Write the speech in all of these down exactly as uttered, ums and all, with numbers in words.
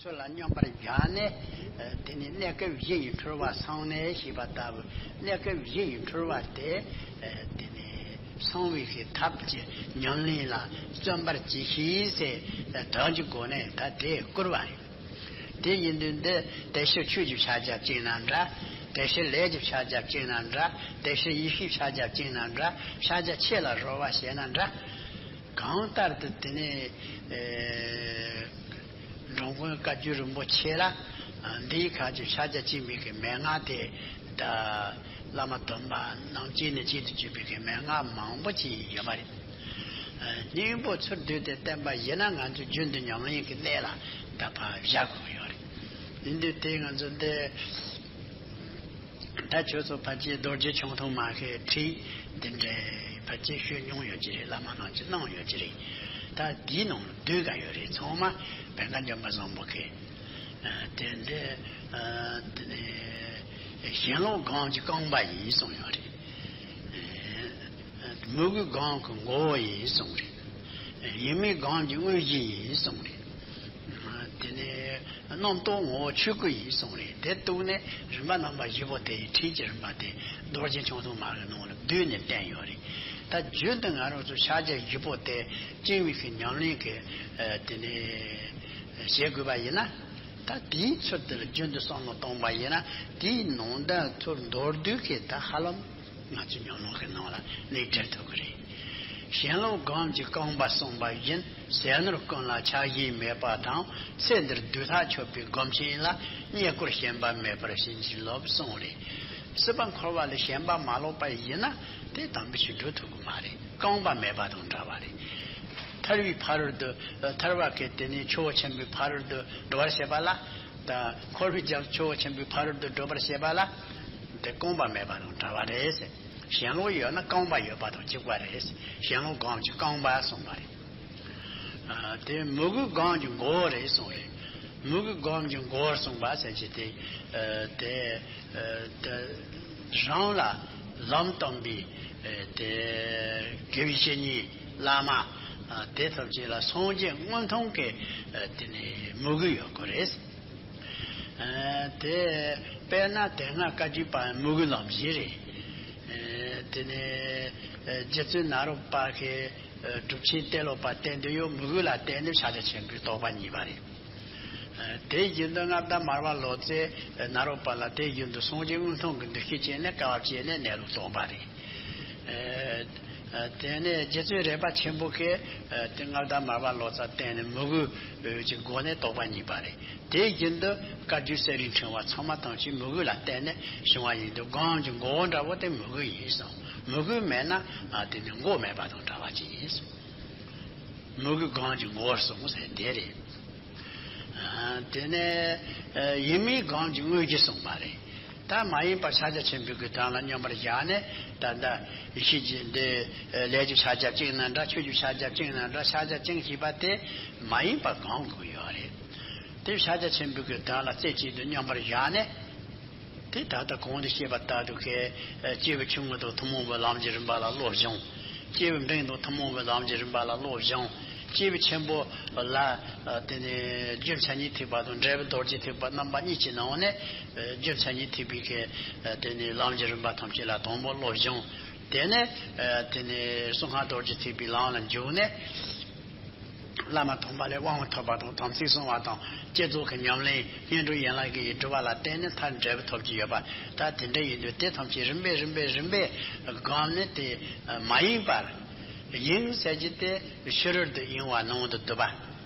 ཚོ་ལ་མཉམ་པར་བཞག་ནས། ཨ་དེ་ནས་གནས་སྐབས་བཞི་ཡི་འཁྲུལ་པ་སངས་ནས་ཞེས་པ་ལྟ་བུ། གནས་སྐབས་བཞི་ཡི་འཁྲུལ་པ་དེ་ཨ་དེ་ནས་སངས་བའི་གི་ཐབས་ཀྱི་ཉམས་ལེན་ལ་བརྩོན་པར་གྱིས་ཤིག་ཟེར། ཨ་དོན་གྱི་སྒོ་ནས་ད་དེ་བསྐུར་བ་རེད། དེ་ཡིན་དུས་འདི་དེ་ཕྱིར་ཆོས་ཀྱི་ཕྱག་རྒྱ་བཅིངས་ན་འདྲ། དེ་ཕྱིར་ལས་ཀྱི་ཕྱག་རྒྱ་བཅིངས་ན་འདྲ། དེ་ཕྱིར་ཡེ་ཤེས་ཕྱག་རྒྱ་བཅིངས་ན་འདྲ། ཕྱག་རྒྱ་ཆེ་ལ་རོལ་བ་བྱས་ན་འདྲ། གང་ལྟར་དུ་དེ་ནས་ཨེ་འགྲོ་མགོན་བཀའ་བརྒྱུད་རིན་པོ་ཆེ་ལ་ཨ་འདིའི་ཁ་ཅིག་ཕྱག་རྒྱ་བཅིངས་པའི་གི་མན་ངག་དེ། ད་བླ་མ་སྡོམ་པ་རྣམས་གཅིག་ནས་གཅིག་ཏུ་གྱུར་པའི་གི་མན་ངག་མང་པོ་ཅིག་ཡོད་པ་རེད། ཨ་སྙིང་པོ་ཚུར་བསྡུས་ཏེ་བསྟན་པ་ཡིན་ན། ང་ཚོས་རྒྱུན་དུ་ཉམས་ལེན་གྱི་གནས་ལ་ད་ཕར་བཞག་དགོས་ཀྱི་ཡོད་རེད། ཡིན་དུས་དེ་ང་ཚོ་འདི། ད་ཁྱོད་ཚོ་ཕལ་ཆེར་རྡོ་རྗེ་འཆང་ཐུང་མ་ཁའི་ཁྲིད་འདི་འདྲའི་ཕལ་ཆེར་ཤོད་མྱོང་ཡོད་ཀྱི་རེད། བླ་མ་རྣམས་ཀྱིས་གནང་ཡོད་ཀྱི་རེད། ད་དེའི་ནང་ལ་བསྡུས་ག་ཡོད་རེད། ཚང་མ་བན་དཀར་འཇམ་དཔལ་བཟང་པོ་གིས། ཨ་དེ་འདི་ཨ་དེ་ནས་ཞེན་ལོག་སྒོམ་གྱི་རྐང་པ་ཡིན་གསུངས་ཡོད་རེད། ཨ་མོས་གུས་སྒོམ་གྱི་མགོ་བོ་ཡིན་གསུངས་རེད། ཡིད་མོས་སྒོམ་གྱི་དངོས་གཞི་ཡིན་གསུངས་རེད། དེ་ནས་རྣམ་རྟོག་ངོ་བོ་ཆོས་སྐུ་ཡིན་གསུངས་རེད། དེ་གཏུགས་ནས་རིམ་པ་རྣམ་པ་བཞི་པོ་དེ་ཡི་ཁྲིད་ཀྱི་རིམ་པ་དེ་རྡོ་རྗེ་འཆང་ཐུང་མ་ཁའི་ནང་ལ་བསྡུས་ནས་བསྟན་ཡོད་རེད། ད་རྒྱུན་དུ་ང་རང་ཚོ་ཕྱག་རྒྱ་བཞི་པོ་དེ་བཅིངས་པའི་གི་ཉམས་ལེན་གྱི་ཨ་དེ་ནས་བྱེད་དགོས་པ་ཡིན་ན། ད་དེའི་ཚུལ་དེ་ལ་རྒྱུན་དུ་བསམ་བློ་གཏོང་པ་ཡིན་ན། དེའི་ནང་དོན་ཚུར་མདོར་བསྡུས་ཀྱི་ད་ཧ་ལམ་ང་ཚོའི་ཉམས་ལེན་གྱི་ནང་ལ་སླེབས་འགྲོ་ཐུབ་ཀྱི་རེད། ཞེན་ལོག་སྒོམ་གྱི་རྐང་པ་གསུངས་པ་བཞིན། ཟས་ནོར་ཀུན་ལ་ཆགས་ཞེན་མེད་པ་དང་། ཚེ་འདིར་དུས་ཐག་ཆོད་པའི་སྒོམ་ཆེན་ལ། རྙེད་བཀུར་ཞེན་པ་མེད་པར་བྱིན་གྱིས་རློབས་གསུངས་རེད། སྲིད་པ་འཁོར་བ་ལས་ཞེན་པ་མ་ལོག་པ་ཡིན་ན། དེ་དམ་པའི་ཆོས་འགྲུབ་ཐུབ་ཀྱི་མ་རེད། རྐང་པ་མེད་པ་དང་འདྲ་བ་རེད། ཐར་བའི་ཕ་རོལ་ཏུ། ཐར་བ་གི་དེ་ནས་ཆོས་ཆེན་པོའི་ཕ་རོལ་ཏུ་འགྲོ་བར་བྱེད་པ་ལ། ད་འཁོར་བའི་རྒྱལ་ཆོས་ཆེན་པོའི་ཕ་རོལ་ཏུ་འགྲོ་བར་བྱེད་པ་ལ། དེ་རྐང་པ་མེད་པ་དང་འདྲ་བ་རེད་ཟེར། ཞེན་ལོག་ཡོད་ན་རྐང་པ་ཡོད་པ་དང་གཅིག་པ་རེད་ཟེར། ཞེན་ལོག་སྒོམ་གྱི་རྐང་པ་གསུངས་པ་རེད། ཨ་དེ་མོས་གུས་སྒོམ་གྱི་མགོ་བོ་རེད་གསུངས་རེད། མོས་གུས་སྒོམ་གྱི་མགོ་བོར་གསུངས་པ་ཟེར་གྱི་དེ། ཨ་དེ་ཨ་དེ་རང་ལ་ལམ་སྟོན་པའི་ཨ་དེ་དགེ་བའི་བཤེས་གཉེན་བླ་མ། ཨ་དེ་ཐམས་ཅད་ལ་སངས་རྒྱས་མངོན་མཐོང་གི་ཨ་དེ་ནས་མོས་གུས་ཡོད་དགོས་རེད། ཨ་དེ་དཔེར་ན་དེ་སྔ་བཀའ་བརྒྱུད་པ་མོས་གུས་ལམ་བཞི་རེད། ཨ་དེ་ནས་ཨ་རྗེ་བཙུན་ནཱ་རོ་པ་གི་ཨ་གྲུབ་ཆེན་ཏེ་ལོ་པ་བསྟེན་འདོད་ཡོད། མོས་གུས་ལ་བརྟེན་ནས་ཕྱག་རྒྱ་ཆེན་པོའི་རྟོགས་པ་བརྙེས་པ་རེད། ཨ་དེ་བཞིན་དུ་མངའ་བདག་མར་པ་ལོ་ཙཱས་ནཱ་རོ་པ་ལ་དེ་བཞིན་དུ་སངས་རྒྱས་མངོན་མཐོང་གི་འདུ་ཤེས་བསྐྱེད་ནས་དཀའ་བ་སྤྱད་ནས་གནས་ལུགས་རྟོགས་པ་རེད། ཨ་ཨ་དེ་ནས་རྗེ་བཙུན་རས་པ་ཆེན་པོ་གིས་ཨ་དེ་མངའ་བདག་མར་པ་ལོ་ཙཱ་བསྟེན་ནས་མོས་གུས་ཀྱི་སྒོ་ནས་རྟོགས་པ་བརྙེས་པ་རེད། དེ་བཞིན་དུ་བཀའ་བརྒྱུད་གསེར་རིའི་ཕྲེང་བ་ཚང་མ་ཐམས་ཅད་མོས་གུས་ལ་བརྟེན་ནས་བྱུང་བ་ཡིན་དུས། སྒོམ་གྱི་མགོ་བོ་འདྲ་བོ་དེ་མོས་གུས་ཡིན་གསུངས། མོས་གུས་མེད་ན་ཨ་དེ་ནི་མགོ་མེད་པ་དང་འདྲ་བ་ཅིག་ཡིན་གསུངས། མོས་གུས་སྒོམ་གྱི་མགོ་བོར་གསུངས་ཟེར་དེ་རེད། ཨ་དེ་ནས་ཨ་ཡིད་མོས་སྒོམ་གྱི་དངོས་གཞི་གསུངས་པ་རེད། ད་མ་ཡིན་པར་ཕྱག་རྒྱ་ཆེན་པོའི་གི་དོན་ལ་མཉམ་པར་བཞག་ནས། ད་ལྟ་ཡེ་ཤེས་ཀྱི་འདི་ལས་ཀྱི་ཕྱག་རྒྱ་བཅིངས་ན་འདྲ། ཆོས་ཀྱི་ཕྱག་རྒྱ་བཅིངས་ན་འདྲ། ཕྱག་རྒྱ་བཅིངས་ཞེས་པ་དེ་མ་ཡིན་པར་སྒོམ་དགོས་ཡོད་རེད། དེ་ཕྱག་རྒྱ་ཆེན་པོའི་གི་དོན་ལ་རྩེ་གཅིག་ཏུ་མཉམ་པར་བཞག་ནས། དེ་ད་ལྟ་གོང་དུ་བཤད་པ་ལྟར་དུ་གི་སྐྱེས་བུ་ཆུང་ངུ་དང་ཐུན་མོང་བའི་ལམ་གྱི་རིམ་པ་ལ་བློ་སྦྱོང་། སྐྱེས་བུ་འབྲིང་དང་ཐུན་མོང་བའི་ལམ་གྱི་རིམ་པ་ལ་བློ་སྦྱོང་། སྐྱེས་བུ་ཆེན་པོ་ལ་དེ་ནས་རྒྱུ་མཚན་ཉིད་ཐེག་པ་དང་འབྲས་བུ་རྡོ་རྗེ་ཐེག་པ་རྣམ་པ་གཉིས་ཀྱི་ནང་ནས། རྒྱུ་མཚན་ཉིད་ཐེག་པའི་གི་དེ་ནས་ལམ་གྱི་རིམ་པ་ཐམས་ཅད་ལ་དང་པོ་བློ་སྦྱོང་། དེ་ནས་དེ་ནས་གསང་སྔགས་རྡོ་རྗེ་ཐེག་པའི་ལམ་ལ་འཇུག་ནས། བླ་མ་དམ་པ་ལས་དབང་པོ་ཐོབ་པ་དང་། དམ་ཚིག་བསྲུང་བ་དང་། བསྐྱེད་རྫོགས་ཀྱི་ཉམས་ལེན། བསྙེན་སྒྲུབ་ཡན་ལག་བརྒྱད་ཀྱི་སྒྲུབ་པ་ལ་བརྟེན་ནས་མཐར་འབྲས་བུ་ཐོབ་ཀྱི་ཡོད་པ། ད་དེ་འདྲ་ཡིན་དུས་དེ་ཐམས་ཅད་རིམ་པས་རིམ་པས་རིམ་པས་སྒོམ་ནས། དེ་མ་ཡེངས་པར། ཡེངས་ཟེར་གྱི་དེ་ཕྱི་རོལ་དུ་ཡེངས་པ་ནང་དུ་འདུ་བ།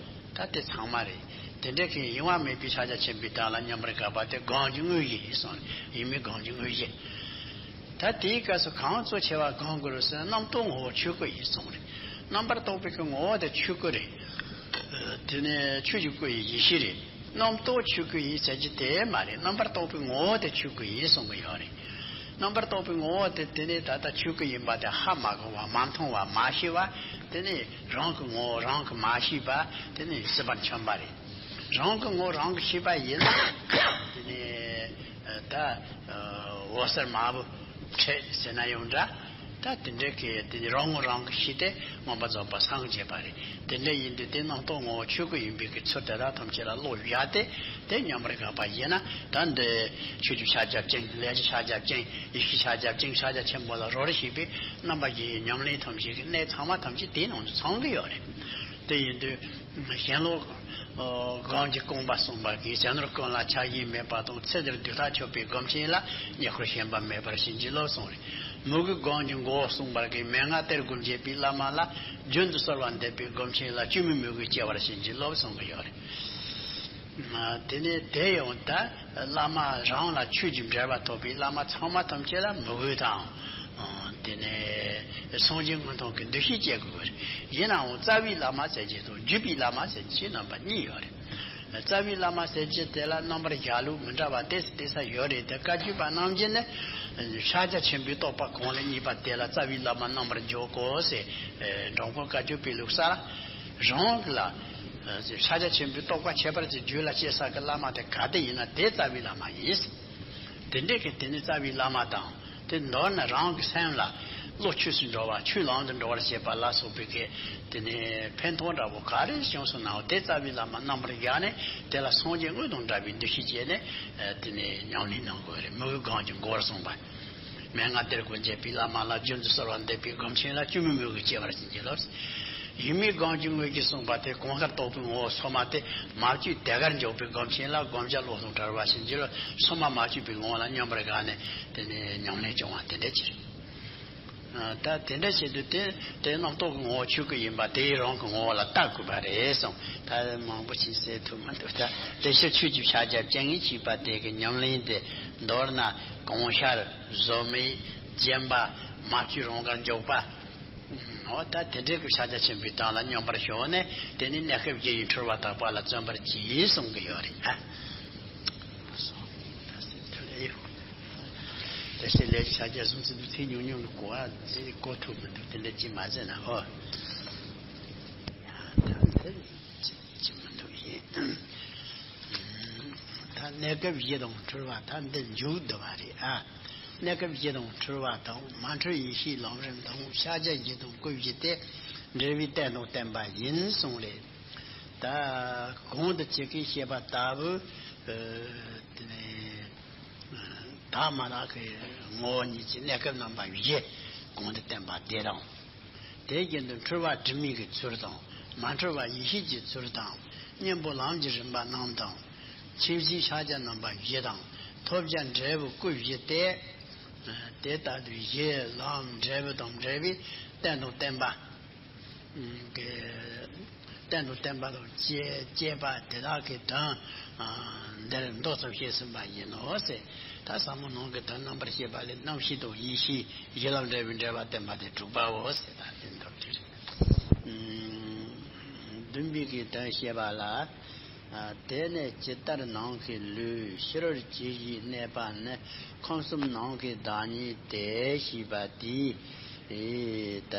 ད་དེ་ཚང་མ་རེད། དེ་འདྲ་གི་ཡེངས་པ་མེད་པའི་ཕྱག་རྒྱ་ཆེན་པོའི་དོན་ལ་མཉམ་པར་དགའ་བ་དེ་སྒོམ་གྱི་དངོས་གཞི་ཡིན་གསུངས། ཡིད་མོས་སྒོམ་གྱི་དངོས་གཞི། ད་དེའི་སྐབས་སུ་གང་གཙོ་ཆེ་བ་སྒོམ་དགོས་རེད་ཟེར་ན། རྣམ་རྟོག་ངོ་བོ་ཆོས་སྐུ་ཡིན་གསུངས་རེད། རྣམ་པར་རྟོག་པའི་གི་ངོ་བོ་དེ་ཆོས་སྐུ་རེད། དེ་ནས་ཆོས་ཀྱི་སྐུ་ཡི་ཡེ་ཤེས་རེད། རྣམ་རྟོག་ཆོས་སྐུ་ཡིན་ཟེར་གྱི་དེ་མ་རེད། རྣམ་པར་རྟོག་པའི་ངོ་བོ་དེ་ཆོས་སྐུ་ཡིན་གསུང་གི་ཡོད་རེད། རྣམ་པར་རྟོག་པའི་ངོ་བོ་དེ་དེ་ནས་ད་ལྟ་ཆོས་སྐུ་ཡིན་པ་དེ་ཧ་མ་གོ་བ། མ་མཐོང་བ། མ་ཤེས་པ། དེ་ནས་རང་གི་ངོ་བོ་རང་གིས་མ་ཤེས་པ། དེ་ནས་སྲིད་པར་མཁྱེན་པ་རེད། རང་གི་ངོ་བོ་རང་གིས་ཤེས་པ་ཡིན་ན། དེ་ནས་ད་འོད་གསལ་མ་བུ་ཁྲིད་ཟེར་ན་ཡང་འདྲ། ད་དེ་འདྲའི་གི་དེ་རང་ངོ་རང་གི་ཤེས་ཏེ་མངོན་པར་རྫོགས་པ་སངས་རྒྱས་པ་རེད། དེ་འདྲ་ཡིན་དུས་དེ་རྣམ་རྟོག་ངོ་བོ་ཆོས་སྐུ་ཡིན་པའི་གི་ཚུལ་དེ་དག་ཐམས་ཅད་ལ་བློ་བཞག་སྟེ་དེ་མཉམ་པར་དགག་པ་ཡིན་ན། ད་འདི་ཆོས་ཀྱི་ཕྱག་རྒྱ་བཅིངས། ལས་ཀྱི་ཕྱག་རྒྱ་བཅིངས། ཡེ་ཤེས་ཕྱག་རྒྱ་བཅིངས། ཕྱག་རྒྱ་ཆེན་པོ་ལ་རོ་རེ་བྱེད་པའི་རྣམ་པ་བཞི་ཡི་ཉམས་ལེན་ཐམས་ཅད་ཀྱི་གནད་ཚང་མ་ཐམས་ཅད་དེའི་ནང་དུ་ཚང་གི་ཡོད་རེད། དེ་ཡིན་དུས་གཞན་ལུགས་སྒོམ་གྱི་རྐང་པ་གསུངས་པ་གིས། ཟས་ནོར་ཀུན་ལ་ཆགས་ཞེན་མེད་པ་དང་། ཚེ་འདིར་སྡིག་ལྟ་ཆོད་པའི་སྒོམ་ཆེན་ལ། ཉེ་འཁོར་ཞེན་པ་མེད་པར་བྱིན་གྱིས་རློབས་གསུངས་རེད། མོས་གུས་སྒོམ་གྱི་མགོ་གསུངས་པ་གིས། མན་ངག་གཏེར་སྒོ་འབྱེད་པའི་བླ་མ་ལ། རྒྱུན་དུ་གསོལ་བ་འདེབས་པའི་སྒོམ་ཆེན་ལ། སྐྱོན་མེད་མོས་གུས་སྐྱེ་བར་བྱིན་གྱིས་རློབས་གསུངས་ཀྱི་ཡོད་རེད། དེ་ནས་དེ་ཡང་ད་བླ་མ་རང་ལ་ཆོས་ཀྱི་འབྲེལ་བ་ཐོབ་པའི་བླ་མ་ཚང་མ་ཐམས་ཅད་ལ་མོས་གུས་དང་། དེ་ནས་སངས་རྒྱས་དངོས་དང་གི་འདུ་ཤེས་སྐྱེ་དགོས་པ་རེད། ཡིན་ནའང་རྩ་བའི་བླ་མ་ཟེར་གྱི་དང་བརྒྱུད་པའི་བླ་མ་ཟེར་གྱི་རྣམ་པ་གཉིས་ཡོད་རེད། རྩ་བའི་བླ་མ་ཟེར་གྱི་དེ་ལ་རྣམ་པར་བཞག་ལུགས་མི་འདྲ་བ་ཏོག་ཙམ་ཏོག་ཙམ་ཡོད་རེད་དེ། བཀའ་བརྒྱུད་པ་རྣམས་ཀྱིས་ནི་ཕྱག་རྒྱ་ཆེན་པོའི་རྟོགས་པ་གང་ལ་བརྙེས་པ་དེ་ལ་རྩ་བའི་བླ་མ་རྣམ་པར་འཇོག་དགོས་ཟེར། འགྲོ་མགོན་བཀའ་བརྒྱུད་པའི་ལུགས་ས་ལ། རང་གི་ལ་ཕྱག་རྒྱ་ཆེན་པོའི་རྟོགས་པ་ཁྱད་པར་གྱི་རྒྱུད་ལ་སྐྱེ་ས་གི་བླ་མ་དེ་ག་དེ་ཡིན་ན་དེ་རྩ་བའི་བླ་མ་ཡིན། དེ་འདྲའི་གི་དེ་ནི་རྩ་བའི་བླ་མ་དང་། དེ་མདོར་ན་རང་གི་སེམས་ལ་བློ་ཆོས་སུ་འགྲོ་བ། ཆོས་ལམ་དུ་འགྲོ་བར་བྱེད་པ་ལ་སོགས་པའི་གི་དེ་ནི་ཕན་ཐོགས་འདྲ་བོ་ག་རེ་བྱུང་སོང་ནའང་དེ་རྩ་བའི་བླ་མ་རྣམ་པར་བཞག་ནས། དེ་ལ་སངས་རྒྱས་དངོས་དང་འདྲ་བའི་འདུ་ཤེས་བསྐྱེད་ནས་དེ་ནི་ཉམས་ལེན་གནང་དགོས་རེད། མོས་གུས་སྒོམ་གྱི་མགོར་གསུངས་པ། མན་ངག་གཏེར་སྒོ་འབྱེད་པའི་བླ་མ་ལ། རྒྱུན་དུ་གསོལ་བ་འདེབས་པའི་སྒོམ་ཆེན་ལ། སྐྱོན་མེད་མོས་གུས་སྐྱེ་བར་བྱིན་གྱིས་རློབས། ཡིད་མོས་སྒོམ་གྱི་དངོས་ཀྱིས་གསུངས་པ་དེ། གང་ཤར་རྟོགས་པའི་ངོ་བོ་སོ་མ་དེ། མ་བཅོས་དེ་གར་འཇོག་པའི་སྒོམ་ཆེན་ལ། བསྒོམ་བྱ་བློ་དང་བྲལ་བར་བྱིན་གྱིས་རློབས། སོ་མ་མ་བཅོས་པའི་ངོ་བོ་ལ་མཉམ་པར་དགའ་ནས་དེ་ནས་ཉམས་ལེན་སྐྱོང་བ་དེ་འདྲ་ཅིག་རེད། ད་དེ་འདྲ་བྱེད་དུས་དེ་དེ་རྣམ་རྟོག་གི་ངོ་བོ་ཆོས་སྐུ་ཡིན་པ་དེ་ཡི་རང་གི་ངོ་བོ་ལ་བལྟ་དགོས་པ་རེད་གསུངས། ད་མང་པོ་ཞིག་ཟེར་ཐུབ་མི་འདུག་ད་དེ་ཕྱིར་ཆོས་ཀྱི་ཕྱག་རྒྱ་བཅིངས་ནས་བྱས་པ་དེ་གི་ཉམས་ལེན་དེ་མདོར་ན་གང་ཤར་བཟོ་མེད་བརྗེན་པ་མ་བཅོས་རང་དགར་འཇོག་པ། འོ་ད་དེ་འདྲའི་གི་ཕྱག་རྒྱ་ཆེན་པོའི་སྟེང་ལ་སྙོམས་པར་ཞུགས་ནས། དེ་ནས་གནས་སྐབས་བཞི་ཡི་འཁྲུལ་བ་དག་པ་ལ་བརྩོན་པར་གྱིས་གསུང་གི་ཡོད་རེད། ཨ། དེ་ཕྱིར་ལས་ཀྱི་ཕྱག་རྒྱ་གསུམ་ཚུལ་དུ་ཚིག་ཉུང་ཉུང་གི་གོ་བ་འདི་གོ་ཐུབ་མི་འདུག་དེ་འདྲ་ཅིག་མ་ཟེར་ན་ཧོ། ཡ་ད་འདི་ཅི་མི་འདུག་ཡིན། ད་གནས་སྐབས་བཞི་དང་འཁྲུལ་བ་ད་འདི་མཇུག་བསྡུ་བ་རེད་ཨ། གནས་སྐབས་བཞི་དང་འཁྲུལ་བ་དང་མ་འཁྲུལ་ཡེ་ཤེས་ལམ་རིམ་དང་ཕྱག་རྒྱ་བཞི་དང་སྐུ་བཞི་སྟེ། འབྲེལ་བའི་རྟེན་དང་བརྟེན་པ་ཡིན་གསུངས་རེད། ད་གོང་དུ་ཁྱེད་ཀྱིས་བཤད་པ་ལྟ་བུ། ཨ། དེ་ནས་དག་མ་དག་གི་ངོ་བོ་ཉིད་ཀྱི་གནས་སྐབས་རྣམ་པ་བཞི་གོང་དུ་བསྟན་པ་དེ་དང་། དེ་བཞིན་དུ་འཁྲུལ་བ་དྲི་མའི་གི་ཚུལ་དང་། མ་འཁྲུལ་བ་ཡེ་ཤེས་ཀྱི་ཚུལ་དང་། གཉེན་པོ་ལམ་གྱི་རིམ་པ་རྣམས་དང་། ཆོས་བཞིའི་ཕྱག་རྒྱ་རྣམ་པ་བཞི་དང་། ཐོབ་བྱ་འབྲས་བུ་སྐུ་བཞི་སྟེ། དེ་ལྟ་བུའི་གཞི་ལམ་འབྲས་བུ་དང་འབྲེལ་བའི་རྟེན་དང་བརྟེན་པ། གི་རྟེན་དང་བརྟེན་པ་དང་བཅས་བཅས་པ་དེ་དག་གི་དོན་འདིར་མདོ་ཙམ་བཤད་ཟིན་པ་ཡིན་ནོ་ཟེར། ད་ཟབ་མོ་ནང་གི་དོན་རྣམ་པར་བཤད་པ་ལས་རྣམ་ཤེས་དང་ཡེ་ཤེས་གཞི་ལམ་འབྲས་བུའི་འབྲེལ་བ་བསྟན་པ་དེ་དྲུག་པའོ་ཟེར། ད་དེ་མདོར་བསྡུས་རེད། བདུན་པའི་གི་དོན་བཤད་པ་ལ། དེ་ནས་ཇི་ལྟར་ནམ་མཁའི་ལུས་ཕྱི་རོལ་ཇི་བཞིན་གནས་པ་ནི། ཁམས་གསུམ་ནམ་མཁའི་བདག་ཉིད་དེ་ཞེས་པ་དེས་ད་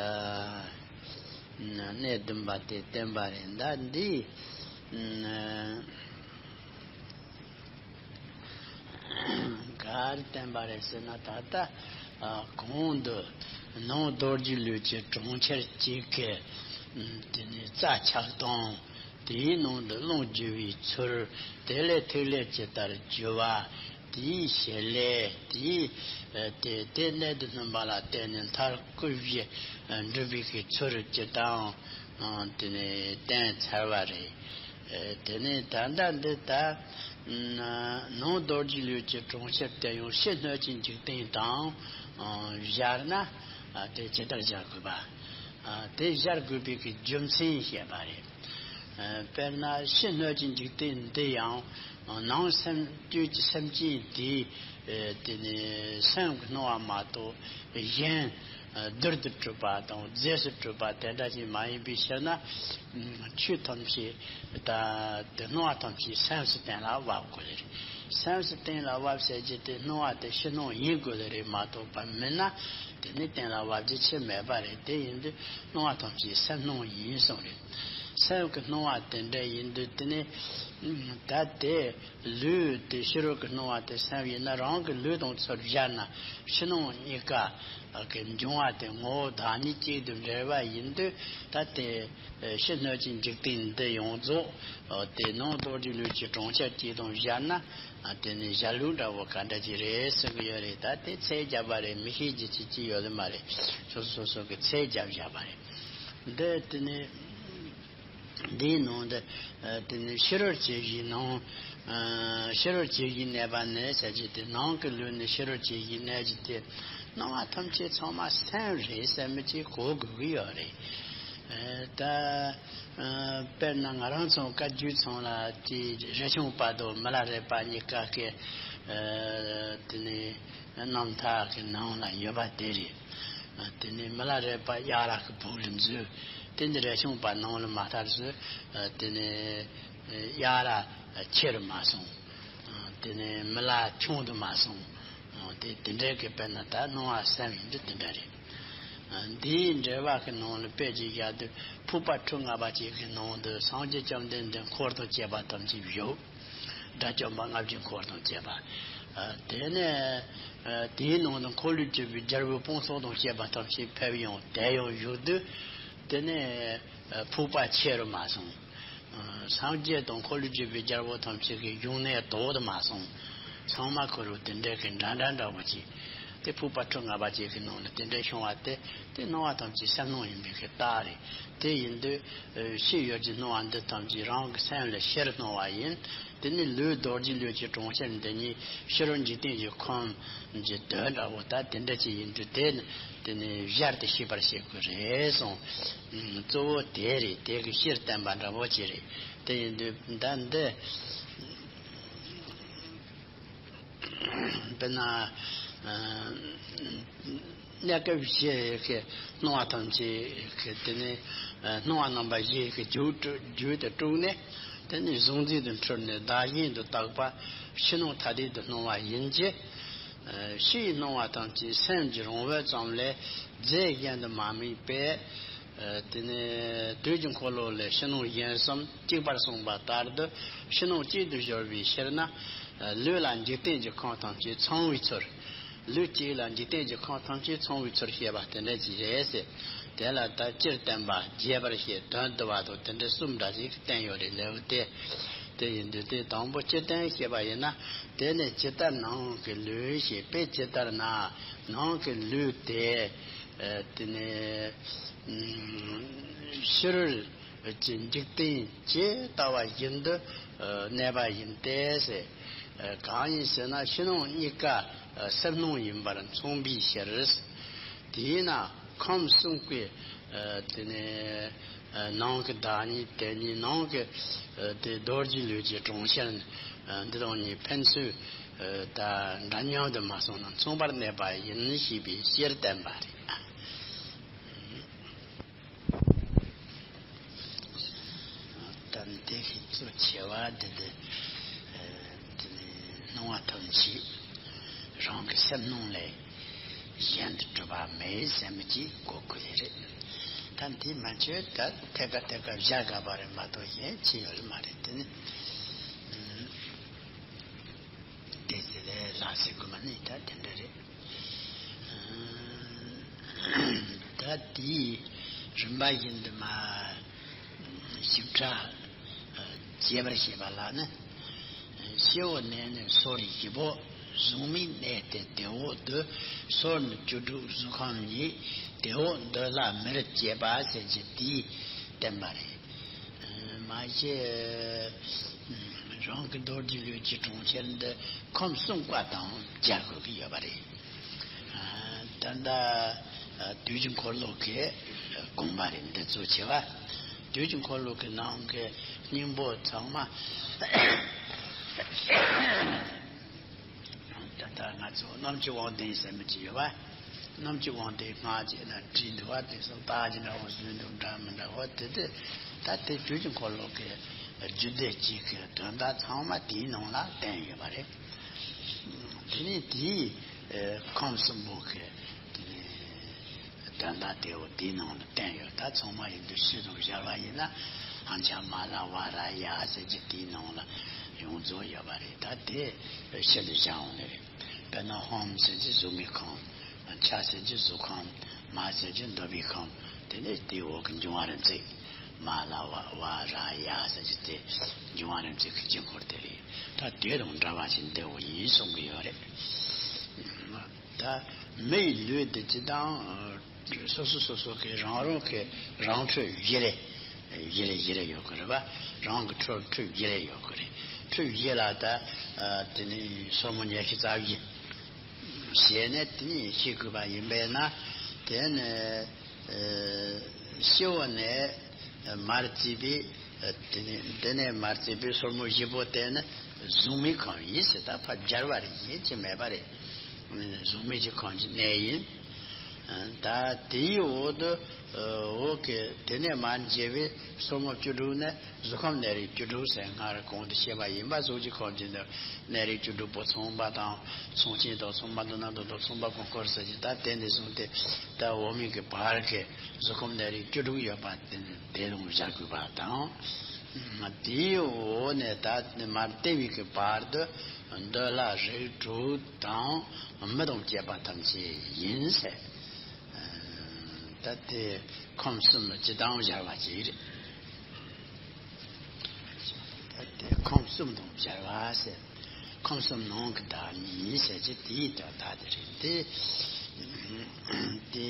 གནས་བདུན་པ་དེ་བསྟན་པ་རེད། ད་འདི་ག་རེ་བསྟན་པ་རེད་ཟེར་ན། ད་ལྟ་གོང་དུ་ནང་རྡོ་རྗེ་ལུས་ཀྱི་གྲོང་ཁྱེར་གཅིག་གི་དེ་ནས་རྩ་ཆགས་སྟངས། དེའི་ནང་དུ་རླུང་རྒྱུ་བའི་ཚུལ། དེ་ལས་ཐིག་ལེ་ཇི་ལྟར་རྒྱུ་བ། དེའི་བྱེད་ལས། དེའི་དེ་དེ་གནད་དུ་སྨིན་པ་ལ་བརྟེན་ནས་མཐར་སྐུ་བཞི་འགྲུབ་པའི་གི་ཚུལ་ཇི་ལྟར་དེ་ནས་བསྟན་ཚར་བ་རེད། དེ་ནས་ད་ལྟ་འདི་ལྟ་ནང་རྡོ་རྗེ་ལུས་ཀྱི་གྲོང་ཁྱེར་དེ་ཡང་ཕྱི་སྣོད་ཀྱི་འཇིག་རྟེན་དང་སྦྱར་ན་དེ་ཇི་ལྟར་སྦྱར་དགོས་པ། དེ་སྦྱར་དགོས་པའི་གི་རྒྱུ་མཚན་བཤད་པ་རེད། དཔེར་ན་ཕྱི་སྣོད་ཀྱི་འཇིག་རྟེན་འདི་ཡང་ནང་སེམས་སྤྱོད་ཀྱི་སེམས་ཅན་དེའི་དེ་ནི་སེམས་ཀྱི་སྣང་བ་མ་གཏོགས་གཞན་བསྡུར་དུ་གྲུབ་པ་དང་རྫས་སུ་གྲུབ་པ་དེ་འདྲ་ཞིག་མ་ཡིན་པའི་ཕྱིར་ན། ཆོས་ཐམས་ཅད་ད་དེ་སྣང་བ་ཐམས་ཅད་སེམས་སུ་གཏན་ལ་དབབ་དགོས་རེད། སེམས་སུ་གཏན་ལ་དབབ་ཟེར་གྱི་དེ་སྣང་བ་དེ་ཕྱི་སྣང་ཡིན་དགོས་རེད་མ་གཏོགས་པ་མིན་ན་དེ་ནི་གཏན་ལ་དབབ་རྒྱུ་ཆེར་མེད་པ་རེད། དེ་ཡིན་དུས་སྣང་བ་ཐམས་ཅད་སེམས་སྣང་ཡིན་གསུངས་རེད། སེམས་ཀྱི་སྣང་བ་དེ་འདྲ་ཡིན་དུས་དེ་ནི་ད་དེ་ལུས་དེ་ཕྱི་རོལ་གྱི་སྣང་བ་དེ་སེམས་ཡིན་ན་རང་གི་ལུས་དང་ཚུར་སྦྱར་ན་ཕྱི་ནང་གཉིས་ཀ་གི་འབྱུང་བ་དེ་ངོ་བོ་བདག་ཉིད་གཅིག་ཏུ་འབྲེལ་བ་ཡིན་དུས་ད་དེ་ཕྱི་སྣོད་ཀྱི་འཇིག་རྟེན་འདི་ཡོངས་རྫོགས་དེ་ནང་རྡོ་རྗེ་ལུས་ཀྱི་གྲོང་ཁྱེར་གཅིག་དང་སྦྱར་ན། དེ་ནི་ཞྭ་ལུག་འདྲ་བོ་ག་འདྲ་ཅིག་རེད་ཟེར་གི་ཡོད་རེད། ད་དེ་ཚད་བརྒྱབ་པ་རེད། མི་ཤེས་རྒྱུ་ཅི་ཅི་ཡོད་ལེ་མ་རེད། སོ་སོ་སོ་སོ་གི་ཚད་བརྒྱབ་བཞག་པ་རེད། འདི་དེ་ནི་འདིའི་ནང་དུ་དེ་ནི་ཕྱི་རོལ་བྱེད་བཞིན་ནང་ཕྱི་རོལ་བྱེད་བཞིན་གནས་པ་ནི་ཟེར་གྱི་དེ་ནང་གི་ལུས་ནི་ཕྱི་རོལ་བྱེད་བཞིན་གནས་ཀྱི་དེ་སྣང་བ་ཐམས་ཅད་ཚང་མ་སེམས་རེད་ཟེར་མི་ཅིག་གོ་དགོས་ཀྱི་ཡོད་རེད། ད། དཔེར་ན་ང་རང་ཚོ་བཀའ་བརྒྱུད་ཚང་ལ་དེ་རས་ཆུང་པ་དང་མི་ལ་རས་པ་གཉིས་ཀ་གི་དེ་ནི་རྣམ་ཐར་གྱི་ནང་ལ་ཡོད་པ་དེ་རེད། དེ་ནི་མི་ལ་རས་པ་གཡག་ར་གི་བུ་ལ་འཛུལ། དེ་འདི་རས་ཆུང་པ་ནང་ལ་མ་ཐར་སུ་དེ་ནི་གཡག་ར་ཆེ་རུ་མ་སོང་། དེ་ནི་མི་ལ་ཆུང་དུ་མ་སོང་། དེ་དེ་འདྲའི་གི་དཔེར་ན་ད་སྣང་བ་སེམས་ཡིན་དུས་དེ་འདྲ་རེད། འདིའི་འགྲེལ་པ་གི་ནང་ལ་དཔེ་ཅིག་བཞག་དུས་ཕུག་པ་ཁྲི་ལྔ་པ་ཅིག་གི་ནང་དུ་སངས་རྒྱས་བཅོམ་ལྡན་འདས་འཁོར་དང་བཅས་པ་ཐམས་ཅད་བཞུགས། དགྲ་བཅོམ་པ་ལྔ་བརྒྱའི་འཁོར་དང་བཅས་པ། དེ་ནས་དེའི་ནང་དུ་འཁོར་ལོས་སྒྱུར་བའི་རྒྱལ་པོའི་དཔུང་ཚོགས་དང་བཅས་པ་ཐམས་ཅད་ཕེབས་ཡོང་དེ་ཡང་བཞུགས་དུས་དེ་ནས་ཕུག་པ་ཆེ་རུ་མ་སོང་། སངས་རྒྱས་དང་འཁོར་ལོས་སྒྱུར་བའི་རྒྱལ་པོ་ཐམས་ཅད་ཀྱི་བཞུགས་གནས་དོག་ཏུ་མ་སོང་། ཚང་མ་ཁོ་རང་དེ་འདྲའི་གི་འདྲ་འདྲ་འདྲ་བོ་ཅིག་དེ་ཕུག་པ་ཁྲི་ལྔ་པ་ཅིག་གི་ནང་ལ་དེ་འདྲའི་བྱུང་བ་དེ་དེ་སྣང་བ་ཐམས་ཅད་སེམས་སྣང་ཡིན་པའི་གི་རྟགས་རེད། དེ་ཡིན་དུས་ཕྱི་ཡུལ་གྱི་སྣང་བ་འདི་ཐམས་ཅད་རང་གི་སེམས་ལ་ཕྱིར་སྣང་བ་ཡིན། དེ་ནི་ལུས་རྡོ་རྗེ་ལུས་ཀྱི་གྲོང་ཁྱེར་འདི་ཉིད་ཕྱི་རོལ་འཇིག་རྟེན་གྱི་ཁམས་ཀྱི་དོན་འདྲ་བོ་ད་དེ་འདྲ་ཅིག་ཡིན་དུས་དེ་ནི་དེ་ནི་གཞལ་དུ་ཤེས་པར་བྱེད་དགོས་རེད་གསུངས། གཙོ་བོ་དེ་རེད། དེ་གི་ཕྱིར་བསྟན་པ་འདྲ་བོ་ཅིག་རེད། དེ་ཡིན་དུས་ད་འདི་དཔེར་ན་གནས་སྐབས་བཞི་གི་སྣང་བ་ཐམས་ཅད་ཀྱི་དེ་ནི་སྣང་བ་རྣམ་པ་བཞི་གི་རྒྱུད་རྒྱུད་དུ་དཀྲུགས་ནས་དེ་ནི་གཟུང་འཛིན་དུ་འཁྲུལ་ནས་བདག་གཞན་དུ་བཏགས་པ་ཕྱི་ནང་ཐ་དད་དུ་སྣང་བ་ཡིན་གྱི། ཕྱིའི་སྣང་བ་ཐམས་ཅད་སེམས་ཀྱི་རང་འོད་ཙམ་ལས་རྫས་གཞན་དུ་མ་དམིགས་པས། དེ་ནས་དུས་ཀྱི་འཁོར་ལོ་ལས་ཕྱི་ནང་གཞན་གསུམ་གཅིག་པར་གསུངས་པ་ལྟར་དུ་ཕྱི་ནང་གཅིག་ཏུ་སྦྱོར་བའི་ཕྱིར་ན། ལུས་ལ་འཇིག་རྟེན་གྱི་ཁམས་ཐམས་ཅད་ཚང་བའི་ཚུལ། ལུས་གཅིག་ལ་འཇིག་རྟེན་གྱི་ཁམས་ཐམས་ཅད་ཚང་བའི་ཚུལ་བཤད་པ་དེ་འདྲ་ཅིག་རེད་ཟེར། དེ་ལ་ད་སྤྱིར་བསྟན་པ་རྒྱས་པར་བཤད་དོན་བསྡུ་བ་དང་དེ་འདྲ་གསུམ་འདྲ་ཞིག་བསྟན་ཡོད་རེད་ལེའུ་སྟེ། དེ་ཡིན་དུས་དེ་དང་པོ་སྤྱིར་བསྟན་བཤད་པ་ཡིན་ན་དེ་ནི་ཇི་ལྟར་ནང་གི་ལུས་ཞེས་པས་ཇི་ལྟར་ན་ནང་གི་ལུས་དེ་དེ་ནི་ཕྱི་རོལ་གྱི་འཇིག་རྟེན་ཇི་ལྟ་བ་བཞིན་དུ་གནས་པ་ཡིན་ཏེ། གང་ཡིན་ཟེར་ན་ཕྱི་ནང་གཉིས་ཀ་སེམས་སྣང་ཡིན་པར་མཚུངས་པའི་ཕྱིར། དེས་ན་ཁམས་གསུམ་གྱི་དེ་ནི་ནང་གི་བདག་ཉིད་དེ་ཉིད་ནང་གི་དེ་རྡོ་རྗེ་ལུས་ཀྱི་གྲོང་ཁྱེར་འདི་དང་ཉིད་ཕན་ཚུན་ད་འདྲ་མཉམ་དུ་མ་སོང་ན་མཚུངས་པར་གནས་པ་ཡིན་ཞེས་པའི་ཕྱིར་བསྟན་པ་རེད། ད་འདི་གི་གཙོ་ཆེ་བ་འདི་འདི་འདི་ནི་སྣང་བ་ཐམས་ཅད་རང་གི་སེམས་སྣང་ལས་གཞན་དུ་གྲུབ་པ་མེད་ཟེར་མི་ཅིག་གོ་དགོས་ཀྱི་རེད། ད་འདི་མ་བྱོས་ད་ཐད་ཀ་ཐད་ཀ་བཞག་དགོས་པ་རེད་མ་གཏོགས་གཞན་ཅི་ཡོད་མ་རེད། དེ་ནི། དེ་ཚེ་ལས་ལྷག་སའི་དགོས་མ་ནི་ད་དེ་འདྲ་རེད། ད་དེའི་རིམ་པ་བཞིན་དུ་མ་ཞིབ་ཕྲ་རྒྱས་པར་བཤད་པ་ལ་ནི། སྤྱི་བོ་ནས་ནི་སོར་བཞི་པོ་གཟུགས་མེད་གནས་ཏེ་དེ་འོག་ཏུ་སོར་ནི་བཅུ་དྲུག་གཟུགས་ཁམས་ཡིན། དེ་འོག་འདི་ལ་མིར་བཅས་པ་ཟེར་གྱི་དེའི་བསྟན་པ་རེད། མ་གཞི་རང་གི་རྡོ་རྗེ་ལུས་ཀྱི་གྲོང་ཁྱེར་འདི་ཁམས་གསུམ་ཀ་དང་སྦྱར་དགོས་ཀྱི་ཡོད་པ་རེད། ད་ལྟ་དུས་ཀྱི་འཁོར་ལོ་གི་དགོངས་པ་རེད། འདི་གཙོ་ཆེ་བ། དུས་ཀྱི་འཁོར་ལོ་གི་ནང་གི་སྙིང་པོ་ཚང་མ། ད་ལྟ་ང་ཚོ་རྣམ་ཀྱི་དབང་ལྡན་ཟེར་མི་ཅིག་ཡོད་པ། རྣམ་ཀྱི་དབང་ལྡན་སྔགས་ཀྱི་ན་བྲིས་འདུག་པ། དེ་སོགས་རྟགས་ཀྱི་འདྲ་བོ་བཟོས་འདུག་འདྲ་མི་འདྲ་བོ་དེ་དེ་ད་དེ་དུས་ཀྱི་འཁོར་ལོ་གི་རྒྱུད་སྡེ་གཅིག་གི་དོན་དག་ཚང་མ་དེའི་ནང་ལ་བསྟན་ཡོད་པ་རེད། དེ་ནས་དེའི་ཁམས་གསུམ་པོ་གི་དེ་ནས་དོན་དག་དེ་བོ་དེའི་ནང་ལ་བསྟན་ཡོད། ད་ཚང་མ་ཡིན་དུས་ཤུལ་དུ་སྦྱར་བ་ཡིན་ན། ལྷ་ཆ་མ་ལ་ཝ་ར་ཡ་ཟེར་གྱི་དེའི་ནང་ལ་ཡོངས་རྫོགས་ཡོད་པ་རེད། ད་དེ་ཕྱི་དུ་བཞག་འོང་ནི་རེད། དཔེར་ན་ཧོམ་ཟེར་གྱི་གཟུགས་མེད་ཁམས། ཆ་ཟེར་གྱི་གཟུགས་ཁམས། མ་ཟེར་གྱི་འདོད་པའི་ཁམས། དེ་ནས་དེའི་འོག་གི་འབྱུང་བ་རིམ་བརྩེགས། མ་ལ་ཝ་ཝ་ར་ཡ་ཟེར་གྱི་དེ་འབྱུང་བ་རིམ་བརྩེགས་ཀྱི་དཀྱིལ་འཁོར་དེ་རེད། ད་དེ་དང་འདྲ་བ་ཞིག་འདེའུ་ཡིན་གསུང་གི་ཡོད་རེད། ད་མི་ཡི་ལུས་འདི་སྤྱི་དང་། སོ་སོ་སོ་སོ་གི་རང་རང་གི་རང་འཕྲོས་བཞི་རེ། བཞི་རེ་བཞི་རེ་ཡོད་གི་རེད་པ། རང་གི་འཕྲོས་འཕྲོས་བཞི་རེ་ཡོད་གི་རེད། འཕྲོས་བཞི་ལ་ད་དེ་ནི་སོར་མོ་ཉི་ཤུ་རྩ་བཞི་ཞེས་ནས་དེ་ནི་ཤེས་དགོས་པ་ཡིན་པས་ན། དེ་ནི་སྤྱི་བོ་ནས་མར་བརྩིས་པའི། དེ་ནས་དེ་ནས་མར་བརྩིས་པའི་སོར་མོ་བཞི་པོ་དེ་ནི་གཟུགས་མེད་ཁམས་ཡིན་ཟེར། ད་ཕར་སྦྱར་བ་རེད། ཡིན་གྱི་མེད་པ་རེད། གཟུགས་མེད་ཀྱི་ཁམས་ཀྱི་གནས་ཡིན། ད་དེའི་འོག་ཏུ་འོག་གི་དེ་ནས་མར་འགྱེལ་བའི་སོར་མོ་བཅུ་དྲུག་ནི་གཟུགས་ཁམས་གནས་རིགས་བཅུ་དྲུག་ཟེར། སྔར་གོང་དུ་བཤད་པ་ཡིན་པ། གཟུགས་ཀྱི་ཁམས་ཀྱི་འདི་གནས་རིགས་བཅུ་དྲུག་པོ། མཚུངས་པ་དང་མཚུངས་ཆོས་དང་མཚུངས་པ་མཐུན་ན་མཐུན་དང་མཚུངས་པ་ཀུན་འཁོར་ཟེར་གྱི། ད་དེ་ནས་བཟུང་སྟེ་ད་འོག་མིན་གྱི་བར་གྱི་གཟུགས་ཁམས་གནས་རིགས་བཅུ་དྲུག་ཡོད་པ་དེ་ནི་དེ་རུ་སྦྱར་དགོས་པ་དང་། དེའི་འོག་ནས་ད་མར་ལྟེ་བའི་གི་བར་དུ་འདོད་ལྷ་རིགས་དྲུག་དང་མི་དང་བཅས་པ་ཐམས་ཅད་ཡིན་ཟེར། ད་དེ་ཁམས་གསུམ་ལ་སྤྱི་དང་སྦྱར་བ་ཅིག་རེད། ད་དེ་ཁམས་གསུམ་དང་སྦྱར་བ་ཟེར། ཁམས་གསུམ་ནང་གི་བདག་ཉིད་ཟེར་གྱི་དེའི་དོན་དག་དེ་རེད་དེ། དེ་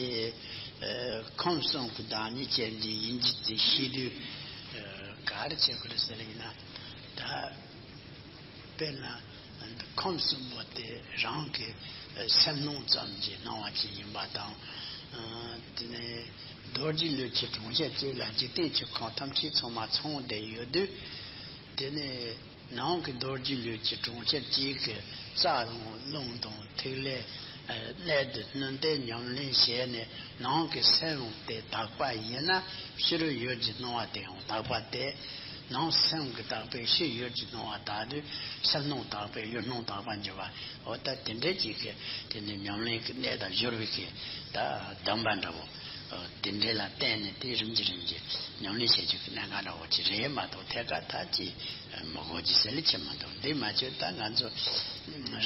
ཁམས་གསུམ་གྱི་བདག་ཉིད་ཅན་དེ་ཡིན་གྱི་དེ་ཤེས་དུས་ག་རེ་བྱེད་དགོས་རེད་ཟེར་ཡིན་ན། ད་དཔེར་ན་ཁམས་གསུམ་པོ་དེ་རང་གི་སེམས་སྣང་ཙམ་གྱི་སྣང་བ་ཅིག་ཡིན་པ་དང་། དེ་ནས་རྡོ་རྗེ་ལུས་ཀྱི་གྲོང་ཁྱེར་གཅིག་ལ་འཇིག་རྟེན་གྱི་ཁམས་ཐམས་ཅད་ཚང་མ་ཚང་བསྡད་ཡོད་དུས། དེ་ནས་ནང་གི་རྡོ་རྗེ་ལུས་ཀྱི་གྲོང་ཁྱེར་གཅིག་གི་རྩ་དང་རླུང་དང་ཐིག་ལེ་གནད་དུ་བསྣུན་ཏེ་ཉམས་ལེན་བྱས་ནས་ནང་གི་སེམས་དེ་དག་པ་ཡིན་ན། ཕྱི་རོལ་ཡུལ་གྱི་སྣང་བ་དེ་ཡང་དག་པ་སྟེ། ནང་སེམས་ཀྱི་དག་པས་ཕྱི་ཡུལ་གྱི་སྣང་བ་དག་དུས། སེམས་སྣང་དག་པས་ཡུལ་སྣང་དག་པར་འགྱུར་བ། འོ་ད་དེ་འདྲའི་ཅིག་གི་དེ་ནི་ཉམས་ལེན་གྱི་གནད་དང་སྦྱོར་བའི་གི་ད་གདམས་པ་འདྲ་བོ། དེ་འདྲའི་ལ་བརྟེན་ནས་དེ་རིམ་གྱིས་རིམ་གྱིས་ཉམས་ལེན་བྱེད་རྒྱུ་གི་གནད་འགག་འདྲ་བོ་ཅིག་རེད་མ་གཏོགས། ཐད་ཀར་ད་ཅིག་མི་དགོས་ཀྱི་ཟེར་ལེ་ཆེ་མི་འདུག་འདི་མ་བྱོས་ད་ང་ཚོ་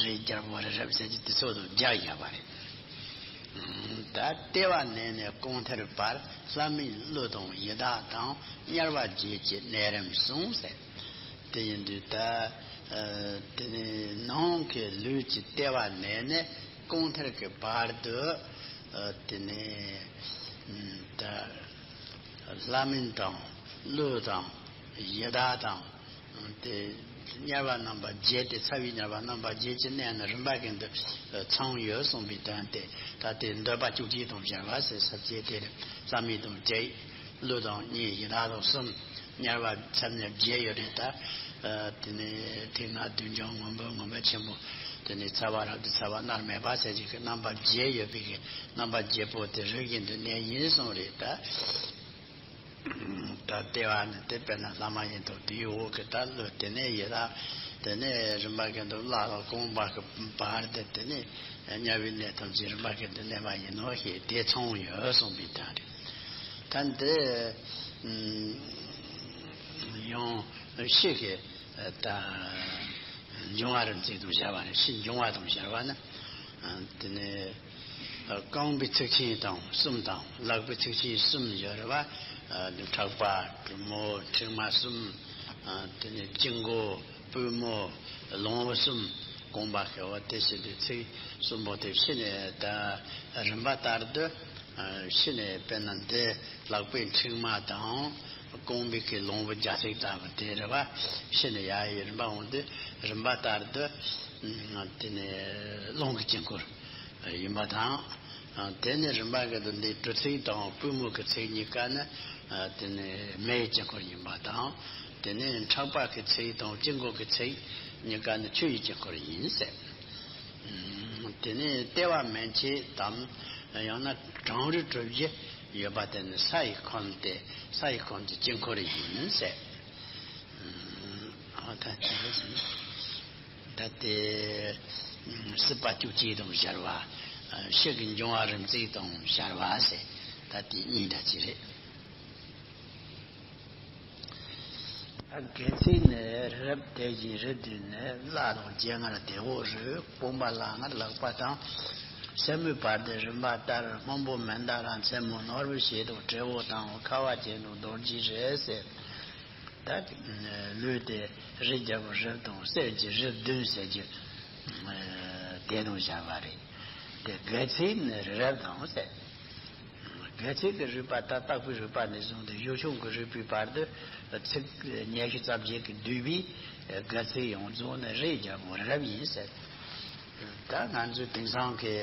རེད་རྒྱལ་པོ་རེད་རབ་ཟེར་གྱི་དེ་ཚོ་དང་རྒྱག་ཡོད་པ་རེད། ད་ལྟེ་བ་ནས་ནས་རྐང་མཐིལ་བར་ལྷ་མིན་ཀླུ་དང་ཡི་དྭགས་དང་དམྱལ་བ་བརྒྱད་ཀྱི་གནས་རིམ་གསུངས་ཟེར། དེ་ཡིན་དུས་ད་དེ་ནས་ནང་གི་ལུས་ཀྱི་ལྟེ་བ་ནས་ནས་རྐང་མཐིལ་གྱི་བར་དུ་དེ་ནས་ད་ལྷ་མིན་དང་ཀླུ་དང་ཡི་དྭགས་དང་། དེ་དམྱལ་བ་རྣམ་པ་བརྒྱད་དེ། ཚ་བའི་དམྱལ་བ་རྣམ་པ་བརྒྱད་ཀྱི་གནས་ནི་རིམ་པ་གི་འདི་ཚང་ཡོད་གསུངས་པའི་དོན་ཏེ། ད་དེ་འདོད་པ་བཅུ་གཅིག་དང་སྦྱར་བ་ཟེར། ས་བཅད་དེ་ལྷ་མིན་དང་བརྒྱད། ཀླུ་དང་གཉིས། ཡི་དྭགས་དང་གསུམ། དམྱལ་བ་ཚད་མེད་བརྒྱད་ཡོད་རེད། ད་དེ་ནས་ཐིག་ནག་བདུད་འཇོམས་སྔོན་པོ་སྔོན་པོ་ཆེན་པོ། དེ་ནས་ཚ་བ་རབ་ཏུ་ཚ་བ་མནར་མེད་པ་ཟེར་གྱི་གི་རྣམ་པ་བརྒྱད་ཡོད་པའི་གི་རྣམ་པ་བརྒྱད་པོ་དེ་རིམ་བཞིན་དུ་གནས་ཡིན་གསུངས་རེད་ད། ད་ལྟེ་བ་ནི་དེ་དཔེར་ན་ལྷ་མ་ཡིན་དང་དེའི་འོག་གི་ད་ཀླུ། དེ་ནས་ཡི་དྭགས། དེ་ནས་རིམ་པ་གི་འདུག་ཀླུ་དང་རྐང་པ་གི་བར་དེ། དེ་ནས་དམྱལ་བའི་གནས་ཐམས་ཅད་རིམ་པ་གི་འདུག་གནས་པ་ཡིན་ནོ་ཞེས་དེ་ཚང་ཡོད་གསུངས་པའི་དོན་རེད། ད་འདི་ཡང་ཕྱི་གི་ད་འབྱུང་བ་རིམ་བརྩེགས་དང་སྦྱར་བ་ནི། ཕྱི་འབྱུང་བ་དང་སྦྱར་བ་ནི། དེ་ནས་རྐང་པའི་ཚིགས་ཆེན་དང་གསུམ་དང་། ལག་པའི་ཚིགས་ཆེན་གསུམ་ཡོད་རེད་པ། ཕྲག་པ། གྲུ་མོ། མཁྲིག་མ་གསུམ། དེ་ནས་དཀྱིལ་འཁོར། པུས་མོ། ལོང་བུ་གསུམ། རྐང་པ་ཤེ་བ་དེ་བྱས་ཏེ་ཚིགས་གསུམ་པོ་དེ་ཕྱི་ནས་ད་རིམ་པ་ལྟར་དུ། ཕྱི་ནས་དཔེར་ན་འདི་ལག་པའི་མཁྲིག་མ་དང་། རྐང་པའི་གི་ལོང་བུ་རྒྱ་ཚིགས་ལྟ་བུ་དེ་རེད་པ། ཕྱི་ནས་ཡར་ཡི་རིམ་པ་འོང་དུས་རིམ་པ་ལྟར་དུ། དེ་ནས་རླུང་གི་དཀྱིལ་འཁོར་ཡིན་པ་དང་། དེ་ནས་རིམ་པ་གི་དུ་འདི་གྲུ་ཚིགས་དང་པུས་མོ་གི་ཚིགས་གཉིས་ཀ་ནི། དེ་ནས་མེ་ཡི་དཀྱིལ་འཁོར་ཡིན་པ་དང་། དེ་ནས་ཕྲག་པ་གི་ཚིགས་དང་དཀྱིལ་འཁོར་གྱི་ཚིགས་གཉིས་ཀ་ནི་ཆུ་ཡི་དཀྱིལ་འཁོར་ཡིན་ཟེར། དེ་ནས་ལྟེ་བ་མན་ཆད་དམ། ཡང་ན་གྲང་རེག་གྲུ་བཞི་ཡོད་པ་དེ་ནི་ས་ཡི་ཁམས་ཏེ། ས་ཡི་ཁམས་ཀྱི་དཀྱིལ་འཁོར་ཡིན་ཟེར། ཨ་ད་དེ་ད་དེ་སྲིད་པ་བཅུ་གཅིག་དང་སྦྱར་བ། ཕྱི་གི་འབྱུང་བ་རིམ་བརྩེགས་དང་སྦྱར་བ་ཟེར། ད་དེ་གཉིས་འདྲ་ཅིག་རེད། སྒལ་ཚིགས་ནི་རི་རབ་དེ་བཞིན་རི་བདུན་ནི། བརླ་དང་རྒྱལ་ངར་དེ་འོག་རི། དཔུང་པ་ལག་ངར་ལག་པ་དང་། སེན་མོའི་བར་དུ་རིམ་པ་ལྟར། སྔོན་པོ་མནྡ་ར་མཚན་མོ་ནོར་བུ་ཞེས་དང་བྲེ་བོ་དང་། ཁ་བ་ཅན་དང་རྡོ་རྗེའི་རི་ཟེར། ད་ལུས་དེ་རི་རྒྱལ་པོ་རི་རབ་དང་གསེར་གྱི་རི་བདུན་ཟེར་རྒྱུ་དེ་དང་བཞག་པ་རེད། དེ་སྒལ་ཚིགས་ནི་རི་རབ་དང་ཟེར། སྒལ་ཚིགས་ཀྱི་རིག་པ་ད་ལྟག་པའི་རིག་པ་ནས་བཟུང་སྟེ་གཞུག་བྱང་གི་རིག་པའི་བར་དུ་ཚིགས་ཉི་ཤུ་རྩ་བརྒྱད་ཀྱིས་བསྡུས་པའི་སྒལ་ཚིགས་ཡོངས་རྫོགས་ནི་རིའི་རྒྱལ་པོ་རི་རབ་ཡིན་ཟེར། ད་ང་ཚོས་དེང་སང་གི་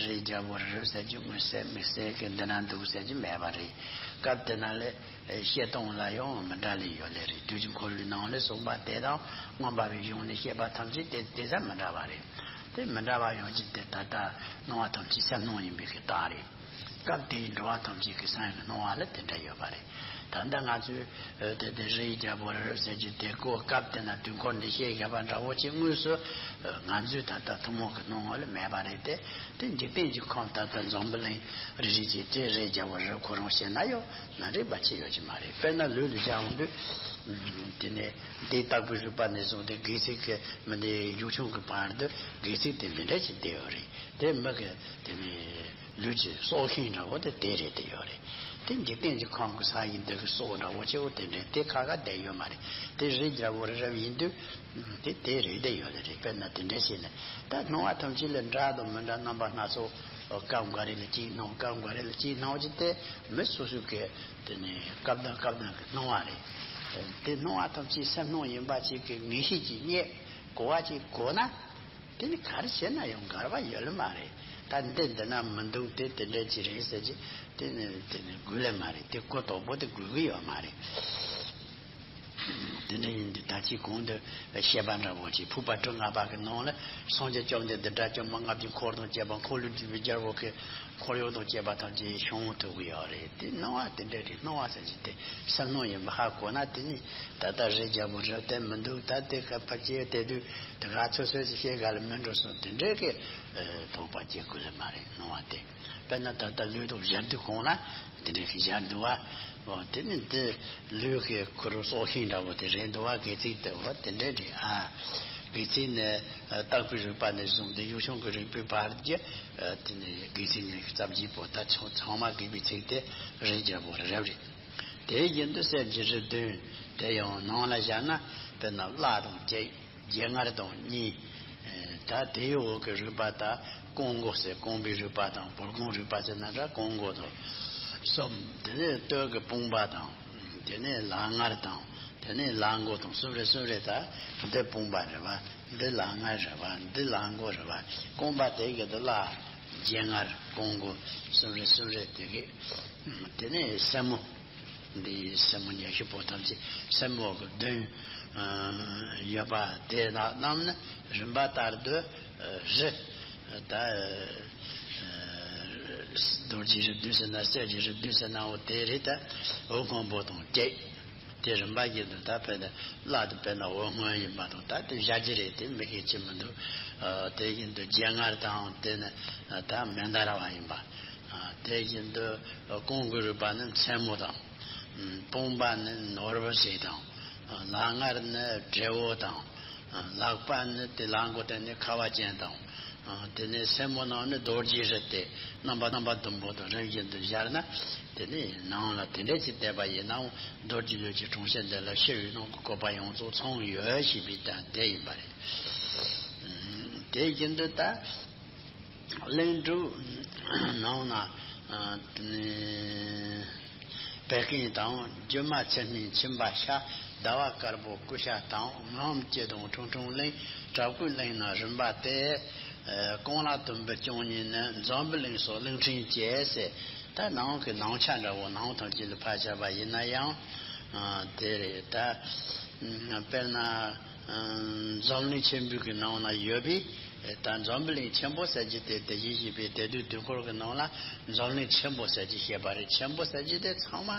རིའི་རྒྱལ་པོ་རི་རབ་ཟེར་རྒྱུ་མངོན་གསལ་དམིགས་བསལ་གྱི་འདི་ན་འདུག་ཟེར་རྒྱུ་མེད་པ་རེད། སྐབས་དེ་ན་ལས་བཤད་སྟངས་ལ་ཡང་མི་འདྲ་ལས་ཡོད་ལེ་རེད། དུས་ཀྱི་འཁོར་ལོའི་ནང་ལས་གསུངས་པ་དེ་དང་མངོན་པ་བའི་གཞུང་ནས་བཤད་པ་ཐམས་ཅད་དེ་དེ་ཙམ་མི་འདྲ་བ་རེད། དེ་མི་འདྲ་བ་ཡོང་རྒྱུ་དེ་ད་ལྟ་སྣང་བ་ཐམས་ཅད་སེམས་སྣང་ཡིན་པའི་གི་རྟགས་རེད། སྐབས་དེའི་འགྲོ་བ་ཐམས་ཅད་ཀྱི་སེམས་ཀྱི་སྣང་བ་ལ་དེ་འདྲ་ཡོད་པ་རེད། ད་ལྟ་ང་ཚོས་ཨ་དེ་དེ་རིའི་རྒྱལ་པོ་རི་རབ་ཟེར་རྒྱུ་དེ་ཀོ་སྐབས་དེ་ན་དུས་འཁོར་འདི་བཤད་བཞག་པ་འདྲ་བོ་ཅིག་དངོས་སུ་ཨ་ང་ཚོའི་ད་ལྟ་ཐུན་མོང་གི་སྣང་བ་ལ་མེད་པ་རེད་དེ། དེ་འཇིག་རྟེན་གྱི་ཁམས་ད་ལྟ་འཛམ་བུ་གླིང་རི་རི་ཅིག་དེ་རིའི་རྒྱལ་པོ་རི་རབ་ཁོ་རང་བཤད་ན་ཡང་ན་རིགས་པ་ཅི་ཡོད་ཀྱི་མ་རེད། དཔེར་ན་ལུས་ལ་བཞག་འོང་དུས་དེ་ནས་འདི་ལྟག་པའི་རིག་པ་ནས་བཟུང་སྟེ་སྒལ་ཚིགས་ཀྱི་མི་འདི་གཞུག་བྱང་གི་བར་དུ་སྒལ་ཚིགས་དེ་འདི་འདྲ་ཞིག་བསྡད་ཡོད་རེད། དེ་མི་གི་དེ་ནས་ལུས་ཀྱི་སྲོག་ཤིང་འདྲ་བོ་དེ་དེ་རེད་དེ་ཡོད་རེད། དེ་འཇིག་རྟེན་གྱི་ཁམས་ཀྱི་ས་ཡི་འདི་གི་སྲོག་འདྲ་བོ་ཆེ་བོ་དེ་འདྲ་དེ་ཁ་ཁ་བསྡད་ཡོད་མ་རེད། དེ་རིའི་རྒྱལ་པོ་རི་རབ་ཡིན་དུས་དེ་དེ་རེད་དེ་ཡོད་རེད། དཔེར་ན་དེ་འདྲ་བྱས་ནས་ད་སྣང་བ་ཐམས་ཅད་ལ་འདྲ་དང་མི་འདྲ་རྣམ་པ་སྣ་ཚོགས་སྐབས་འགའ་རེ་ལ་གཅིག་སྣང་། སྐབས་འགའ་རེ་ལ་གཅིག་སྣང་གི་དེ་མི་སོ་སོ་གི་དེ་ནས་སྐབས་དང་སྐབས་དང་གི་སྣང་བ་རེད། དེ་སྣང་བ་ཐམས་ཅད་སེམས་སྣང་ཡིན་པ་ཅིག་གི་ངེས་ཤེས་ཀྱིས་རྙེད་གོ་བ་ཅིག་གོ་ན། དེ་ནི་ག་རེ་བྱས་ན་ཡང་འགལ་བ་ཡོད་ལེ་མ་རེད། ད་འདི་འདི་ན་མི་འདུག་དེ་དེ་འདྲ་ཅིག་རེད་ཟེར་གྱི་དེ་ནི་དེ་ནི་དགོས་ལེ་མ་རེད། དེ་གོ་དོག་པོ་དེ་དགོས་ཀྱི་ཡོད་མ་རེད། དེ་འདྲ་ཡིན་དུས་ད་ཅི་གོང་དུ་བཤད་པ་འདྲ་བོ་ཅིག་ཕུར་པ་དྲུག་ལྔ་པ་གི་ནང་ལ་སངས་རྒྱས་བཅོམ་ལྡན་འདས་དགྲ་བཅོམ་པ་ལྔ་བདོའི་འཁོར་དང་བཅས་པ་འཁོར་ལོས་སྒྱུར་བའི་རྒྱལ་པོ་གི་འཁོར་གཡོག་དང་བཅས་པ་ཐམས་ཅད་བྱུང་ཐུབ་ཀྱི་ཡོད་རེད། དེ་སྣང་བ་དེ་འདྲ་རེད། སྣང་བ་ཟེར་གྱི་དེ་སེམས་སྣང་ཡིན་པ་ཧ་གོ་ན་དེ་ནི་ད་ལྟ་རིའི་རྒྱལ་པོ་རི་རབ་དེ་མི་འདུག་ད་དེ་ག་ཕར་སྐྱེལ་དེ་དུས་དེ་ག་ཚོད་ཚོད་ཅིག་བཤད་ག་ལ་མི་འགྲོ་སོང་། དེ་འདྲའི་གི་དོགས་པ་སྐྱེ་དགོས་ལེ་མ་རེད། སྣང་བ་དེ་དཔེར་ན་ད་ལྟ་ལུས་དང་སྦྱར་དུས་གོང་ལ་དེ་འདྲའི་གི་སྦྱར་འདུག་བ། འོ་དེ་ནི་འདི་ལུས་ཀྱི་ཁུ་རུ་སྲོག་ཤིང་འདྲ་བོ་དེ་རེད་འདུག་བ། སྒལ་ཚིགས་དེ་འོ་དེ་འདྲའི་རེད་ཨ། སྒལ་ཚིགས་ནི་ཨ་ལྟག་པའི་རིག་པ་ནས་བཟུང་སྟེ་གཞུག་བྱང་གི་རིག་པའི་བར་གྱི་ཨ་དེ་ནི་སྒལ་ཚིགས་ཉི་ཤུ་རྩ་བརྒྱད་པོ་ད་ཚང་ཚང་མ་སྒལ་པའི་ཚིགས་དེ་རིའི་རྒྱལ་པོ་རི་རབ་རེད། དེ་བཞིན་དུ་གསེར་གྱི་རི་བདུན་དེ་ཡང་ནང་ལ་བཞག་ན་དཔེར་ན་བརླ་དང་བརྒྱད་རྒྱལ་ངར་དང་གཉིས། ད་དེའི་འོག་གི་རིག་པ་ད་ཀོང་མགོ་ཟེར། ཀོང་པོའི་རིག་པ་དང་བོར་ཀོང་རིག་པ་ཟེར་ན་འདྲ། ཀོང་མགོ་དང་གསུམ། དེ་ནས་སྟོད་ཀྱི་དཔུང་པ་དང་། དེ་ནས་ལག་ངར་དང་། དེ་ནས་ལག་མགོ་དང་གསུམ་རེ་གསུམ་རེ། ད་འདི་དཔུང་པ་རེད་བ། འདི་ལག་ངར་རེད་བ། འདི་ལག་མགོ་རེད་བ། ཀོང་པ་དེ་གི་འདི་བརླ་རྒྱལ་ངར་ཀོང་མགོ་གསུམ་རེ་གསུམ་རེ་དེ་གི། དེ་ནས་སེན་མོ། འདི་སེན་མོ་ཉི་ཤུ་པོ་ཐམས་ཅད་སེན་མོ་གི་བདུན་ཡོད་པ་དེ་དག་རྣམས་ནི་རིམ་པ་ལྟར་དུ་རི་ད་རྡོ་རྗེ་རི་བདུན་ཟེར་ན་གསེར་གྱི་རི་བདུན་ཟེར་ན་འོ་དེ་རེད། ད་འོད་སྔོན་པོ་དང་བཅས་དེ་རིམ་པ་བཞིན་དུ་ད་དཔེར་ན་བརླ་དེ་དཔེར་ན་འོད་སྔོན་ཡིན་པ་དང་ད་དེ་བཞག་རྒྱུ་རེད། དེ་མི་ཤེས་ཀྱི་མི་འདུག་དེ་བཞིན་དུ་རྒྱལ་ངར་དང་དེ་ནི་ད་མནྡ་ར་བ་ཡིན་པ། དེ་བཞིན་དུ་ཀོང་གི་རུས་པ་ནི་མཚན་མོ་དང་། དཔུང་པ་ནི་ནོར་བུ་ཞིག་དང་། ལག་ངར་ནི་བྲེ་བོ་དང་། ལག་པ་ནི་དེ་ལག་མགོ་དེ་ནི་ཁ་བ་ཅན་དང་། དེ་ནས་སེན་མོ་ནང་ནི་རྡོ་རྗེའི་རི་སྟེ། རྣམ་པ་རྣམ་པ་བདུན་པོ་དང་རིམ་བཞིན་དུ་སྦྱར་ན། དེ་ནི་ནང་ལ་དེ་འདྲ་ཅིག་བལྟས་པ་ཡིན་ནའང་རྡོ་རྗེ་ལུས་ཀྱི་གྲོང་ཁྱེར་འདི་ལ་ཤི་བའི་ནང་གི་བཀོད་པ་ཡོངས་རྫོགས་ཚང་ཡོད་ཞེས་པའི་དོན་དེ་ཡིན་པ་རེད། དེ་བཞིན་དུ་ད། གླིང་དྲུག་ནང་ན་ཨ་བད་ཀན་དང་། སྒྱུ་མ་ཚེར་མའི་མཆིན་པ་ཤ། ཟླ་བ་དཀར་པོ་ཀུ་ཤ་དང་། ངམ་སྐྱི་དང་ཁྲུང་ཁྲུང་གླིང་། བྲག་བརྐོས་གླིང་ན་རིམ་པ་སྟེ། ཨ་གོང་ལ་དུམ་བུ་བཅུ་གཉིས་ནི། འཛམ་བུ་གླིང་སོགས་གླིང་ཕྲན་བཅས་ཟེར། ད་ནང་གི་ནང་ཆ་འདྲ་བོ་ནང་ཐམས་ཅད་ལ་ཕར་བཞག་པ་ཡིན་ན་ཡང་ཨ་དེ་རེད། ད་དཔེར་ན། འཛམ་གླིང་ཆེན་པོའི་གི་ནང་ན་ཡོད་པའི། ད་འཛམ་བུ་གླིང་ཆེན་པོ་ཟེར་གྱི་དེ་དེ་བཞིན་གཤེགས་པའི་དེ་དུས་དུས་འཁོར་གྱི་ནང་ལ་འཛམ་གླིང་ཆེན་པོ་ཟེར་གྱི་བཤད་པ་རེད། ཆེན་པོ་ཟེར་གྱི་དེ་ཚང་མ་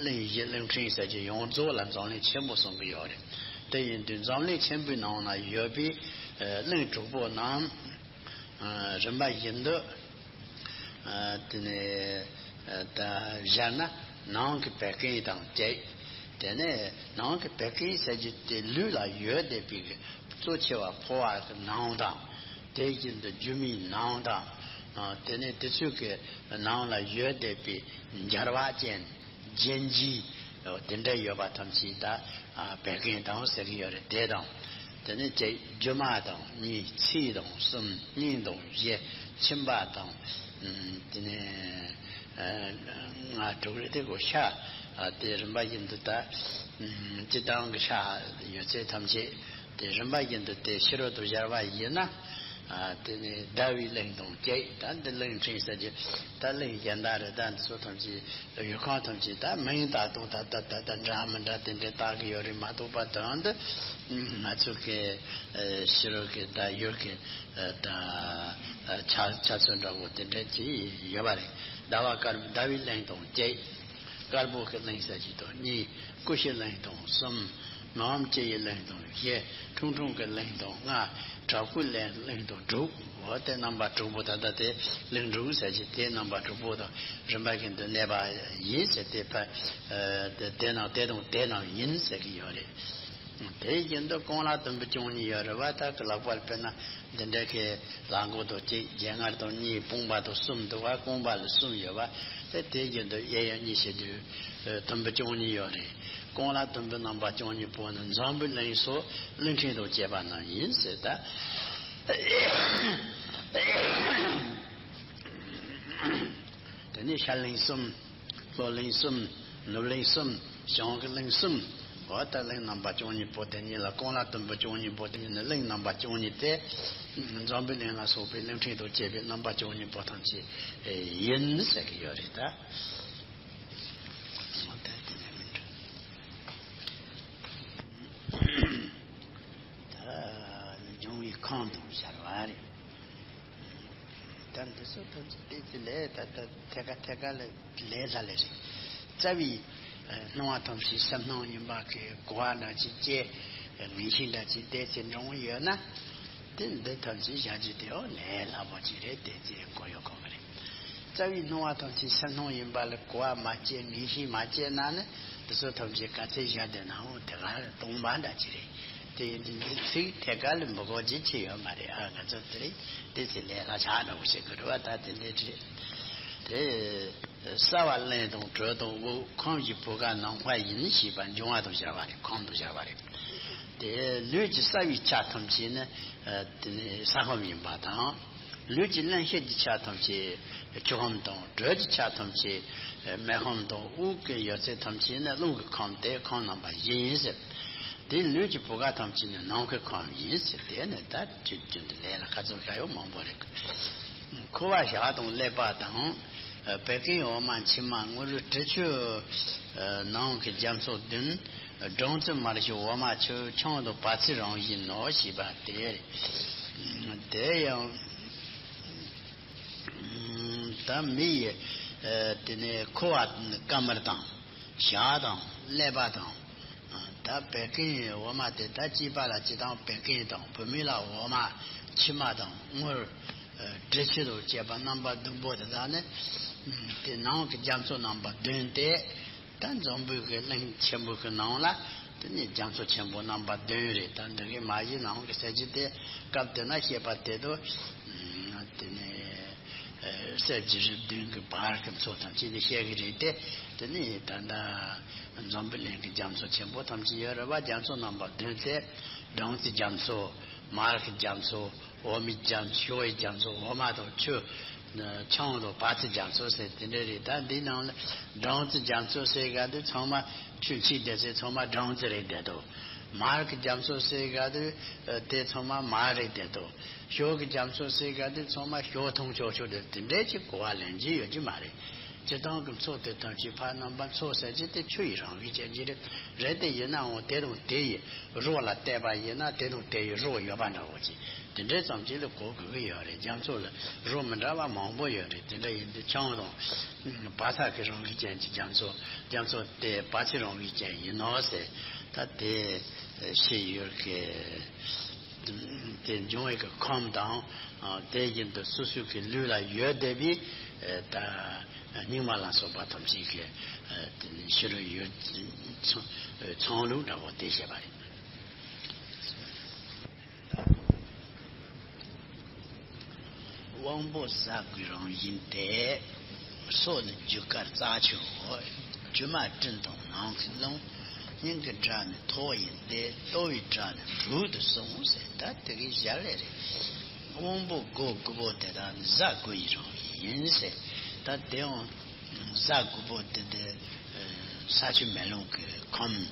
གླིང་བཞི་གླིང་ཕྲན་ཟེར་གྱི་ཡོངས་རྫོགས་ལ་འཛམ་གླིང་ཆེན་པོ་གསུང་གི་ཡོད་རེད། དེ་ཡིན་དུས་འཛམ་གླིང་ཆེན་པོའི་ནང་ན་ཡོད་པའི་གླིང་དྲུག་པོ་རྣམས་རིམ་པ་བཞིན་དུ། དེ་ནས་ད་སྦྱར་ན་ནང་གི་བད་ཀན་དང་བཅས། དེ་ནས་ནང་གི་བད་ཀན་ཟེར་རྒྱུ་དེ་ལུས་ལ་ཡོད་བསྡད་པའི་གཙོ་ཆེ་བ་ཕོ་བ་གི་ནང་དང་། དེ་བཞིན་དུ་རྒྱུ་མའི་ནང་དང་། ཨ། དེ་ནས་དེ་ཚོའི་གི་ནང་ལ་ཡོད་བསྡད་པའི་འབྱར་བ་ཅན། རྒྱན་གྱི་དེ་འདྲ་ཡོད་པ་ཐམས་ཅད་ད། ཨ། བད་ཀན་དང་ཟེར་གི་ཡོད་རེད། དེ་དང་། དེ་ནས་ཅིག་རྒྱུ་མ་དང་གཉིས། ཚིལ་དང་གསུམ། སྙིང་དང་བཞི། མཆིན་པ་དང་། ཨ། དེ་ནས། ཨ། ལྔ་དྲུག་རེད། དེ་གོ་ཤ། ཨ། དེ་རིམ་པ་བཞིན་དུ་ད། ཨ། སྤྱིར་བཏང་གི་ཤ་ཡོད་ཚད་ཐམས་ཅད་དེ་རིམ་པ་བཞིན་དུ་དེ་ཕྱི་རོལ་དུ་སྦྱར་བ་ཡིན་ན། ཨ། དེ་ནས་བརྡར་བའི་གླིང་དང་བཅས། ད་འདི་གླིང་ཕྲན་ཟེར་རྒྱུ་ད་གླིང་གཞན་དག་རེད། ད་འདི་ཚོ་ཐམས་ཅད་ཡུལ་ཁམས་ཐམས་ཅད་ད་མིང་ད་དུང་ད་ད་ད་ད་འདྲ་མི་འདྲ་དེ་འདྲའི་བཏགས་ཀྱི་ཡོད་རེད་མ་གཏོགས་པ། དོན་དུ་ང་ཚོ་གི། ཨ། ཕྱི་རོལ་གི་ད་ཡུལ་གི། ཨ། ད། ཨ། ཆ་ཆ་ཚོད་འདྲ་བོ་དེ་འདྲ་ཅིག་ཡོད་པ་རེད། ཟླ་བ་དཀར། ཟླ་བའི་གླིང་དང་བཅས། དཀར་པོ་གི་གླིང་ཟེར་གྱི་དང་གཉིས། ཀུ་ཤའི་གླིང་དང་གསུམ། མི་འམ་ཅི་ཡི་གླིང་དང་བཞི། ཁྲུང་ཁྲུང་གི་གླིང་དང་ལྔ། དྲག་པོའི་གླིང་གླིང་དང་དྲུག། འོ་དེ་རྣམ་པ་དྲུག་པོ། ད་ལྟ་དེ་གླིང་དྲུག་ཟེར་གྱི་དེ་རྣམ་པ་དྲུག་པོ་དང་རིམ་པ་བཞིན་དུ་གནས་པ་ཡིན་ཟེར། དེ་ཕ། ཨ། དེ་དེ་རྣམས་དེ་དང་དེ་རྣམས་ཡིན་ཟེར་གྱི་ཡོད་རེད། དེ་བཞིན་དུ་རྐང་ལག་དུམ་བུ་བཅུ་གཉིས་ཡོད་རེད་པ། ད་གི་ལག་པར་དཔེར་ན་འདི་འདྲ་གི་ལག་མགོ་དང་གཅིག་སྦྱང་ངར་དང་གཉིས། བུམ་པ་དང་གསུམ་འདུག་པ། རྐང་པ་ལ་གསུམ་ཡོད་པ། དེ་དེ་བཞིན་དུ་གཡས་གཡོན་གཉིས་བྱས་དུས། ཨ། དུམ་བུ་བཅུ་གཉིས་ཡོད་རེད། རྐང་ལག་དུམ་བུ་རྣམ་པ་བཅུ་གཉིས་པོ་ནི་འཛམ་བུའི་གླིང་སོགས་གླིང་ཕྲན་དང་བཅས་པ་རྣམས་ཡིན་ཟེར། ད། དེ་ནས་ཤར་གླིང་གསུམ། ལྷོ་གླིང་གསུམ། ནུབ་གླིང་གསུམ། བྱང་གི་གླིང་གསུམ། འོ་ད་གླིང་རྣམ་པ་བཅུ་གཉིས་པོ་དེ་ཉིད་ལ། རྐང་ལག་དུམ་བུ་བཅུ་གཉིས་པོ་དེ་ཉིད་ནི་གླིང་རྣམ་པ་བཅུ་གཉིས་ཏེ། འཛམ་བུའི་གླིང་ལ་སོགས་པའི་གླིང་ཕྲན་དང་བཅས་པའི་རྣམ་པ་བཅུ་གཉིས་པོ་ཐམས་ཅད་ཡིན་ཟེར་གྱི་ཡོད་རེད་ད། འོ་ད་དེ་ནས་མི་འདྲ། ད་འབྱུང་བའི་ཁམས་དང་སྦྱར་བ་རེད། ད་འདི་ཚོ་ཐམས་ཅད་ཏོག་ཙམ་ལས། ད་ད་ཐད་ཀ་ཐད་ཀ་ལ་ལས་ལ་ལས་རེད། རྩ་བའི་སྣང་བ་ཐམས་ཅད་སེམས་སྣང་ཡིན་པ་གི་གོ་བ་འདྲ་ཅིག་སྐྱེ། ངེས་ཤེས་འདྲ་ཅིག་ཏོག་ཙམ་འདྲོངས་ཡོད་ན། དེ་འདི་ཐམས་ཅད་བཞག་རྒྱུ་དེ། འོ་ལས་སླ་པོ་ཅིག་རེད། ཏོག་ཙམ་གོ་ཡོད་དགོས་ཀྱི་རེད། རྩ་བའི་སྣང་བ་ཐམས་ཅད་སེམས་སྣང་ཡིན་པ་ལ་གོ་བ་མ་སྐྱེས། ངེས་ཤེས་མ་སྐྱེས་ན་ནི་འདི་ཚོ་ཐམས་ཅད་ག་ཚད་བཞག་བསྡད་ནའང་དེ་ག་སྟོང་པ་འདྲ་ཅིག་རེད། དེ་ཡིན་དུས་འདི་ཚིག་ཐད་ཀ་ལ་མི་གོ་རྒྱུ་ཅི་ཡོད་མ་རེད། ཨ། ང་ཚོ་དེ་རིང་དེ་ཚེ་ལས་ལྷག་ཆགས་འདྲ་བོ་བྱེད་དགོས་རེད་པ། ད་དེ་འདྲ་རེད། དེ་ས་བ་གླིང་དང་དྲོད་དང་དབུགས། ཁམས་ཀྱི་བུ་ག་ནམ་མཁའ་ཡིན། ཞེས་པ་འབྱུང་བ་དང་སྦྱར་བ་རེད། ཁམས་དང་སྦྱར་བ་རེད། དེ་ལུས་ཀྱི་རྩ་བའི་ཆ་ཐམས་ཅད་ནི། ཨ། དེ་ནི་ས་ཁམས་ཡིན་པ་དང་། ལུས་ཀྱི་གླེན་བཤེས་ཀྱི་ཆ་ཐམས་ཅད་ཆུ་ཁམས་དང་། དྲོད་ཀྱི་ཆ་ཐམས་ཅད་མེ་ཁམས་དང་། དབུགས་ཀྱི་ཡོད་ཚད་ཐམས་ཅད་ནི་རླུང་གི་ཁམས་ཏེ། ཁམས་རྣམ་པ་བཞི་ཡིན་ཟེར། དེ་ལུས་ཀྱི་བུ་ག་ཐམས་ཅད་ནི་ནམ་མཁའི་ཁམས་ཡིན་ཟེར། དེ་ནི་ད་རྒྱུན་རྒྱུན་དུ་ལས་ལ་ཁ་ཚོན་ཁ་ཡོད་མང་པོ་རེད། ཁུ་བ་ཞག་དང་ཀླད་པ་དང་། བད་ཀན་འོ་མ་མཆིལ་མ་དངུལ་དྲི་ཆུ། ནང་གི་རྒྱ་མཚོ་བདུན། སྦྲང་རྩི་མར་ཞུ་འོ་མ་ཆུ། ཆང་དང་བལ་ཚིལ་རང་བཞིན་ནོ། ཞེས་པ་དེ་རེད། དེ་ཡང་ད་མི་ཡི་དེ་ནས་ཁུ་བ་དཀར་དམར་དང་། ཞག་དང་ཀླད་པ་དང་། ད་བད་ཀན་འོ་མ་དེ། ད་སྐྱེས་པ་ལ་སྤྱིར་བཏང་བད་ཀན་དང་། བུད་མེད་ལ་འོ་མ་མཆིལ་མ་དང་དངུལ། ཨ། དྲི་ཆུ་དང་བཅས་པ་རྣམ་པ་བདུན་པོ་དེ་དག་ནི། ཨ། དེ་ནང་གི་རྒྱ་མཚོ་རྣམ་པ་བདུན་ཏེ། ད་འཛམ་བུའི་གི་གླིང་ཆེན་པོ་གི་ནང་ལ་དེ་ནི་རྒྱ་མཚོ་ཆེན་པོ་རྣམ་པ་བདུན་རེད། ད་འདི་གི་མ་གཞི་ནང་གི་ས་གཞི་དེ་སྐབས་དེ་ན་བཤད་པ་དེ་དུ། ཨ། དེ་ནི། ཨ། གསེར་གྱི་རི་བདུན་གྱི་བར་གྱི་མཚོ་ཐམས་ཅད་ནི་བཤད་གི་རེད་དེ། དེ་ནི་ད་ལྟ་འཛམ་བུ་གླིང་གི་རྒྱ་མཚོ་ཆེན་པོ་ཐམས་ཅད་ཡོད་རེད་པ། རྒྱ་མཚོ་རྣམ་པ་བདུན་ཏེ། སྦྲང་རྩི་རྒྱ་མཚོ། མར་གྱི་རྒྱ་མཚོ། འོ་མའི་རྒྱ་མཚོ། ཞོ་ཡི་རྒྱ་མཚོ། འོ་མ་དང་ཆུ། ཆང་དང་བལ་ཚིལ་རྒྱ་མཚོ་ཟེར་དེ་འདྲ་རེད། ད་འདི་ནང་ལ་སྦྲང་རྩི་རྒྱ་མཚོ་ཟེར་ག་དུས་ཚང་མ་ཆུ་འཁྱིལ་བསྡད་ཚེ་ཚང་མ་སྦྲང་རྩི་རེད་བསྡད་དོ། མར་གྱི་རྒྱ་མཚོ་ཟེར་ག་དུས་དེ་ཚང་མ་མར་རེད་བསྡད་དོ། ཞོ་གི་རྒྱ་མཚོ་ཟེར་ག་དུས་ཚང་མ་ཞོ་འཐུང་ཆོག་ཆོག་དེ་དེ་འདྲས་ཀྱི་གོ་བ་ལེན་གྱི་ཡོད་ཀྱི་མ་རེད། སྤྱིར་བཏང་གི་མཚོ་དེ་ཐམས་ཅད་ཕར་རྣམ་པ་མཚོ་ཟེར་གྱི་དེ་ཆུ་ཡི་རང་བཞིན་ཅན་གྱི་རེད། རེད་དེ་ཡིན་ནའང་དེ་དང་དེ་ཡི་རོ་ལ་བལྟས་པ་ཡིན་ན་དེ་དང་དེ་ཡི་རོ་ཡོད་པ་འདྲ་བོ་ཅིག་དེ་འདྲས་ཙམ་ཅིག་ལ་གོ་དགོས་ཀྱི་ཡོད་རེད། རྒྱ་མཚོ་ལ་རོ་མི་འདྲ་བ་མང་པོ་ཡོད་རེད། དེ་འདྲ་ཡིན་དུས་ཆང་དང་བལ་ཚིལ་གྱི་རང་བཞིན་ཅན་གྱི་རྒྱ་མཚོ། རྒྱ་མཚོ་དེ་བལ་ཚིལ་རང་བཞིན་ཅན་ཡིན་ནོ་ཟེར། ད་དེ་ཤེས་ཡོད་ཀྱི། དེ་འབྱུང་བའི་གི་ཁམས་དང་། ཨ། དེ་བཞིན་དུ་སོ་སོའི་གི་ལུས་ལ་ཡོད་བསྡད་པའི། ཨ། ད་ སྙིགས་མ་ལ་སོགས་པ་ཐམས་ཅད་ཀྱི་དེ་ནི་ཕྱི་རོལ་ཡུལ་ཚང་ལུགས་འདྲ་བོ་དེ་བཤད་པ་རེད། དབང་པོ་གཟའ་གོས་རང་བཞིན་ཏེ། སོ་ནི་རྒྱུ་སྐར་རྩྭ་ཆུའོ། རྒྱུ་མ་སྤྲིན་དང་ནམ་མཁའི་རླུང་། སྙིང་གི་སྒྲ་ནི་ཐོག་ཡིན་ཏེ། ལྟོ་བའི་སྒྲ་ནི་འབྲུག་ཏུ་གསུངས་ཟེར། ད་དེ་གའི་ཞལ་ལས་རེད། དབང་པོ་སྒོ་དགུ་པོ་དེ་དག་ནི་གཟའ་གོས་ཡི་རང་བཞིན་ཡིན་ཟེར། ད་དེའང་གཟའ་དགུ་པོ་དེ་དེ་ས་ཆུ་མེ་རླུང་གི་ཁམས།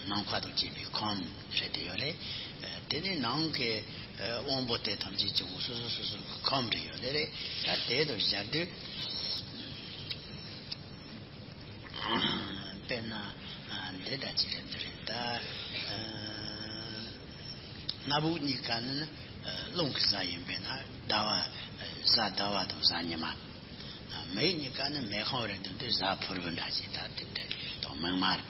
ནམ་མཁའ་དང་བཅས་པའི་ཁམས་རེད་དེ་ཡོད་རེད། དེ་ནས་ནང་གི་དབང་པོ་དེ་ཐམས་ཅད་ཀྱང་སོ་སོ་སོ་སོ་གི་ཁམས་རེད་ཡོད་རེད། ད་དེ་དང་སྦྱར་དུས། དཔེར་ན་འདི་ལྟ་ཅི་རེད་འདི་རེད་ད། སྣ་བུག་གཉིས་ཀ་ནི་རླུང་གི་གཟའ་ཡིན་པས་ན་ཟླ་བ། གཟའ་ཟླ་བ་དང་གཟའ་ཉི་མ། མིག་གཉིས་ཀ་ནི་མེ་ཁོང་རེད་འདུག་འདི་གཟའ་ཕུར་བུ་འདྲ་ཞིག་ད་དེ་འདྲ་དང་མིག་དམར།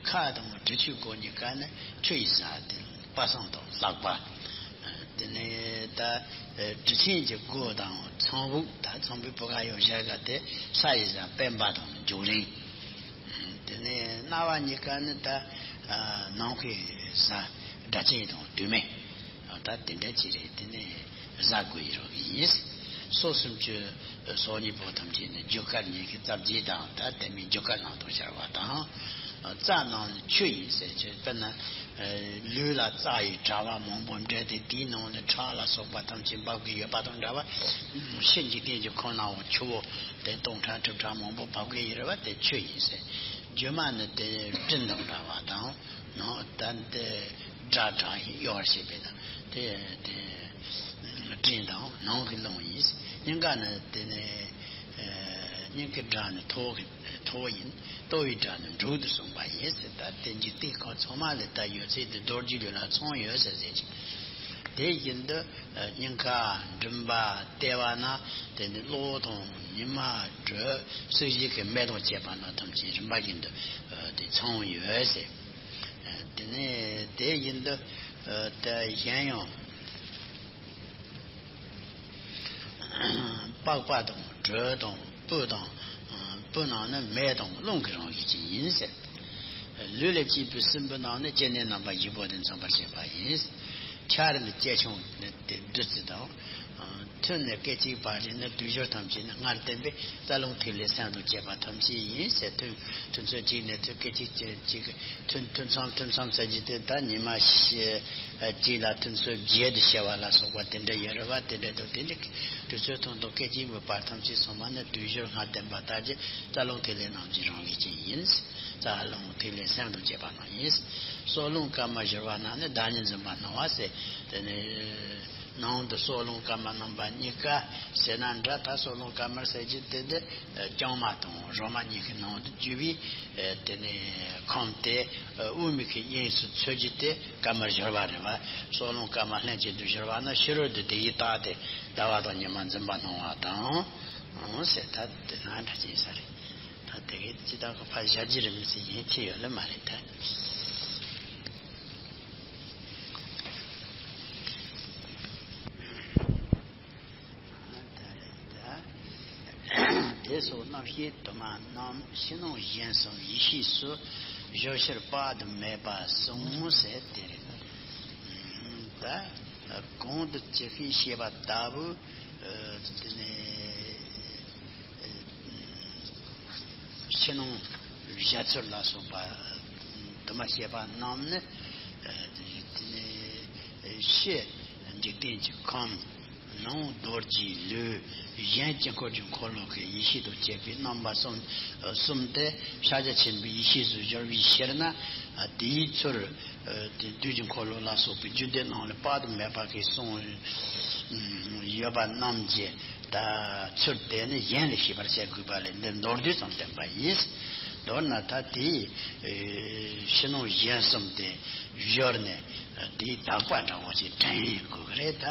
ཁ་དང་དྲི་ཆུའི་སྒོ་གཉིས་ཀ་ནི་ཆུ་ཡི་གཟའ་དེ་པ་སངས་དང་ལྷགས་པ། དེ་ནས་ད་དྲི་ཆེན་གྱི་སྒོ་དང་ཚངས་བུག་ད་ཚངས་བུག་བུ་ག་ཡོད་བཞག་ག་དེ་ས་ཡི་གཟའ་སྤེན་པ་དང་མགྱོགས་རིང་། དེ་ནས་རྣ་བ་གཉིས་ཀ་ནི་ད་ནམ་མཁའི་གཟའ་སྒྲ་གཅན་དང་དུ་མེ། ད་དེ་འདྲ་ཅི་རེད། དེ་ནས་གཟའ་གོས་ཡི་རང་བཞིན་ཡིན། སོ་སུམ་ཅུ་སོ་གཉིས་པོ་ཐམས་ཅད་ནི་རྒྱུ་སྐར་ཉི་ཤུ་རྩ་བརྒྱད་དང་ད་དེ་མིན་རྒྱུ་སྐར་ནང་དུ་ཤར་བ་དང་། རྩྭ་ནང་ནི་ཆུ་ཡིན་ཟེར་ཆོས་དཔེར་ན། ལུས་ལ་རྩྭ་ཡི་དྲ་བ་མང་པོ་འབྲེལ་ཏེ་དེའི་ནང་ནས་ཁྲག་ལ་སོགས་པ་ཐམས་ཅད་འབབ་ཀྱི་ཡོད་པ་དང་འདྲ་བ། ཕྱི་འཇིག་རྟེན་གྱི་ཁམས་ནང་འོ་ཆུ་བོ་དེ་སྟོང་ཕྲག་ཁྲི་ཕྲག་མང་པོ་འབབ་ཀྱི་ཡོད་རེད་བ། དེ་ཆུ་ཡིན་ཟེར། རྒྱུ་མ་ནི་དེ་སྤྲིན་དང་འདྲ་བ་དང་། ནང་ད་དེ་སྒྲ་གྲགས་ཤིང་གཡོ་བར་བྱེད་པས་ན་དེ་དེ་སྤྲིན་དང་ནམ་མཁའི་རླུང་ཡིན། སྙིང་ག་ནི་དེ་ནི་སྙིང་གི་སྒྲ་ནི་ཐོག་གི་ཐོག་ཡིན། ལྟོ་བའི་སྒྲ་ནི་འབྲུག་ཏུ་གསུངས་པ་ཡིན་ཟེར། ད་དེ་འཇིག་རྟེན་ཁམས་ཚང་མ་ལ་ད་ཡོད་ཚད་དེ་རྡོ་རྗེ་ལུས་ལ་ཚང་ཡོད་ཟེར་ཟེར་གྱི། དེ་བཞིན་དུ་སྙིང་ག་མགྲིན་པ་ལྟེ་བ་ན་དེ་ནི་གློ་དང་ཉི་མ་དྲོད་སྲིད་ཞིའི་མེ་དང་བཅས་པ་ན་ཐམས་ཅད་རིམ་པ་བཞིན་དུ་དེ་ཚང་ཡོད་ཟེར། དེ་ནས་དེ་བཞིན་དུ་ད་གཞན་ཡང་། པགས་པ་དང་དྲོད་དང་སྤུ་དང་སྤུ་ནང་ནི་མེ་དང་རླུང་གི་རང་བཞིན་ཅན་ཡིན་ཟེར། ལུས་ལ་སྐྱེས་པའི་སྲིན་བུ་རྣམས་ནི་སྐྱེ་གནས་རྣམ་པ་བཞི་པོ་དེ་མཚོན་པར་བྱེད་པ་ཡིན། ཆར་ནི་ལྕེ་ཆུང་ནི་དེ་བདུད་རྩི་དང་། ཐུན་ནི་སྐད་ཅིག་པ་རེ་ནི་དུས་སྦྱོར་ཐམས་ཅད་ནི་སྔར་བསྟན་པའི་རྩ་རླུང་ཐིག་ལེ་སེམས་དང་བཅས་པ་ཐམས་ཅད་ཡིན་ཟེར། ཐུན་ཐུན་ཚོད་གཅིག་ནས་ཐུན་སྐད་ཅིག་གཅིག་ཐུན་ཐུན་མཚམས་ཐུན་མཚམས་ཟེར་རྒྱུ་དེ་ད་ཉི་མ་ཤི་གཅིག་ལ་ཐུན་ཚོད་བརྒྱད་དུ་བྱ་བ་ལ་སོགས་པ་དེ་འདྲ་ཡོད་རེད་བ། དེ་འདྲ་དང་དེ་འདྲ་དུས་ཚོད་ཐུང་ཐུང་སྐད་ཅིག་མའི་བར་ཐམས་ཅད་སོང་བ་ནི་དུས་སྦྱོར་སྔར་བསྟན་པ་ལྟར་གྱི་རྩ་རླུང་ཐིག་ལེ་རྣམས་ཀྱི་རང་བཞིན་ཅན་ཡིན། རྩ་རླུང་ཐིག་ལེ་སེམས་དང་བཅས་པ་རྣམས་ཡིན། སྲོག་རླུང་དཀར་དམར་སྦྱོར་བ་རྣམས་ནི་བདག་ཉིད་འཛིན་པ་སྣང་བ་ཟེར། དེ་ནས་ནང་དུ་སྲོག་རླུང་དཀར་དམར་རྣམ་པ་གཉིས་ཀ་ཟེར་ན་འདྲ། ད་སྲོག་རླུང་དཀར་དམར་ཟེར་རྒྱུ་དེ་འདི་རྐྱང་མ་དང་རོ་མ་གཉིས་ཀྱི་ནང་དུ་རྒྱུ་བའི་དེ་ནས་ཁམས་དེ་དབུ་མའི་གི་དབྱིངས་སུ་ཚུད་རྒྱུ་དེ་དཀར་དམར་སྦྱོར་བ་རེད་བ། སྲོག་རླུང་དཀར་དམར་ལྷན་ཅིག་ཏུ་སྦྱོར་བ་ན་ཕྱི་རོལ་དུ་དེ་ཡི་རྟགས་དེ་ཟླ་བ་དང་ཉི་མ་འཛིན་པ་སྣང་བ་དང་ཟེར། ད་དེ་ན་འདྲ་ཅན་ས་རེད། ད་དེ་གའི་ཅི་ད་ག་ཕ་བཞག་རྒྱུ་རེད་མི་སྲིད་ཡིན་ཁྱེད་ཡོད་ལ་མ་རེད་ད། དེ་སོགས་རྣམ་ཤེས་དུ་མ་རྣམས་ཕྱི་ནང་གཞན་གསུམ་ཡེ་ཤེས་སུ་སྦྱོར་ཕྱིར་དཔག་ཏུ་མེད་པ་གསུངས་ཟེར་དེ་རེད། ད་གོང་དུ་ཅི་ཤེས་ཞེས་པ་ལྟ་བུ་དེ་ནས། ཕྱི་ནང་བཞག་ཚུལ་ལ་སོགས་པ་དུ་མ་བཤད་པ་རྣམས་ནི། དེ་ནི་ཕྱི་འཇིག་རྟེན་གྱི་ཁམས། ནང་རྡོ་རྗེའི་ལུས། གཞན་དཀྱིལ་འཁོར་གྱི་འཁོར་ལོ་གི་ཡེ་ཤེས་དང་བཅས་པའི་རྣམ་པ་གསུམ། གསུམ་སྟེ་ཕྱག་རྒྱ་ཆེན་པོའི་ཡེ་ཤེས་སུ་སྦྱོར་བའི་ཕྱིར་ན། དེའི་ཚུལ། དེ་བདུད་ཀྱི་འཁོར་ལོ་ལ་སོགས་པའི་རྒྱུད་སྡེ་རྣམས་ལ་དཔག་ཏུ་མེད་པ་གིས་གསུངས་ཡོད་པ་རྣམས་ཀྱི། ད་ཚུལ་དེ་ནི་གཞན་ལ་ཤེས་པར་བྱ་དགོས་པ་ལས་འདི་མདོར་བསྡུས་ཙམ་བསྟན་པ་ཡིན། མདོར་ན་ད་དེའི་ཕྱི་ནང་གཞན་གསུམ་དེ་སྦྱོར་ནས་དེའི་དག་པ་འདྲ་བོ་ཞིག་དྲན་དགོས་ཀྱི་རེད། ད་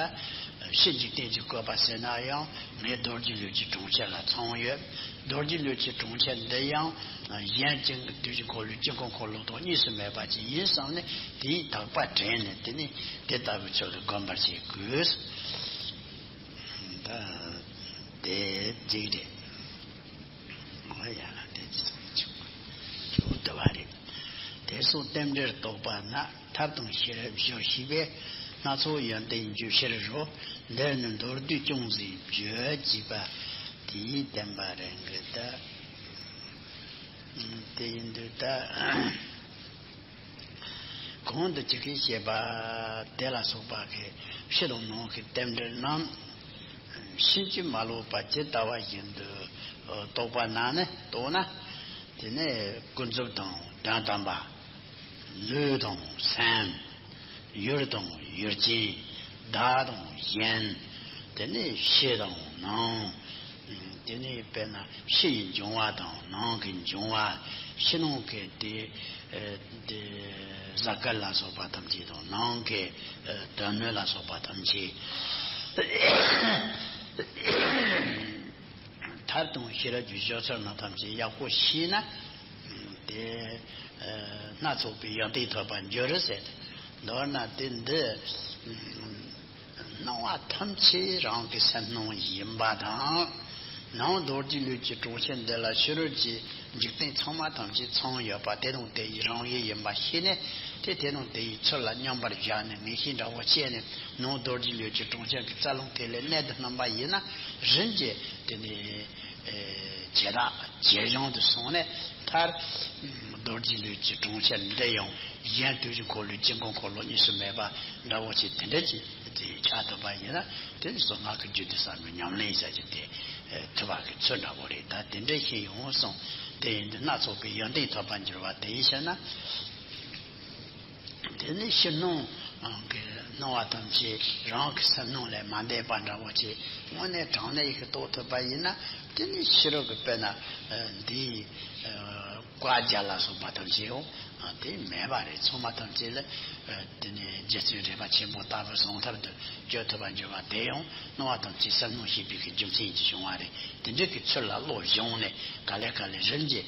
ཕྱི་འཇིག་རྟེན་གྱི་བཀོད་པ་ཟེར་ན་ཡང་ངའི་རྡོ་རྗེ་ལུས་ཀྱི་གྲོང་ཁྱེར་ལ་ཚང་ཡོད། རྡོ་རྗེ་ལུས་ཀྱི་གྲོང་ཁྱེར་འདི་ཡང་གཞན་ཀྱི་བདུད་ཀྱི་འཁོར་ལོའི་དཀྱིལ་འཁོར་འཁོར་ལོ་དང་གཉིས་སུ་མེད་པ་ཅིག་ཡིན་བསམ་ནས་དེའི་དག་པ་དྲན་ནས་དེ་ནི་དེ་ལྟ་བུའི་ཚུལ་དུ་བསྒོམ་པར་བྱེད་དགོས། ད་དེ་གཅིག་རེད། ཡ་ལ་དེ་ཚོ་ཆུང་ཆུང་དུ་བ་རེད། དེ་སོགས་རྟེན་འབྲེལ་རྟོགས་པ་ན་ཐབས་དང་ཤེས་རབ་བཞི་ཤེས་པས་སྣ་ཚོགས་ཡོན་ཏན་འཇུག་ཕྱིར་རོ། འདིར་ནི་མདོར་བསྡུས་ཅུང་ཟད་བརྗོད་ཅེས་པ་དེའི་བསྟན་པ་རེད་འདུག་ད། དེ་ཡིན་དུས་ད། གོང་དུ་ཇི་སྐད་བཤད་པ་དེ་ལ་སོགས་པ་གི་ཕྱི་དང་ནང་གི་རྟེན་འབྲེལ་རྣམས་ཕྱིན་ཅི་མ་ལོག་པ་ཇི་ལྟ་བ་བཞིན་དུ་རྟོགས་པ་ན་ནི་རྟོགས་ན། དེ་ནས་ཀུན་རྫོབ་དང་དོན་དམ་པ། ལུས་དང་སེམས། ཡུལ་དང་ཡུལ་ཅན། བདག་དང་གཞན། དེ་ནས་ཕྱི་དང་ནང་། དེ་ནས་དཔེར་ན་ཕྱི་ཡི་འབྱུང་བ་དང་ནང་གི་འབྱུང་བ། ཕྱི་ནང་གི་དེ་དེ་གཟའ་སྐར་ལ་སོགས་པ་ཐམས་ཅད་དང་ནང་གི་དོན་སྣོད་ལ་སོགས་པ་ཐམས་ཅད། ཐབས་དང་ཤེས་རབ་ཀྱི་སྦྱོར་ཚུལ་རྣམས་ཐམས་ཅད་ཡག་པོ་ཤེས་ན། དེ་སྣ་ཚོགས་པའི་ཡོན་ཏན་ཐོབ་པར་འགྱུར་ཟེར། མདོར་ན་དེ་འདི་སྣང་བ་ཐམས་ཅད་རང་གི་སེམས་སྣང་ཡིན་པ་དང་། ནང་རྡོ་རྗེ་ལུས་ཀྱི་གྲོང་ཁྱེར་འདི་ལ་ཕྱི་རོལ་གྱི་འཇིག་རྟེན་ཚང་མ་ཐམས་ཅད་ཚང་ཡོད་པ་དེ་དང་དེ་ཡི་རང་བཞིན་ཡིན་པ་ཤེས་ནས། དེ་དེ་དང་དེ་ཡི་ཚུལ་ལ་མཉམ་པར་བཞག་ནས་ངེས་ཤེས་འདྲ་བོ་སྐྱེས་ནས། ནང་རྡོ་རྗེ་ལུས་ཀྱི་གྲོང་ཁྱེར་གྱི་རྩ་རླུང་ཐིག་ལེ་གནད་དུ་སྣུན་པ་ཡིན་ན། རིམ་གྱིས་དེ་ནས་ཨེ་བྱེ་བྲག་ཇེ་ཆུང་དུ་སོང་ནས། མཐར་རྡོ་རྗེ་ལུས་ཀྱི་གྲོང་ཁྱེར་འདི་ཡང་གཞན་དུས་ཀྱི་འཁོར་ལོའི་དཀྱིལ་འཁོར་འཁོར་ལོ་གཉིས་སུ་མེད་པ་འདྲ་བོ་ཅིག་དེ་འདྲ་ཅིག་དེ་ཆགས་ཐུབ་པ་ཡིན་ན། དེ་ནི་གཟུངས་སྔགས་ཀྱི་རྒྱུད་སྡེ་གསར་པའི་ཉམས་ལེན་ཟེར་གྱི་དེ་ཐུབ་པ་གི་ཚུལ་འདྲ་བོ་རེད། ད་དེ་འདྲ་ཞིག་ཡོང་སོང་། དེ་ཡིན་དུས་སྣ་ཚོགས་པའི་ཡོན་ཏན་ཐོབ་པར་འགྱུར་བ་དེ་ཡིན་ཕྱིར་ན། དེ་ནི་ཕྱི་སྣང་གི་སྣང་བ་ཐམས་ཅད་རང་གི་སེམས་སྣང་ལས་མ་འདས་པ་འདྲ་བོ་ཅིག་དངོས་གནས་དྲང་གནས་ཡིན་གྱི་རྟོགས་ཐུབ་པ་ཡིན་ན། དེ་ནི་ཕྱི་རོལ་གྱི་དཔེར་ན་འདིའི་བཀའ་རྒྱ་ལ་སོགས་པ་ཐམས་ཅད་ཡང་དེ་མེད་པ་རེད། ཚང་མ་ཐམས་ཅད་ལ་དེ་ནི་རྗེ་བཙུན་རས་པ་ཆེན་པོ་ལྟ་བུ་གསུང་ཐབས་དུ་བཅོས་ཐུབ་པར་འགྱུར་བ་དེ་ཡང་སྣང་བ་ཐམས་ཅད་སེམས་སྣང་ཤེས་པའི་གི་རྒྱུ་མཚན་གྱིས་བྱུང་བ་རེད། དེ་འདྲ་གི་ཚུལ་ལ་བློ་སྦྱོང་ནས་ག་ལེ་ག་ལེ་རིམ་གྱིས་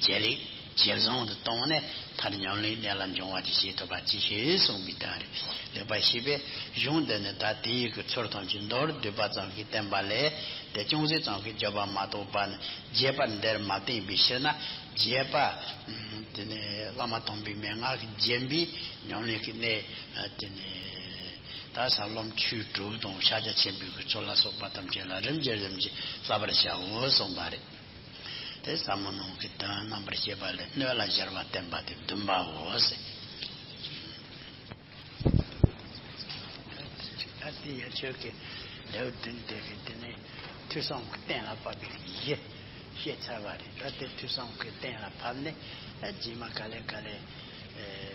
ཇེ་ལེགས་ཇེ་བཟང་དུ་བཏང་ནས། མཐར་ཉམས་ལེན་གནད་ལ་འབྱུང་བ་དེ་བྱེད་ཐུབ་པ་ཅིག་ཞེས་གསུངས་པའི་དོན་རེད། ལེགས་པར་ཤེས་པས་གཞུང་འདི་ནི་ད་དེ་ཡི་གི་ཚུལ་ཐམས་ཅད་མདོར་བསྡུས་པ་ཙམ་ཞིག་བསྟན་པ་ལས། དེ་ཅུང་ཟད་ཙམ་ཞིག་བརྗོད་པ་མ་གཏོགས་པ་ནི་རྒྱས་པར་འདིར་མ་བསྟན་པའི་ཕྱིར་ན། རྒྱས་པ་དེ་ནི་བླ་མ་དམ་པའི་མན་ངག་གིས་བརྒྱན་པའི་ཉམས་ལེན་གྱི་གནད་དེ་ནི་ད་ཟབ་ལམ་ཆོས་དྲུག་དང་ཕྱག་རྒྱ་ཆེན་པོའི་གི་ཚུལ་ལ་སོགས་པ་ཐམས་ཅད་ལ་རིམ་གྱིས་རིམ་གྱིས་བསླབ་པར་བྱའོ་གསུངས་པ་རེད། དེ་ཟབ་མོ་ནང་གི་དོན་རྣམ་པར་བཤད་པ་ལས་སྣོད་ལ་སྦྱར་བ་བསྟན་པ་དེ་བདུན་པའོ་ཟེར། ད་དེ་ཡ་ཆོས་ཀྱི་ལེའུ་བདུན་དེ་གི་དེ་ནས་ཐོས་བསམ་གྱི་གཏན་ལ་ཕབ་པའི་གཞི་བཤད་ཚར་བ་རེད། ད་དེ་ཐོས་བསམ་གྱི་གཏན་ལ་ཕབ་ནས་རྗེས་མ་ག་ལེ་ག་ལེ་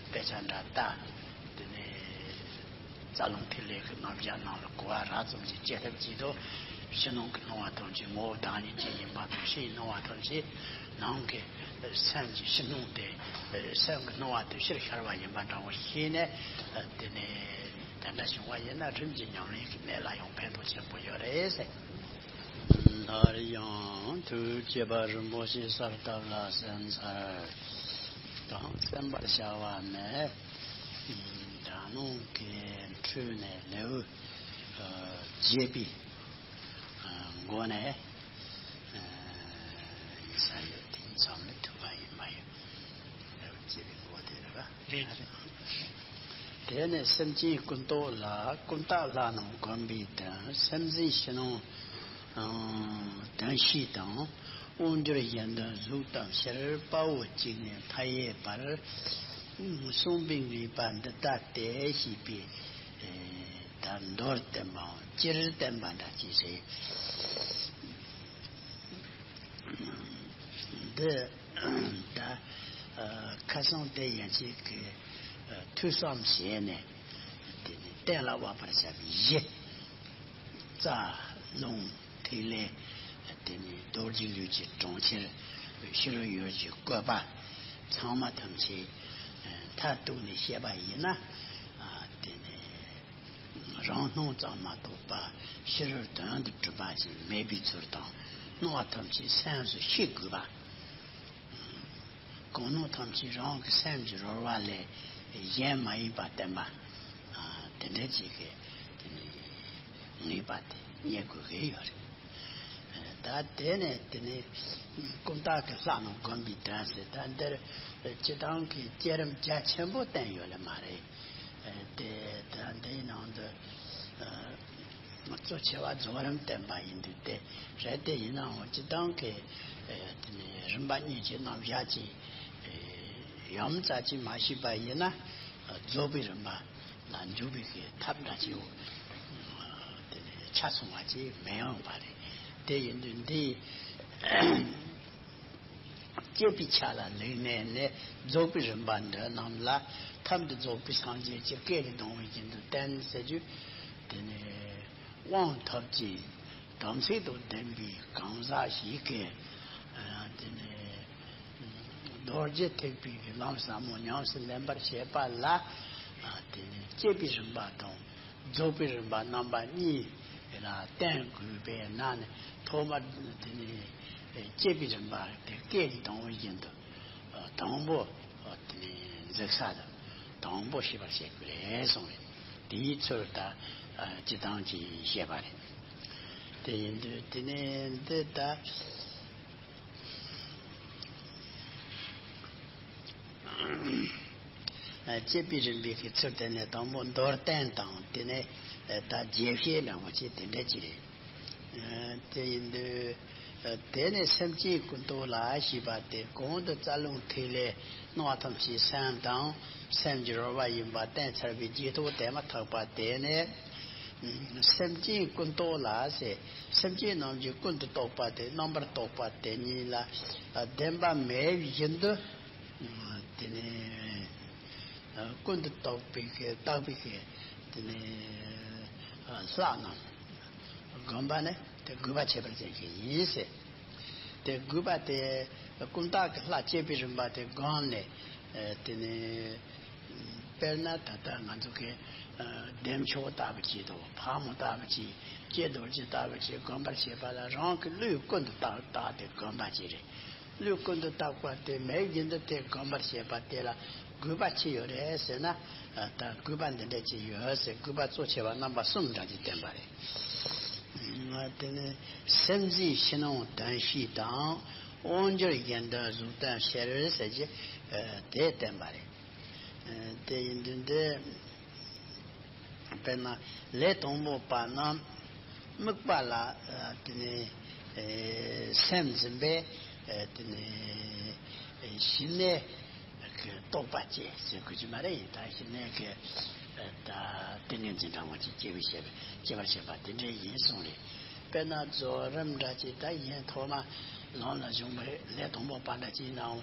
དཔེ་ཆ་འདྲ་ལྟ། དེ་ནས་རྩ་རླུང་ཐིག་ལེ་གི་རྣམ་གཞག་ནང་ལ་གོ་བ་རགས་ཙམ་ཞིག་སྐྱེ་ཐབས་ཅིག་ཏུ། ཕྱི་ནང་གི་སྣང་བ་ཐམས་ཅད་ངོ་བོ་བདག་ཉིད་ཅན་ཡིན་པ་དང་། ཕྱི་ཡི་སྣང་བ་ཐམས་ཅད་ནང་གི་སེམས་ཀྱི་ཕྱི་སྣང་སྟེ། སེམས་ཀྱི་སྣང་བ་དེ་ཕྱིར་ཤར་བ་ཡིན་པ་འདྲ་བོ་ཤེས་ནས། དེ་ནས་དེ་འདྲ་བྱུང་བ་ཡིན་ན་རིམ་གྱིས་ཉམས་ལེན་གྱི་གནད་ལ་ཡང་ཕན་ཐོགས་ཆེན་པོ་ཡོད་རེད་ཟེར། སླར་ཡང་ཐུགས་བསྐྱེད་པ་རིན་པོ་ཆེ་གསལ་བཏབ་ལ་གསན་ཚར་དང་གསན་པར་བྱ་བ་ནི། སྒྲ་སྣང་གི་འཕྲོས་ནས་ལེའུ་བརྒྱད་པའི་འགོ་ནས་ཡིན་ས་ཡོད། དེ་མཚམས་ལ་ཐུག་པ་ཡིན་མ་ཡིན། ལེའུ་བརྒྱད་པའི་འགོ་དེ་རེད་པ། རེད། དེ་ནས་སེམས་ཅན་ཀུན་རྟོག་ལ། ཀུན་བརྟགས་ལྷ་རྣམས་བསྒོམ་པའི་དོན། སེམས་ཟིན་ཕྱི་ནང་དོན་ཤེས་དང་། དབང་སྒྱུར་གཞན་དོན་གཟུགས་ལྟ་ཕྱིར། དཔའ་བོ་གཅིག་ནས་མཐའ་ཡས་པར། གསུངས་པའི་ངེས་པ་འདི་ལྟ་སྟེ་ཞེས་པའི་ད་མདོར་བསྟན་པའམ་སྤྱིར་བསྟན་པ་འདྲ་ཅིག་རེད། འདི་ད་ཁ་སང་དེ་ཡན་ཆད་ཀྱི་ཐོས་བསམ་བྱས་ནས། དེ་ནི་གཏན་ལ་དབབ་པར་བྱ་བའི་གཞི། རྩ་རླུང་ཐིག་ལེ། དེ་ནི་རྡོ་རྗེ་ལུས་ཀྱི་གྲོང་ཁྱེར། ཕྱི་རོལ་ཡུལ་གྱི་བཀོད་པ་ཚང་མ་ཐམས་ཅད་མཐར་གཏུགས་ནས་བཤད་པ་ཡིན་ན། དེ་ནི་རང་སྣང་ཙམ་མ་གཏོགས་པ་ཕྱི་རོལ་དོན་དུ་གྲུབ་པ་ཞིག་མེད་པའི་ཚུལ་དང་། སྣང་བ་ཐམས་ཅད་སེམས་སུ་ཤེས་དགོས་པ། གང་སྣང་ཐམས་ཅད་རང་གི་སེམས་ཀྱི་རོལ་བ་ལས་གཞན་མ་ཡིན་པ་བསྟན་པ། དེ་འདྲ་ཅིག་གི་དེ་ནི་ངེས་པ་དེ་རྙེད་དགོས་ཀྱི་ཡོད་རེད། ད་དེ་ནས་དེ་ནས་ཀུན་བརྟགས་ཀྱི་ལྷ་རྣམས་བསྒོམ་པའི་དོན་ཟེར། ད་འདིར་སྤྱིར་བཏང་གི་བསྐྱེད་རིམ་རྒྱ་ཆེན་པོ་བསྟན་ཡོད་ལེ་མ་རེད། དེ་ད་འདིའི་ནང་དུ་གཙོ་ཆེ་བ་རྫོགས་རིམ་བསྟན་པ་ཡིན་དུས་དེ་རེད། དེ་ཡིན་ནའང་སྤྱིར་བཏང་གི་དེ་ནས་རིམ་པ་གཉིས་ཀྱི་རྣམ་གཞག་ཅིག་ཡོངས་རྫོགས་ཅིག་མ་ཤེས་པ་ཡིན་ན་རྫོགས་པའི་རིམ་པ་ལ་འཇུག་པའི་གི་ཐབས་འདྲ་ཅིག་དེ་ནས་ཆ་ཚང་བ་ཅིག་མི་ཡོང་བ་རེད། དེ་ཡིན་དུས་འདི་བསྐྱེད་པའི་ཆ་ལ་ལུས་ནས་ནི་རྫོགས་པའི་རིམ་པ་འདི་རྣམས་ལ་ཐབས་འདི་རྫོགས་པའི་སངས་རྒྱས་ཀྱི་སྐད་ཀྱིས་དང་བའི་རྒྱུན་དུ་བསྟན་ཟེར་རྒྱུ། དེ་ནས་དབང་ཐོབ་ཅིང་དམ་ཚིག་དང་ལྡན་པའི་གང་ཟག་ཞིག་གིས་དེ་ནས་རྡོ་རྗེ་ཐེག་པའི་ལམ་ཟབ་མོ་ཉམས་སུ་ལེན་པར་བྱེད་པ་ལ། དེ་ནས་བསྐྱེད་པའི་རིམ་པ་དང་རྫོགས་པའི་རིམ་པ་རྣམ་པ་གཉིས་ལ་བསྟན་དགོས་པས་ན་ནི། ཐོག་མར་དེ་ནས་བསྐྱེད་པའི་རིམ་པ་དེ་སྐད་ཀྱིས་དང་བའི་རྒྱུན་དུ་དང་པོ་དེ་ནས་འཛུགས་ས་དང་དང་པོ་ཤེས་པར་བྱེད་དགོས་རེད་གསུངས་རེད། དེའི་ཚུལ་ད་སྤྱིར་བཏང་གིས་བཤད་པ་རེད། དེ་ཡིན་དུས་དེ་ནས་འདི་ད། བསྐྱེད་པའི་རིམ་པའི་གི་ཚུལ་དེ་ནས་དང་པོ་མདོར་བསྟན་དང་། དེ་ནས་ད་རྒྱས་བཤད་འདྲ་བོ་ཅིག་དེ་འདྲ་ཅིག་རེད། དེ་ཡིན་དུས་དེ་ནས་སེམས་ཅན་ཀུན་རྟོག་ལ་ཞེས་པ་དེ་གོང་དུ་རྩ་རླུང་ཐིག་ལེ་སྣང་བ་ཐམས་ཅད་སེམས་དང་སེམས་ཀྱི་རོལ་པ་ཡིན་པ་བསྟན་ཚར་བའི་རྗེས་ཐོག་དེ་མ་ཐག་པ་དེ་ནས། སེམས་ཅན་ཀུན་རྟོག་ལ་ཟེར། སེམས་ཅན་རྣམས་ཀྱི་ཀུན་ཏུ་རྟོག་པ་དེ་རྣམ་པར་རྟོག་པ་དེ་ཉིད་ལ་བདེན་པ་མེད་བཞིན་དུ། དེ་ནས་ཀུན་ཏུ་རྟོག་པའི་གི་རྟོག་པའི་གི་དེ་ནས་ལྷ་རྣམས་བསྒོམ་པ་ནི་དེ་དགོས་པ་ཁྱད་པར་ཅན་ཞིག་ཡིན་ཟེར། དེ་དགོས་པ་དེ་ཀུན་བརྟགས་ཀྱི་ལྷ་བསྐྱེད་པའི་རིམ་པ་དེ་བསྒོམས་ནས། དེ་ནས་དཔེར་ན་ད་ལྟ་ང་ཚོ་གི་བདེ་མཆོག་ལྟ་བུ་ཅིག་དང་ཕག་མོ་ལྟ་བུ་ཅིག་ཀྱེ་རྡོ་རྗེ་ལྟ་བུ་ཅིག་བསྒོམ་པར་བྱེད་པ་ལ་རང་གི་བློས་ཀུན་ཏུ་བརྟགས་བརྟགས་ཏེ་བསྒོམ་པ་ཅིག་རེད། བློས་ཀུན་ཏུ་བརྟགས་པ་དེ་མེད་བཞིན་དུ་དེ་བསྒོམ་པར་བྱེད་པ་དེ་ལ་དགོས་པ་ཅི་ཡོད་རེད་ཟེར་ན། ད་དགོས་པ་འདི་འདྲ་ཅིག་ཡོད་ཟེར། དགོས་པ་གཙོ་ཆེ་བ་རྣམ་པ་གསུམ་འདྲ་ཅིག་བསྟན་པ་རེད། དེ་ནི་སེམས་ཅན་ཕྱི་ནང་དོན་ཤེས་དང་། དབང་སྒྱུར་གཞན་དོན་གཟུགས་དོན་ཤེས་ཟེར་གྱི་དེ་བསྟན་པ་རེད། དེ་ཡིན་དུས་འདི་དཔེར་ན་ལས་དང་པོ་པ་རྣམས་དམིགས་པ་ལ་དེ་ནི་སེམས་འཛིན་པས་དེ་ནི་ཞི་གནས་ཀྱི་རྟོགས་པ་སྐྱེ་ཟེར་དགོས་ཀྱི་མ་རེད། ད་ཞི་གནས་ཀྱི་ད་ཏིང་ངེ་འཛིན་འདྲ་བོ་ཅིག་སྐྱེ་བའི་བྱེད་པ་སྐྱེ་བར་བྱེད་པ་དེ་འདྲ་ཡིན་གསུངས་རེད། དཔེར་ན་རྫོགས་རིམ་འདྲ་ཅིག་ད་ཡིན་ཐོག་མ་ལམ་ལ་བཞུགས་པའི་ལས་དང་པོ་པ་འདྲ་ཅིག་ནའང་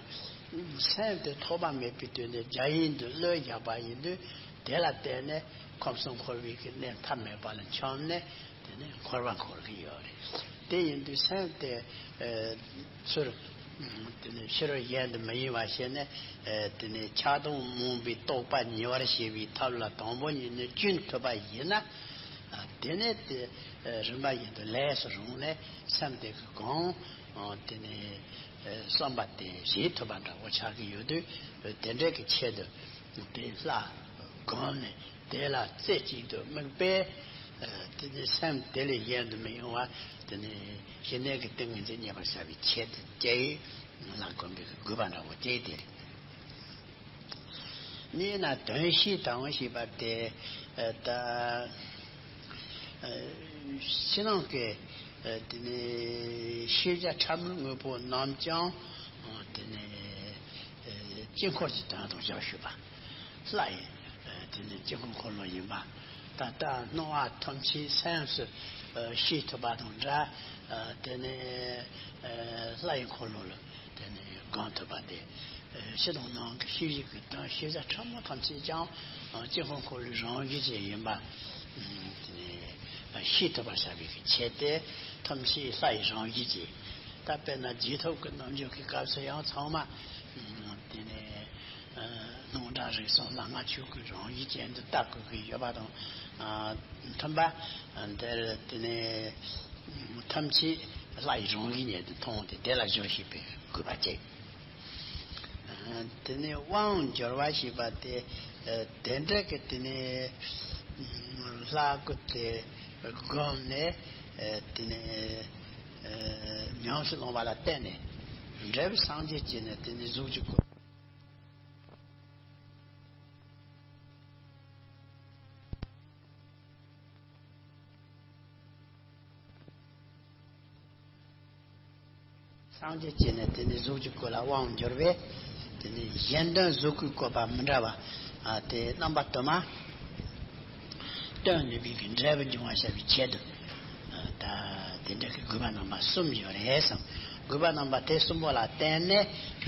སེམས་དེ་ཐོགས་པ་མེད་པའི་དུས་ནས་རྒྱ་ཡན་དུ་བློས་བཞག་པ་ཡིན་དུས། དེ་ལ་བརྟེན་ནས་ཁམས་གསུམ་འཁོར་བའི་གི་གནས་མཐའ་མེད་པ་ལ་འཁྱམས་ནས་དེ་ནས་འཁོར་བ་འཁོར་གྱི་ཡོད་རེད། དེ་ཡིན་དུས་སེམས་དེ་ཚུར་དེ་ནས་ཕྱི་རོལ་གཞན་དུ་མི་གཡེང་བ་བྱས་ནས། དེ་ནས་ཆགས་སྡང་རྨོངས་པའི་རྟོག་པ་ཉེ་བར་ཞི་བའི་ཐབས་ལ་དང་པོ་ཉིད་ནས་བཅུན་ཐུབ་པ་ཡིན་ན། དེ་ནས་དེ་རིམ་པ་བཞིན་དུ་ལས་སུ་རུང་ནས་སེམས་དེ་གི་གང་དེ་ནས་བསམ་པ་དེ་བྱེད་ཐུབ་པ་འདྲ་བོ་ཆགས་ཀྱི་ཡོད་དུས། དེ་འདྲའི་གི་ཆེད་དུ་དེ་ལྷ་བསྒོམས་ནས་དེ་ལ་རྩེ་གཅིག་ཏུ་དམིགས་པས། དེ་ནས་སེམས་དེ་ལས་གཞན་དུ་མི་གཡེང་བ་དེ་ནས་ཞི་གནས་ཀྱི་ཏིང་ངེ་འཛིན་རྙེད་པར་བྱ་བའི་ཆེད་དུ་ཀྱེ་ལྷ་བསྒོམ་པའི་དགོས་པ་འདྲ་བོ་དེ་དེ་རེད། གཉིས་ན་དོན་ཤེས་དང་ཞེས་པ་དེ་ད་ཕྱི་ནང་གི་དེ་ནས་ཤེས་བྱ་ཕྲ་མོའི་དངོས་པོ་རྣམས་ཀྱང་དེ་ནས་དཀྱིལ་འཁོར་གྱི་དོན་དང་སྦྱར་ཞུས་པ། ལྷ་ཡི་དེ་ནི་དཀྱིལ་འཁོར་འཁོར་ལོ་ཡིན་པ། ད་ལྟ་སྣང་བ་ཐམས་ཅད་སེམས་སུ་ཤེས་ཐུབ་པ་དང་འདྲ། དེ་ནི་ལྷ་ཡི་འཁོར་ལོ་ལ་དེ་ནི་བསྒོམ་ཐུབ་པ་དེ། ཕྱི་དང་ནང་གི་ཤེས་བྱའི་གི་དོན་ཤེས་བྱ་ཕྲ་མོ་ཐམས་ཅད་ཀྱང་དཀྱིལ་འཁོར་འཁོར་ལོའི་རང་བཞིན་ཅན་ཡིན་པ། དེ་ནི་ཤེས་ཐུབ་པར་བྱ་བའི་གི་ཆེད་དེ་ཐམས་ཅད་ལྷ་ཡི་རང་བཞིན་ཅན། ད་དཔེར་ན་རྗེས་ཐོབ་ཀྱི་རྣལ་འབྱོར་གྱི་སྐབས་སུ་ཡང་ཚང་མ་དེ་ནི། སྣང་གྲགས་རེག་གསུམ་ལ་ལྔ་ཆོས་སྐུའི་རང་བཞིན་ཅན་དུ་བལྟ་དགོས་ཀྱི་ཡོད་པ་དང་མཐུན་པ། འདིར་དེ་ནས་ཐམས་ཅད་ལྷ་ཡི་རང་བཞིན་ཉིད་དུ་མཐོང་སྟེ་དེ་ལ་སྦྱོར་ཤེས་པའི་དགོས་པ་བཅས། དེ་ནས་དབང་སྦྱོར་བ་ཞེས་པ་དེ་དེ་འདྲ་གི་དེ་ནས་ལྷ་སྐུ་དེ་བསྒོམས་ནས་དེ་ནས། ཉམས་སུ་བླང་བ་ལ་བརྟེན་ནས་འབྲས་བུ་སངས་རྒྱས་ཀྱི་ནི་དེ་ནི་གཟུགས་ཀྱི་སྐུ། སངས་རྒྱས་ཀྱི་ནི་དེ་ནི་གཟུགས་ཀྱི་སྐུ་ལ་དབང་བསྒྱུར་བས། དེ་ནི་གཞན་དོན་གཟུགས་སྐུའི་བཀོད་པ་མི་འདྲ་བ། ཨ། དེ་རྣམ་པ་དུ་མ་སྟོན་ནུས་པའི་གི་འབྲས་བུ་འབྱུང་བར་བྱ་བའི་ཆེད་དུ། ཨ། ད་དེ་འདྲ་གི་དགོས་པ་རྣམ་པ་གསུམ་ཡོད་རེད་གསུངས། དགོས་པ་རྣམ་པ་དེ་གསུམ་པོ་ལ་བརྟེན་ནས།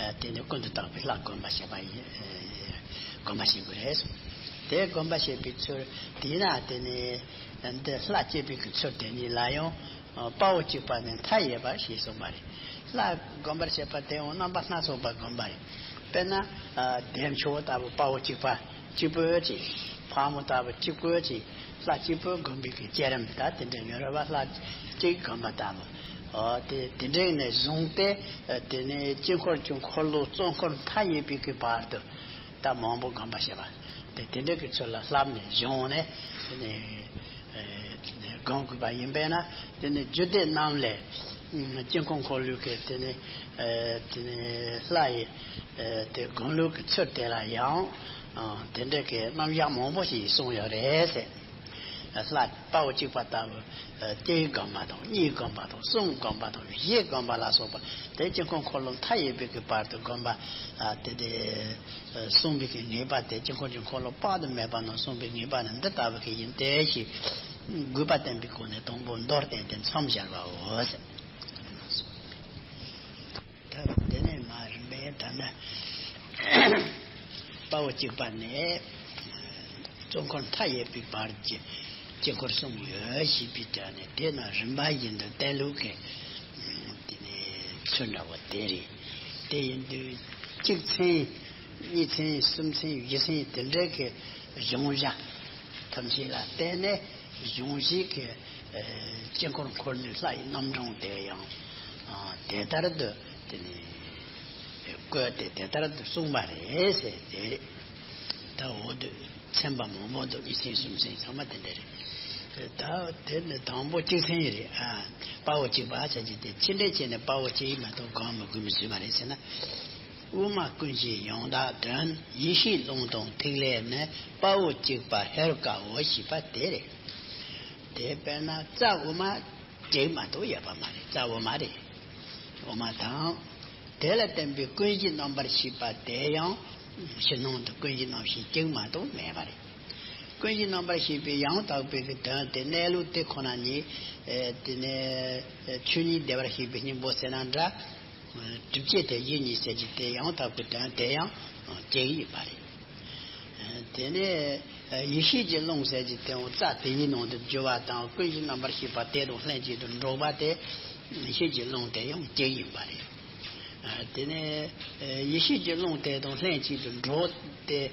ཨ། དེ་ནི་ཀུན་ཏུ་བརྟགས་པའི་ལྷ་བསྒོམ་པར་བྱེད་པ་ཡིན། ཨ། བསྒོམ་པར་བྱེད་དགོས་རེད་གསུངས། དེ་བསྒོམ་པར་བྱེད་པའི་ཚུལ། དེས་ན་དེ་ནི་འདི་ལྷ་བསྐྱེད་པའི་གི་ཚུལ་དེ་ཉིད་ལ་ཡང་། ཨ། དཔའ་བོ་གཅིག་པ་ནི་མཐའ་ཡས་པ་ཞེས་གསུངས་པ་རེད། ལྷ་བསྒོམ་པར་བྱེད་པ་དེ་ཡང་རྣམ་པ་སྣ་ཚོགས་པ་བསྒོམ་པ་རེད། དཔེར་ན། ཨ། བདེ་མཆོག་ལྟ་བུ་དཔའ་བོ་གཅིག་པ་གཅིག་པོ་ཅིག་ཕག་མོ་ལྟ་བུ་གཅིག་པོ་ཅིག་ལྷ་གཅིག་པོ་བསྒོམ་པའི་གི་བསྐྱེད་རིམ། ད་དེ་འདྲ་ཡོད་རེད་བ། ལྷ་གཅིག་བསྒོམ་པ་ལྟ་བུ། ཨ། དེ་དེ་འདྲ་ནས་བཟུང་སྟེ། ཨ། དེ་ནས་དཀྱིལ་འཁོར་གྱི་འཁོར་ལོ་གཙོ་འཁོར་མཐའ་ཡས་པའི་གི་བར་དུ། ད་མང་པོ་བསྒོམ་པར་བྱེད་པ། དེ་དེ་འདྲ་གི་ཚུལ་ལ་བསླབས་ནས་སྦྱངས་ནས། དེ་ནས། ཨ། བསྒོམ་དགོས་པ་ཡིན་པས་ན། དེ་ནས་རྒྱུད་སྡེ་རྣམས་ལས། ཨ། དཀྱིལ་འཁོར་འཁོར་ལོའི་གི་དེ་ནས། ཨ། དེ་ནས་ལྷ་ཡི། ཨ། དེ་བསྒོམ་ལུགས་ཀྱི་ཚུལ་དེ་ལ་ཡང་། ཨ། དེ་འདྲ་གི་རྣམ་གཞག་མང་པོ་ཞིག་གསུངས་ཡོད་རེད་ཟེར། ལྷ་དཔའ་བོ་གཅིག་པ་ལྟ་བུ། ཨ། གཅིག་བསྒོམ་པ་དང་། གཉིས་བསྒོམ་པ་དང་། གསུམ་བསྒོམ་པ་དང་། བཞི་བསྒོམ་པ་ལ་སོགས་པ། དེ་དཀྱིལ་འཁོར་འཁོར་ལོ་མཐའ་ཡས་པའི་གི་བར་དུ་བསྒོམ་པ། ཨ། དེ་དེ་གསུངས་པའི་གི་ངེས་པ་དེ། དཀྱིལ་འཁོར་གྱི་འཁོར་ལོ་དཔག་ཏུ་མེད་པ་རྣམས་གསུངས་པའི་ངེས་པ་ནི་འདི་ལྟ་བུ་གི་ཡིན་ཏེ་ཞེས། དགོས་པ་བསྟན་པའི་སྒོ་ནས་དང་པོ་མདོར་བསྟན་ཏེ་མཚམས་སྦྱར་བའོ་ཟེར། ད་དེ་ནས་མར་རིམ་པས་ད་ནི་དཔའ་བོ་གཅིག་པ་ནས་གཙོ་འཁོར་མཐའ་ཡས་པའི་བར་གྱི་དཀྱིལ་འཁོར་གསུམ་ཡོད་ཞེས་པའི་སྒྲ་ནི། དེ་རྣམས་རིམ་པ་བཞིན་དུ་བསྟན་ལུགས་ཀྱི། དེ་ནས་ཚུལ་འདྲ་བོ་དེ་རེད། དེ་ཡིན་དུས་གཅིག་མཚན། གཉིས་མཚན། གསུམ་མཚན། བཞི་མཚན། དེ་འདྲའི་གི་གཞུང་བཞག་ཐམས་ཅད་ལ་བརྟེན་ནས། གཞུང་བཞི་གི། ཨ། དཀྱིལ་འཁོར་འཁོར་ལོའི་ལྷ་ཡི་རྣམ་གྲངས་དེ་ཡང་། ཨ། དེ་ལྟར་དུ་དེ་ནི་བཀོད་དེ་དེ་ལྟར་དུ་གསུངས་པ་རེད་ཟེར་དེ་རེད། ད་འོ་དུ་ཚན་པ་མང་པོ་འདུག་གཉིས་ཚན། གསུམ་ཚན། ཚང་མ་དེ་འདྲ་རེད། ད་དེ་ནི་དང་པོ་གཅིག་མཚན་རེད། ཨ། དཔའ་བོ་གཅིག་པ་བྱ་རྒྱུ་དེ་ཕྱི་འབྲེལ་བྱས་ནས་དཔའ་བོ་གཅིག་མ་གཏོགས་གང་མི་དགོས་མི་བཟོས་པ་རེད་ཟེར་ན། དབུ་མ་ཀུན་གཞི་ཡང་དག་དོན། ཡེ་ཤེས་རླུང་དང་ཐིག་ལེ་ནི། དཔའ་བོ་གཅིག་པ་ཧེ་རུ་ཀའོ་ཞེས་པ་དེ་རེད། དེ་དཔེར་ན་རྩ་དབུ་མ་གཅིག་མ་གཏོགས་ཡོད་པ་མ་རེད། རྩ་དབུ་མ་རེད། དབུ་མ་དང་། དེ་ལ་བརྟེན་པའི་ཀུན་གཞི་རྣམ་པར་ཤེས་པ་དེ་ཡང་ཕྱི་ནང་དུ་ཀུན་གཞི་རྣམ་ཤེས་གཅིག་མ་གཏོགས་མེད་པ་རེད། ཀུན་གཞི་རྣམ་པར་ཤེས་པའི་ཡང་དག་པའི་གི་དོན་དེ་གནས་ལུགས་དེ་ཁོ་ན་ཉིད། ཨེ། དེ་ནས་ཆོས་ཉིད་བདེ་བར་གཤེགས་པའི་སྙིང་པོ་ཟེར་ན་འདྲ། སྒྲུབ་བྱེད་དེ་གཞི་གཉིས་ཟེར་གྱི་དེ་ཡང་དག་པའི་དོན་དེ་ཡང་གཅིག་ཡིན་པ་རེད། དེ་ནས་ཡེ་ཤེས་ཀྱི་རླུང་ཟེར་གྱི་དེའང་རྩ་དེའི་ནང་དུ་རྒྱུ་བ་དང་། ཀུན་གཞི་རྣམ་པར་ཤེས་པ་དེ་དང་ལྷན་ཅིག་ཏུ་འགྲོགས་པ་དེ་ཡེ་ཤེས་ཀྱི་རླུང་དེ་ཡང་གཅིག་ཡིན་པ་རེད། དེ་ནས་ཡེ་ཤེས་ཀྱི་རླུང་དེ་དང་ལྷན་ཅིག་ཏུ་འགྲོགས་ཏེ།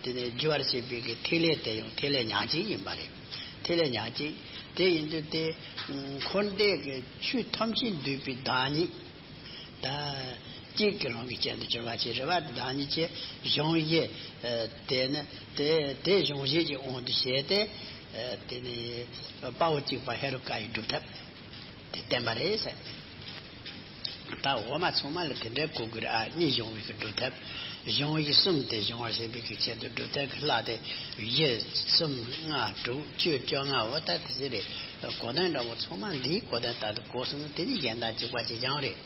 དེ་ནས་རྒྱུ་བར་བྱེད་པའི་གི་ཐིག་ལེ་དེ་ཡང་ཐིག་ལེ་ཉག་གཅིག་ཡིན་པ་རེད། ཐིག་ལེ་ཉག་གཅིག་དེ་ཡིན་དུས་དེ་འཁོར་འདས་ཀྱི་ཆོས་ཐམས་ཅད་འདུས་པའི་བདག་ཉིད། ད་གཅིག་གི་རང་གི་རྐྱེན་དུ་གྱུར་པ་ཅིག་རེད་བ། བདག་ཉིད་ཀྱི་གཞུང་བཞི། ཨ། དེ་ནི་དེ་དེ་གཞུང་བཞི་གི་དབང་དུ་བྱས་ཏེ། ཨ། དེ་ནི་དཔའ་བོ་གཅིག་པ་ཧེ་རུ་ཀ་ཡི་སྒྲུབ་ཐབས་དེ་བསྟན་པ་རེད་ཟེར། ད་འོ་མ་ཚང་མ་ལ་དེ་འདྲའི་གོ་དགོས་རེད། ཨ། གཉིས་གཞུང་བཞི་གི་སྒྲུབ་ཐབས། གཞུང་བཞི་གསུམ་དེ་སྦྱོང་བར་བྱེད་པའི་གི་ཆེད་དུ་སྒྲུབ་ཐབས་ཀྱི་ལྷ་དེ་བཞི་གསུམ་ལྔ་དྲུག་བཅུ་བཅོ་ལྔ། འོ་ད་དེ་ཚོ་རེད། གོ་དོན་འདྲ་བོ་ཚང་མ་འདིའི་གོ་དོན་ལྟར་དུ་གོ་སོང་ན། དེ་ནི་གཞན་དག་གཅིག་པ་གཅིག་རྐྱང་རེད།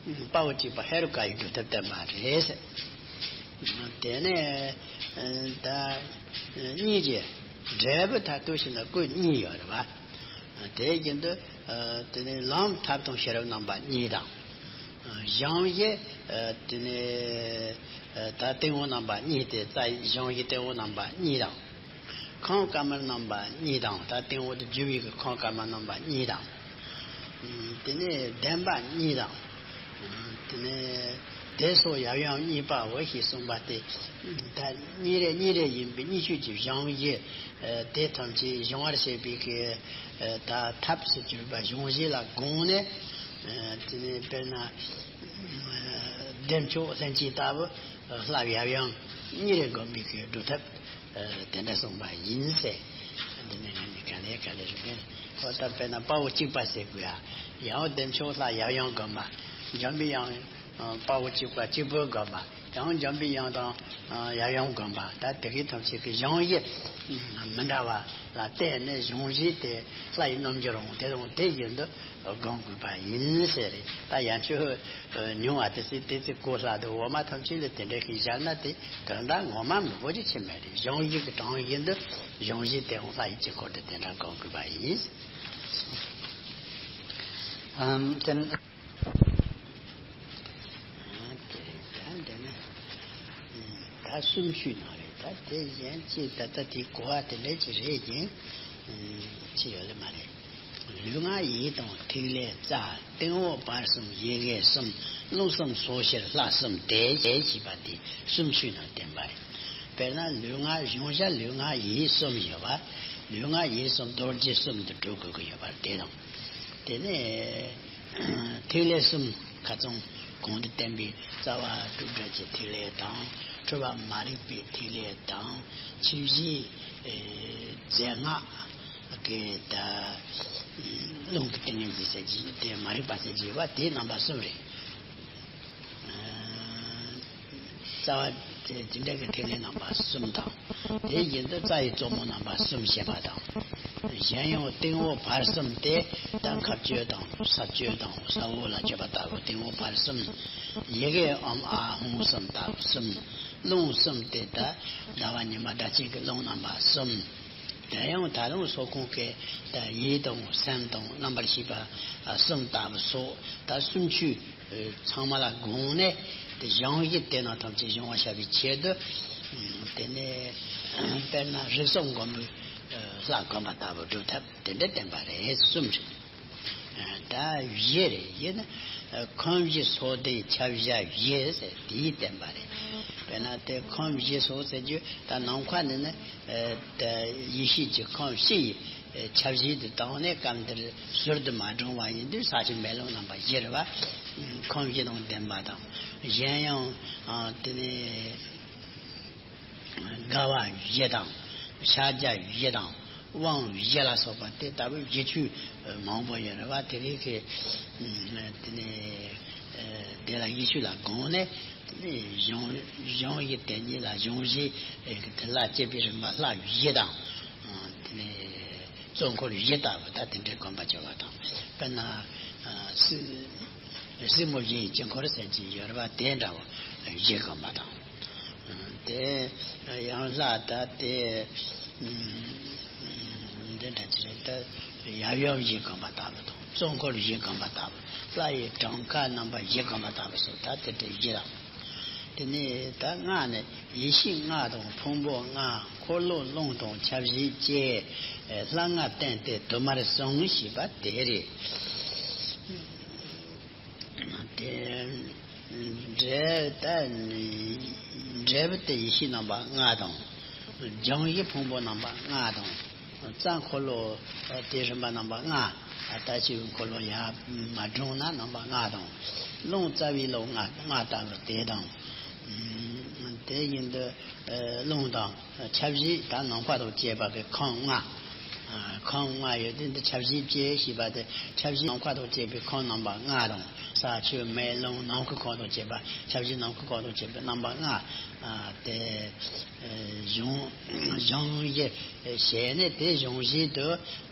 དཔའ་བོ་གཅིག་པ་ཧེ་རུ་ཀ་ཡི་སྒྲུབ་ཐབས་བསྟན་པ་རེད་ཟེར། དེ་ནས་ད་གཉིས་ཀྱི་འབྲས་བུ་མཐར་ཐུག་ཞིག་ན་སྐུ་གཉིས་ཡོད་རེད་བ། དེ་བཞིན་དུ། ཨ། དེ་ནས་ལམ་ཐབས་དང་ཤེས་རབ་རྣམ་པ་གཉིས་དང་། ཨ། གཞུང་བཞི། ཨ། དེ་ནས། ཨ། ད་སྟེང་འོག་རྣམ་པ་གཉིས་ཏེ། རྩ་གཞུང་བཞི་སྟེང་འོག་རྣམ་པ་གཉིས་དང་། ཁམས་དཀར་དམར་རྣམ་པ་གཉིས་དང་། ད་སྟེང་འོག་ཏུ་རྒྱུ་བའི་གི་ཁམས་དཀར་དམར་རྣམ་པ་གཉིས་དང་། ཨ། དེ་ནས་བདེན་པ་གཉིས་དང་། དེ་ནས་དེ་སོགས་ཡབ་ཡུམ་གཉིས་པའོ་ཞེས་གསུངས་པ་སྟེ། ད་གཉིས་རེ་གཉིས་རེ་ཡིན་པའི་གཉིས་ཆོས་ཀྱི་གཞུང་བཞི། ཨ། དེ་ཐམས་ཅད་སྦྱོང་བར་བྱེད་པའི་གི། ཨ། ད་ཐབས་སུ་གྱུར་པ་གཞུང་བཞི་ལ་དགོངས་ནས། ཨ། དེ་ནས་དཔེར་ན། ཨ། བདེ་མཆོག་ལྷན་ཅིག་ལྟ་བུ། ལྷ་ཡབ་ཡུམ་གཉིས་རེ་བསྒོམ་པའི་གི་སྒྲུབ་ཐབས། ཨ། དེ་འདྲ་གསུངས་པ་ཡིན་ཟེར། དེ་ནས་ང་གཉིས་ག་ལེ་ག་ལེ་རེད། ཁོ་ལྟར་དཔེར་ན་དཔའ་བོ་གཅིག་པ་ཟེར་དགོས་ཡ། ཡང་བདེ་མཆོག་ལྷ་ཡབ་ཡུམ་དགོན་པ། འཇམ་པའི་དབྱངས་དཔའ་བོ་གཅིག་པ་གཅིག་པུ་དགོན་པ། ཡང་འཇམ་པའི་དབྱངས་དང་ཡབ་ཡུམ་དགོན་པ། ད་དེ་གའི་ཐམས་ཅད་ཀྱི་གཞུང་བཞི་མི་འདྲ་བ་ལ་བརྟེན་ནས་གཞུང་བཞི་དེ་ལྷ་ཡི་རྣམ་འགྱུར་འོང་དེ་དང་དེ་བཞིན་དུ་སྒོམ་དགོས་པ་ཡིན་ཟེར་རེད། ད་ཡན་ཆོད་ཉུང་བ་དེ་ཚོས་དེ་ཚོའི་གོ་སླ་དུ་འོ་མ་ཐམས་ཅད་ལ་དེ་འདྲ་ཞིག་སྦྱར་ན་དེ་དོན་དག་ངོ་མ་མི་བོ་ཅི་ཆེ་མེད་རེད། གཞུང་བཞི་གི་གྲངས་བཞིན་དུ་གཞུང་བཞི་དེ་འོང་ལྷ་ཡི་དཀྱིལ་འཁོར་དུ་དེ་འདྲ་སྒོམ་དགོས་པ་ཡིན། ཨམ་དེ་ད་འདི་ན་ད་གསུམ་ཞུས་ན་རེད། ད་དེ་གཞན་ཅིག་ད་ལྟ་དེའི་གོ་བ་དེ་འདྲ་ཅིག་རེད་ཀྱང་ཅི་ཡོད་ལེ་མ་རེད། ལུས་ངག་ཡིད་དང་ཐིག་ལེ་རྩ། སྟེང་འོག་བར་གསུམ་ཡི་གེ་གསུམ། རླུང་གསུམ་སོ་བཞིར་ལྷ་གསུམ་སྟེ། ཞེས་པ་དེ་གསུམ་ཞུས་ན་བསྟན་པ་རེད། དཔེར་ན་ལུས་ངག་གཞུང་བཞག་ལུས་ངག་ཡིད་གསུམ་ཡོད་པ། ལུས་ངག་ཡིད་གསུམ་རྡོ་རྗེ་གསུམ་དུ་གྲུབ་དགོས་ཀྱི་ཡོད་པ་དེ་དང་། དེ་ནས་ཐིག་ལེ་གསུམ་ཁ་ཚང་གོང་དུ་བསྟན་པའི་རྩ་བ་དྲུག་སྒྲ་གི་ཐིག་ལེ་དང་། འཁྲུལ་པ་མ་རིག་པའི་ཐིག་ལེ་དང་། ཆོས་བཞིའི་རྫས་སྔགས་ཀྱི་ད་རླུང་གི་ཏིང་ངེ་འཛིན་ཟེར་གྱི་དེ་མ་རིག་པ་ཟེར་གྱི་བ་དེ་རྣམ་པ་གསུམ་རེད། རྩ་བ་དེ་དེ་འདྲ་གི་ཐིག་ལེ་རྣམ་པ་གསུམ་དང་། དེ་བཞིན་དུ་རྩ་ཡི་གཙོ་མོ་རྣམ་པ་གསུམ་བཤད་པ་དང་། གཞན་ཡང་སྟེང་འོག་བར་གསུམ་སྟེ། ད་ཁ་གཅོད་དང་ས་གཅོད་དང་ས་འོག་ལ་གཅོད་པ་ལྟ་བུ་སྟེང་འོག་བར་གསུམ། ཡི་གེ་ཨོཾ་ཨཱཿཧཱུྃ་གསུམ་ལྟ་བུ་གསུམ། རླུང་གསུམ་སྟེ་ད་ཟླ་བ་ཉི་མ་སྒྲ་གཅན་གྱི་རླུང་རྣམ་པ་གསུམ། དེ་ཡང་ད་རུང་སོགས་ཁོང་གི་ད་ཡིད་དང་སེམས་དང་རྣམ་པར་ཤེས་པ་གསུམ་ལྟ་བུ་སོགས་ད་གསུམ་ཆོས་ཚང་མ་ལ་དགོངས་ནས། དེ་གཞུང་བཞི་དེ་རྣམས་ཐམས་ཅད་སྦྱོང་བ་བྱ་བའི་ཆེད་དུ། དེ་ནས་དཔེར་ན་རིགས་གསུམ་མགོན་པོའི་ལྷ་བསྒོམ་པ་ལྟ་བུ་སྒྲུབ་ཐབས་དེ་འདྲ་བསྟན་པ་རེད། གསུམ་རེད། ད་བཞི་རེད། བཞི་ནི་ཁམས་བཞི་སོགས་ལྡན་ཁྱབ་བྱ་བཞི་ཟེར་དེའི་བསྟན་པ་རེད། དཔེར་ན་དེ་ཁམས་བཞི་སོགས་ཟེར་རྒྱུ་ད་ནམ་མཁའ་ནི་ནི་ད་ཡེ་ཤེས་ཀྱི་ཁམས་བཞི་ཡི་ཁྱབ་བྱེད་དུ་བཏང་ནས། སྐབས་འདིར་ཟུར་དུ་མ་བགྲངས་པ་ཡིན་དུས་ས་ཆུ་མེ་རླུང་རྣམ་པ་བཞི་རེད་བ། ཁམས་བཞི་དང་ལྡན་པ་དང་། གཞན་ཡང་དེ་ནས་དགའ་བ་བཞི་དང་། ཕྱག་རྒྱ་བཞི་དང་། དབང་བཞི་ལ་སོགས་པ་དེ་ལྟ་བུ་བཞི་ཆོས་མང་པོ་ཡོད་རེད་བ། དེ་རིགས་ཀྱི་དེ་ནས་དེ་ལ་ཡེ་ཤུ་ལ་དགོངས་ནས། དེ་ནས་གཞུང་གཞུང་གི་དེ་ཉིད་ལ་གཞུང་བཞི་དེ་ལ་སྐྱེས་པའི་རིམ་པ་ལྷ་བཞི་དང་། དེ་ནས་གཙོ་འཁོར་བཞི་ལྟ་བུ་ད་དེ་འདྲའི་དགོངས་པ་བྱ་བ་དང་། དཔེར་ན་སྲིན་སྲིན་མོ་བཞི་ཡི་དཀྱིལ་འཁོར་ཟེར་གྱི་ཡོད་རེད་བ། དེ་འདྲ་བོ་བཞི་དགོངས་པ་དང་། དེ་ཡང་ལྷ་ད་དེ་འདི་འདྲ་ཅི་རེད། ད་ཡབ་ཡུམ་བཞི་དགོངས་པ་ལྟ་བུ་དང་། གཙོ་འཁོར་བཞི་དགོངས་པ་ལྟ་བུ། ལྷ་ཡི་གྲངས་ཀ་རྣམ་པ་བཞི་དགོངས་པ་ལྟ་བུ་སོགས་ད་དེ་འདྲ་བཞི་དང་། དེ་ནས་ད་ལྔ་ནི་ཡེ་ཤེས་ལྔ་དང་ཕུང་པོ་ལྔ། འཁོར་ལོ་རླུང་དང་ཁྱབ་བྱེད་བཅས་ལྷ་ལྔ་བརྟེན་ཏེ་དུ་མར་གསུངས་ཞེས་པ་དེ་རེད། དེ་འབྲས་ད་འབྲས་བུ་དེ་ཡེ་ཤེས་རྣམ་པ་ལྔ་དང་། སྦྱང་བའི་ཕུང་པོ་རྣམ་པ་ལྔ་དང་། རྩ་འཁོར་ལོ་དེ་རིམ་པ་རྣམ་པ་ལྔ། ད་ཅི་འཁོར་ལོ་ཡར་མ་བགྲངས་ན་རྣམ་པ་ལྔ་དང་། རླུང་རྩ་བའི་རླུང་ལྔ་ལྔ་ལྟ་བུ་དེ་དང་། དེ་བཞིན་དུ་རླུང་དང་ཁྱབ་བྱེད་ད་ནམ་མཁའ་དང་བཅས་པ་གི་ཁམས་ལྔ། ཁམས་ལྔ་ཡོད་དེ་འདི་ཁྱབ་བྱེད་བཅས་ཞེས་པ་དེ། ཁྱབ་བྱེད་ནམ་མཁའ་དང་བཅས་པའི་ཁམས་རྣམ་པ་ལྔ་དང་། ས་ཆུ་མེ་རླུང་ནམ་མཁའི་ཁམས་དང་བཅས་པ། ཁྱབ་བྱེད་ནམ་མཁའི་ཁམས་དང་བཅས་པའི་རྣམ་པ་ལྔ། དེ་གཞུང་གཞུང་བཞི་བྱས་ནས་དེ་གཞུང་བཞི་དུ་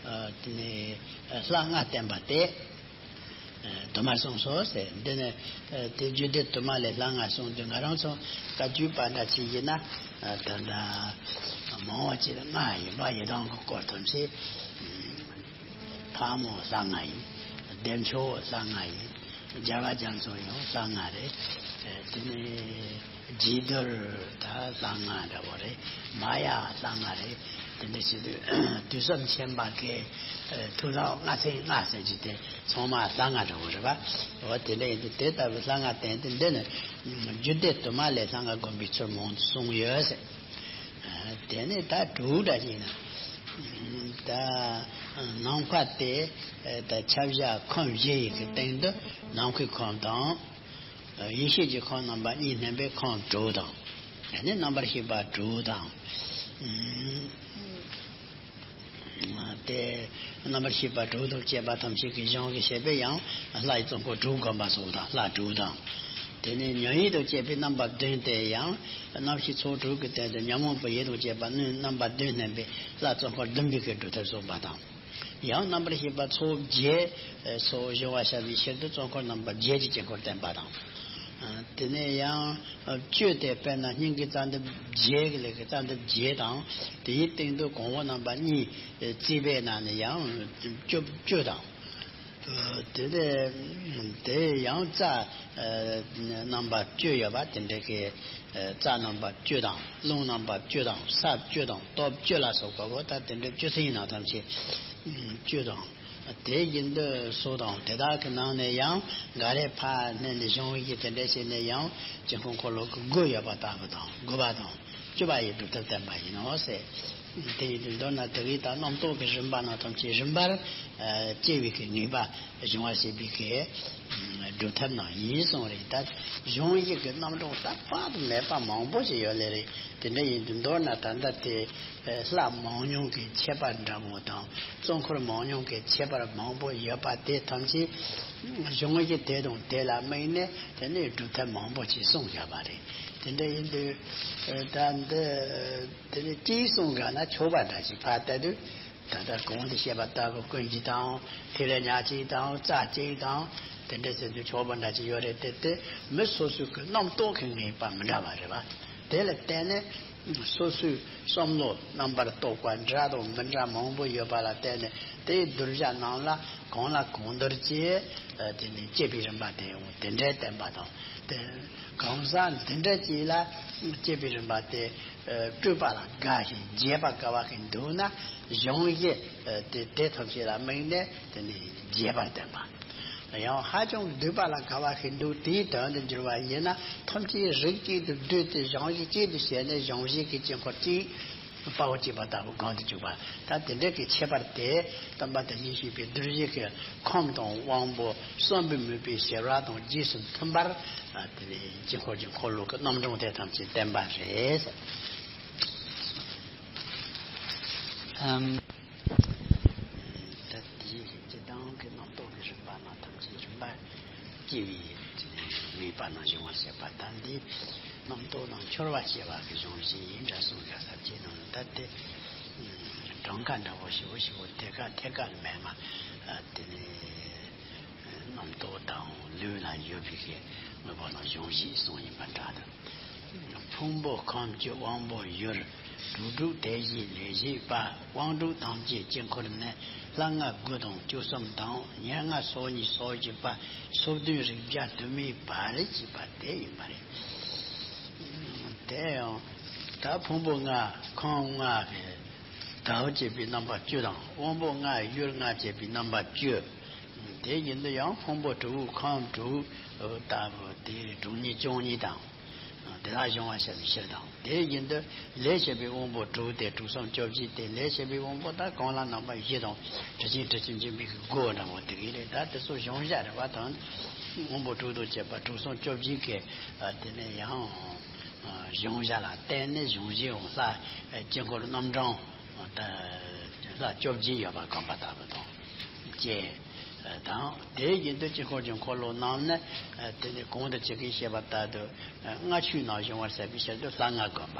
དེ་ནས་ལྷ་ལྔ་བསྟན་པ་སྟེ། དུ་མར་གསུངས་སོ་ཟེར། འདི་ནི་དེ་རྒྱུད་སྡེ་དུ་མ་ལས་ལྷ་ལྔ་གསུངས་དུས། ང་རང་ཚོ་བཀའ་བརྒྱུད་པ་འདྲ་ཅིག་ཡིན་ན། ད་ལྟ་མང་བ་ཅིག་ལྔ་ཡིན་པ། ཡི་དམ་གྱི་སྐོར་ཐམས་ཅད། ཕག་མོ་ལྷ་ལྔ་ཡིན། བདེ་མཆོག་ལྷ་ལྔ་ཡིན། རྒྱལ་བ་རྒྱ་མཚོ་ཡང་ལྷ་ལྔ་རེད། དེ་ནས་རྗེས་ཟློས་ད་ལྷ་ལྔ་འདྲ་བོ་རེད། མ་ཡ་ལྷ་ལྔ་རེད། དེ་འདྲ་བྱེད་དུས་དུས་གསུམ་མཁྱེན་པ་གི་ཐུགས་ལྷ་ལྔ་ཚན་ལྔ་ཟེར་གྱི་དེ་ཚང་མ་ལྷ་ལྔ་འདྲ་བོ་རེད་པ། འོ་དེ་འདྲ་ཡིན་དུས་དེ་ལྟ་བུའི་ལྷ་ལྔ་བསྟན་ཏེ། འདི་ནི་རྒྱུད་སྡེ་དུ་མ་ལས་ལྷ་ལྔ་བསྒོམ་པའི་ཚུལ་མང་དུ་གསུངས་ཡོད་ཟེར། དེ་ནས་ད་དྲུག་འདྲ་ཡིན་ན། ད་ནམ་མཁའ་སྟེ་ད་ཁྱབ་བྱ་ཁམས་བཞི་ཡི་གི་སྟེང་དུ་ནམ་མཁའི་ཁམས་དང་། ཡེ་ཤེས་ཀྱི་ཁམས་རྣམ་པ་གཉིས་བསྣན་པའི་ཁམས་དྲུག་དང་། དེ་ནས་རྣམ་པར་ཤེས་པ་དྲུག་དང་། དེ་རྣམ་པར་ཤེས་པ་དྲུག་དང་བཅས་པ་ཐམས་ཅད་ཀྱི་གཞུང་གི་བཤད་པས་ཡང་ལྷ་ཡི་གཙོ་འཁོར་དྲུག་བསྒོམ་པ་སོགས་དང་། ལྷ་དྲུག་དང་། དེ་ནས་ཉོན་ཡིད་དང་བཅས་པའི་རྣམ་པ་བདུན་དེ་ཡང་རྣམ་ཤེས་ཚོགས་དྲུག་གི་སྟེང་དུ་ཉོན་མོངས་པ་ཡིད་དང་བཅས་པ་གནོན། རྣམ་པ་བདུན་བསྣན་པས་ལྷ་གཙོ་འཁོར་བདུན་པའི་གི་སྒྲུབ་ཐབས་གསུངས་པ་དང་། ཡང་རྣམ་པར་ཤེས་པ་ཚོགས་བརྒྱད་སོགས་སྦྱོང་བ་བྱ་བའི་ཕྱིར་དུ་གཙོ་འཁོར་རྣམ་པ་བརྒྱད་ཀྱི་དཀྱིལ་འཁོར་བསྟན་པ་དང་། དེ་ནས་ཡང་བཅུ་དེ་དཔེར་ན་སྙིང་གའི་རྩ་འདབ་བརྒྱད་ཀྱི་ལས་ཀྱི་རྩ་འདབ་བརྒྱད་དང་། དེའི་སྟེང་དུ་གོང་འོག་རྣམ་པ་གཉིས་རྩིས་པའི་ནང་ནས་ཡང་བཅུ་བཅུ་དང་། དེ་ནས་དེ་ཡང་རྩ་རྣམ་པ་བཅུ་ཡོད་པ་དེ་འདྲ་གི་རྩ་རྣམ་པ་བཅུ་དང་། རླུང་རྣམ་པ་བཅུ་དང་། ས་བཅུ་དང་། སྟོབས་བཅུ་ལ་སོགས་པ་བོ་ད་དེ་འདྲ་བཅུ་ཚན་ཡིན་ན་ཐམས་ཅད་བཅུ་དང་། དེ་བཞིན་དུ་སོགས་དང་། དེ་དག་གི་ནང་ནས་ཡང་འགའ་རེ་ཕར་བསྣན་ནས་གཞུང་བཞི་དེ་འདྲ་བྱས་ནས་ཡང་དཀྱིལ་འཁོར་འཁོར་ལོ་གི་དགུ་ཡོད་པ་ལྟ་བུ་དང་། དགུ་པ་དང་བཅུ་པ་ཡི་སྒྲུབ་ཐབས་བསྟན་པ་ཡིན་ནོ་ཟེར། དེ་ཡིན་དུས་མདོར་ན་དེ་གའི་ད་རྣམ་རྟོག་གི་རིམ་པ་ནང་ཐམས་ཅད་རིམ་པར་སྐྱེ་བའི་གི་ངེས་པ་སྦྱོང་བ་བྱེད་པའི་གི་སྒྲུབ་ཐབས་ནང་ཡིན་གསུངས་རེད། ད་གཞུང་བཞི་གི་རྣམ་གྲངས་ད་དཔག་ཏུ་མེད་པ་མང་པོ་ཞིག་ཡོད་ལེ་རེད། དེ་འདྲ་ཡིན་དུས་མདོར་ན་ད་ལྟ་དེ་ལྷ་མང་ཉུང་གི་ཁྱད་པར་འདྲ་མོ་དང་། གཙོ་འཁོར་མང་ཉུང་གི་ཁྱད་པར་མང་པོ་ཡོད་པ་དེ་ཐམས་ཅད་གཞུང་བཞི་དེ་དང་དེ་ལ་དམིགས་ནས་དེ་ནས་སྒྲུབ་ཐབས་མང་པོ་ཞིག་གསུངས་བཞག་པ་རེད། དེ་འདྲ་ཡིན་དུས་ད་འདི་དེ་ནས་གཅིག་གསུངས་ག་ན་ཆོག་པ་འདྲ་ཞིག་ཕར་ལྟ་དུས། ད་ལྟ་གོང་དུ་བཤད་པ་ལྟ་བུ་ཀུན་གྱི་དང་། ཐིག་ལེ་ཉག་གཅིག་དང་། རྩ་གཅིག་དང་། དེ་འདྲ་ཟེར་དུས་ཆོག་པ་འདྲ་ཅིག་ཡོད་རེད་དེ། དེ་མི་སོ་སོའི་གི་རྣམ་རྟོག་གི་ངེས་པ་མི་འདྲ་བ་རེད་པ། དེ་ལ་བརྟེན་ནས་སོ་སོའི་བསམ་བློ་རྣམ་པར་རྟོག་པ་འདྲ་དང་མི་འདྲ་མང་པོ་ཡོད་པ་ལ་བརྟེན་ནས་དེའི་གདུལ་བྱ་རྣམས་ལ་གང་ལ་གང་འདུལ་གྱིས་དེ་ནི་སྐྱེ་བའི་རིམ་པ་དེ་ཡང་དེ་འདྲའི་བསྟན་པ་དང་། དེ་གང་ཟག་འདི་འདྲ་ཅིག་ལ་སྐྱེ་བའི་རིམ་པ་དེ། སྤྲོས་པ་ལ་དགའ་ཞིང་བརྗེད་པ་དཀའ་བ་ཞིག་འདུག་ན། གཞུང་བཞི་དེ་དེ་ཐམས་ཅད་ལ་དམིགས་ནས་དེ་ནི་བརྗེད་པར་བསྟན་པ། ཡང་ཧ་ཅང་སྡུག་པ་ལ་དགའ་བ་ཞིག་འདུག་དེའི་དོན་དུ་འགྱུར་བ་ཡིན་ན། ཐམས་ཅད་རིགས་གཅིག་ཏུ་བསྡུས་ཏེ་གཞུང་བཞི་གཅིག་ཏུ་བྱས་ནས་གཞུང་བཞི་གི་དཀྱིལ་འཁོར་གཅིག་དཔའ་བོ་གཅིག་པ་ལྟ་བུ་སྒོམ་དུ་བཅུག་པ། ད་དེ་འདྲ་གི་ཁྱད་པར་དེ་སྟོན་པ་དེ་བཞིན་གཤེགས་པའི་གདུལ་བྱའི་གི་ཁམས་དང་དབང་པོ་བསམ་པའི་མོས་པའི་བྱེ་བྲག་དང་རྗེས་སུ་མཐུན་པར། དེ་ནས་དཀྱིལ་འཁོར་གྱི་འཁོར་ལོ་གི་རྣམ་གྲངས་དེ་ཐམས་ཅད་བསྟན་པ་རེད། ཨམ། ད་དེའི་སྤྱི་དང་གི་རྣམ་རྟོག་གི་རིམ་པ་ནང་ཐམས་ཅད་རིམ་པར་སྐྱེ་བའི་ངེས་པ་ནང་སྦྱོང་བར་བྱེད་པ་དང་། འདི་རྣམ་རྟོག་ནང་འཆོར་བར་བྱེད་པ་གི་གཞུང་བཞི་ཡིན་འདྲ་གསུངས་ཡོད་ས་བཅད་ནང་ད་དེ་གྲངས་ཀ་འདྲ་བོ་ཞེ་པོ་ཞེ་པོ་དེ་ཀ་ཐད་ཀ་ལ་མེད་མ། དེ་ནས་རྣམ་རྟོག་དང་ལུས་ལ་ཡོད་པའི་གི་དངོས་པོ་ནང་གཞུང་བཞི་གསུངས་ཡིན་པ་འདྲ་དང་། ཕུང་པོ་ཁམས་ཀྱི་དབང་པོ་ཡུལ། དྲུག་དྲུག་དེ་བཞིན་ལས་བཞེད་པ། དབང་དྲུག་ཐམས་ཅད་དཀྱིལ་འཁོར་ནི། ལྷ་ལྔ་དགུ་དང་བཅུ་གསུམ་དང་། ཉེར་ལྔ་སོ་གཉིས་སོ་བཞི་པ། སོ་བདུན་རིགས་བརྒྱ་དུ་མའི་བར་ཞེས་པ་དེ་ཡིན་པ་རེད། དེ་ཡང་ད་ཕུང་པོ་ལྔ་ཁམས་ལྔ་གི་དག་བྱེད་པའི་རྣམ་པ་བཅུ་དང་། དབང་པོ་ལྔ་ཡུལ་ལྔ་བྱེད་པའི་རྣམ་པ་བཅུ། དེ་བཞིན་དུ་ཡང་ཕུང་པོ་དྲུག་ཁམས་དྲུག་ལྟ་བུ་དེ་དྲུག་ཉིས་བཅུ་གཉིས་དང་། དེ་དག་སྦྱོང་བ་བྱ་བའི་ཕྱིར་དང་། དེ་བཞིན་དུ་ལས་བྱེད་པའི་དབང་པོ་དྲུག་སྟེ་དྲུག་གསུམ་བཅོ་བརྒྱད་དེ། ལས་བྱེད་པའི་དབང་པོ་དག་གང་ལ་རྣམ་པ་བཞི་དང་། དྲི་ཆེན་དྲི་ཆུ་འབྱིན་པའི་སྒོ་འདྲ་བོ་དེ་གི་རེད། ད་དེ་ཚོ་གཞུང་བཞི་རེད་པ་དང་། དབང་པོ་དྲུག་དང་བཅས་པ་དྲུག་གསུམ་བཅོ་བརྒྱད་ཀྱི་དེ་ནས་ཡང་གཞུང་བཞི་ལ་བརྟེན་ནས་གཞུང་བཞི་འོང་ལྷ་དཀྱིལ་འཁོར་རྣམ་གྲངས་ལྷ་བཅོ་བརྒྱད་ཡོད་པ་གོམས་པ་ལྟ་བུ་དང་བཅས། དང་དེ་བཞིན་དུ་དཀྱིལ་འཁོར་གྱི་འཁོར་ལོ་རྣམས་ནི། དེ་ནི་གོང་དུ་ཇི་སྐད་བཤད་པ་ལྟར་དུ། སྔ་ཕྱིའི་ནང་སྦྱོང་བར་བྱ་བའི་ཕྱིར་དུ་ལྷ་ལྔ་བསྒོམ་པ།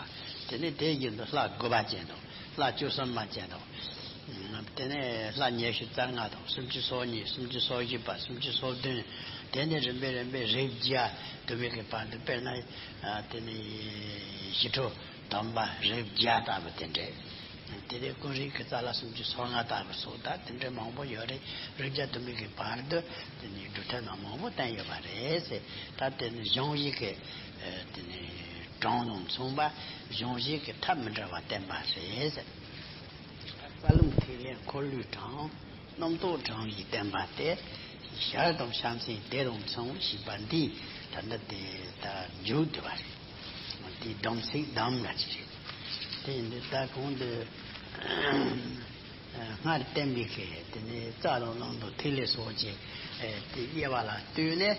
དེ་ནི་དེ་བཞིན་དུ་ལྷ་དགུ་པ་ཅན་དང་། ལྷ་བཅུ་གསུམ་པ་ཅན་དང་། དེ་ནས་ལྷ་ཉི་ཤུ་རྩ་ལྔ་དང་། སུམ་ཅུ་སོ་གཉིས། སུམ་ཅུ་སོ་བཞི་པ། སུམ་ཅུ་སོ་བདུན། དེ་ནས་རིམ་པས་རིམ་པས་རིགས་བརྒྱ་དུ་མའི་གི་བར་དུ། དཔེར་ན་དེ་ནི་ཞི་ཁྲོ་དམ་པ་རིགས་བརྒྱ་ལྟ་བུ་དེ་འདྲས། དེ་ལས་ཀུན་རིག་གི་རྩ་ལ་སུམ་ཅུ་སོ་ལྔ་ལྟ་བུ་སོགས་ད་དེ་འདྲའི་མང་པོ་ཡོད་རེད། རིགས་བརྒྱ་དུ་མའི་གི་བར་དུ་དེ་ནི་སྒྲུབ་ཐབས་ནང་མང་པོ་བསྟན་ཡོད་པ་རེད་ཟེར། ད་དེ་ནི་གཞུང་བཞི་གི་དེ་ནི་གྲངས་དང་མཚུངས་པ། གཞུང་བཞི་གི་ཐབས་མི་འདྲ་བ་བསྟན་པ་རེད་ཟེར། རྩ་རླུང་ཐིག་ལེ་འཁོར་ལོའི་གྲངས། རྣམ་རྟོག་གྲངས་ཀྱིས་བསྟན་པ་སྟེ། ཞར་དང་ཤ་མཚན་དེ་དང་མཚུངས་ཞེས་པ་འདིས་ད་ལྟ་དེ་ལྟར་མཇུག་བསྡུ་བ་རེད། འདིའི་སྡོམ་ཚིག་དམ་འདྲ་ཅིག་རེད། དེ་ཡིན་དུས་ད་གོང་དུ་སྔར་བསྟན་པའི་གི་དེ་ནས་རྩ་དང་རླུང་དང་ཐིག་ལེ་སོགས་ཀྱི་དེ་དབྱེ་བ་ལ་ལྟོས་ནས།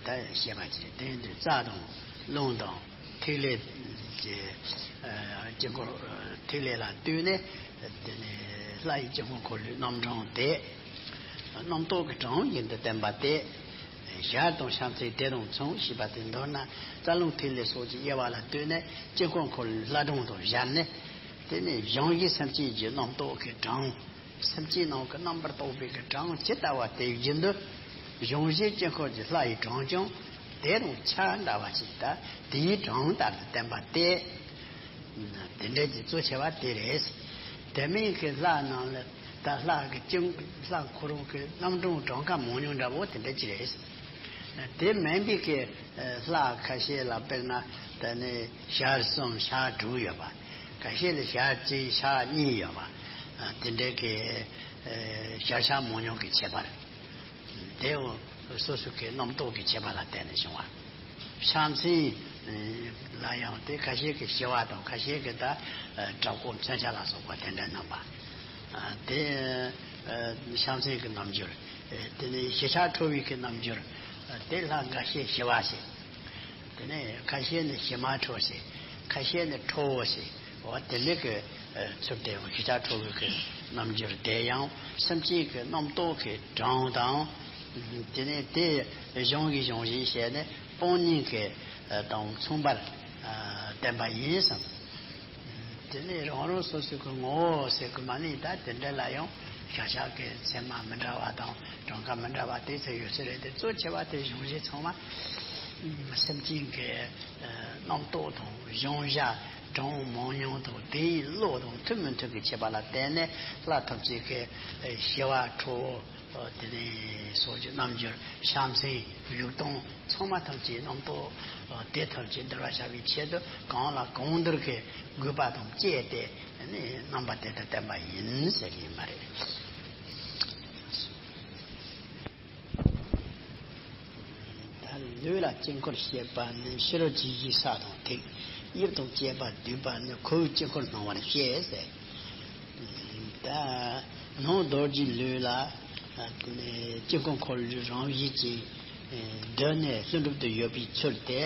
ད་བཤད་པ་ཅིག་དེ་ཡིན་དུས་རྩ་དང་རླུང་དང་ཐིག་ལེ་ཀྱི་ དཀྱིལ་འཁོར་ཐིག་ལེ་ལ་ལྟོས་ནས། དེ་ནས་ལྷ་ཡི་དཀྱིལ་འཁོར་འཁོར་ལོའི་རྣམ་གྲངས་དེ། རྣམ་རྟོག་གི་གྲངས་བཞིན་དུ་བསྟན་པ་སྟེ། ཞལ་དང་ཕྱག་མཚན་དེ་དང་མཚུངས་ཞེས་པ་དེ་མདོར་ན་རྩ་རླུང་ཐིག་ལེ་སོགས་ཀྱི་དབྱེ་བ་ལ་ལྟོས་ནས་དཀྱིལ་འཁོར་འཁོར་ལོའི་ལྷ་གྲངས་དང་སྦྱར་ནས། དེ་ནས་གཞུང་བཞི་སེམས་ཅན་གྱི་རྣམ་རྟོག་གི་གྲངས། སེམས་ཅན་རྣམས་ཀྱི་རྣམ་པར་རྟོག་པའི་གི་གྲངས་ཇི་ལྟ་བ་དེ་བཞིན་དུ། གཞུང་བཞིའི་དཀྱིལ་འཁོར་གྱི་ལྷ་ཡི་གྲངས་ཀྱང་དེ་དང་ཆ་འདྲ་བ་ཞིག་ལྟ། དེའི་གྲངས་ལྟར་དུ་བསྟན་པ་སྟེ། དེ་འདྲ་གྱི་གཙོ་ཆེ་བ་དེ་རེད། དེ་མིན་གྱི་ལྷ་རྣམས་ལ་ད་ལྷ་གི་དཀྱིལ་ལྷ་འཁོར་གྱི་རྣམ་གྲངས་གྲངས་ཀ་མང་ཉུང་འདྲ་བོ་དེ་འདྲ་ཅིག་རེད། དེ་མིན་པའི་གི་ལྷ་ཁ་ཤས་ལ་དཔེར་ན་དེ་ནས་ཞལ་གསུམ་ཕྱག་དྲུག་ཡོད་པ། ཁ་ཤས་ལ་ཞལ་གཅིག་ཕྱག་གཉིས་ཡོད་པ། དེ་འདྲའི་གི་ཞལ་ཕྱག་མང་ཉུང་གི་ཁྱད་པར། དེའང་སོ་སོ་གི་རྣམ་རྟོག་གི་ཁྱད་པར་ལ་བརྟེན་ནས་བྱུང་བ། ཕྱག་མཚན་ལ་ཡང་དེ་ཁ་ཤས་ཀྱི་ཞི་བ་དང་ཁ་ཤས་ཀྱི་ད་དྲག་པོ་མཚོན་ཆ་ལ་སོགས་པ་དེ་འདྲ་རྣམ་པ། དེ་ཕྱག་མཚན་གྱི་རྣམ་འགྱུར། དེ་ནས་ཞི་ཆགས་ཁྲོ་བོའི་གི་རྣམ་འགྱུར། དེ་ལྷ་འགའ་ཤས་ཞི་བ་ཞེས། དེ་ནས་ཁ་ཤས་ནི་ཞི་མ་ཁྲོ་ཞེས། ཁ་ཤས་ནི་ཁྲོ་བོ་ཞེས། འོ་དེ་འདྲའི་གི་ཚུལ་དེ་ཞི་ཆགས་ཁྲོ་བོའི་གི་རྣམ་འགྱུར་དེ་ཡང་སེམས་ཅན་གྱི་རྣམ་རྟོག་གི་གྲངས་དང་། དེ་ནས་དེ་གཞུང་གི་གཞུང་བཞིན་བྱས་ནས་སྤང་གཉེན་གྱི་དང་མཚུངས་པར་བསྟན་པ་ཡིན་ཟེར། དེ་ནས་རང་རང་སོ་སོའི་གི་ངོ་བོ་ཟེར་གི་མ་ནི་ད་དེ་འདྲ་ལ་ཡང་བྱ་བྱ་གི་མཚན་མ་མི་འདྲ་བ་དང་གྲངས་ཀ་མི་འདྲ་བ་དེ་ཚོ་ཡོད་ས་རེད་དེ། གཙོ་ཆེ་བ་དེ་གཞུང་བཞི་ཚང་མ་སེམས་ཅན་གྱི་རྣམ་རྟོག་དང་གཞུང་བཞི་གྲངས་མང་ཉུང་དང་དེའི་བློ་དང་མཐུན་མི་མཐུན་གྱི་ཁྱད་པར་ལ་བརྟེན་ནས་ལྷ་ཐམས་ཅད་ཀྱི་ཞི་བ་ཁྲོ་བོ། དེ་ནས་སོགས་ཀྱི་རྣམ་འགྱུར་ཕྱག་མཚན་བཞུགས་སྟངས་ཚང་མ་ཐམས་ཅད་རྣམ་རྟོག་དེ་ཐམས་ཅད་འདུལ་བར་བྱ་བའི་ཆེད་དུ་གང་ལ་གང་འདུལ་གྱི་དགོས་པ་དང་བཅས་ཏེ་རྣམ་པ་དེ་ལྟར་བསྟན་པ་ཡིན་ཟེར་གྱི་ཡིན་པ་རེད། ད་ལུས་ལ་དཀྱིལ་འཁོར་བཤད་པ་ནི་ཕྱི་རོལ་གྱི་ཡིད་ས་དང་ཐིག་དབྱིབས་དང་བཅས་པ་བསྡུས་པ་ནི་ཁོ་བོའི་དཀྱིལ་འཁོར་སྣང་བར་བཤད་ཟེར། ད་ནང་རྡོ་རྗེའི་ལུས་ལ་དཀྱིལ་འཁོར་འཁོར་ལོའི་རང་བཞིན་གྱིས་གདོད་ནས་ལྷུན་གྲུབ་ཏུ་ཡོད་པའི་ཚུལ་དེ།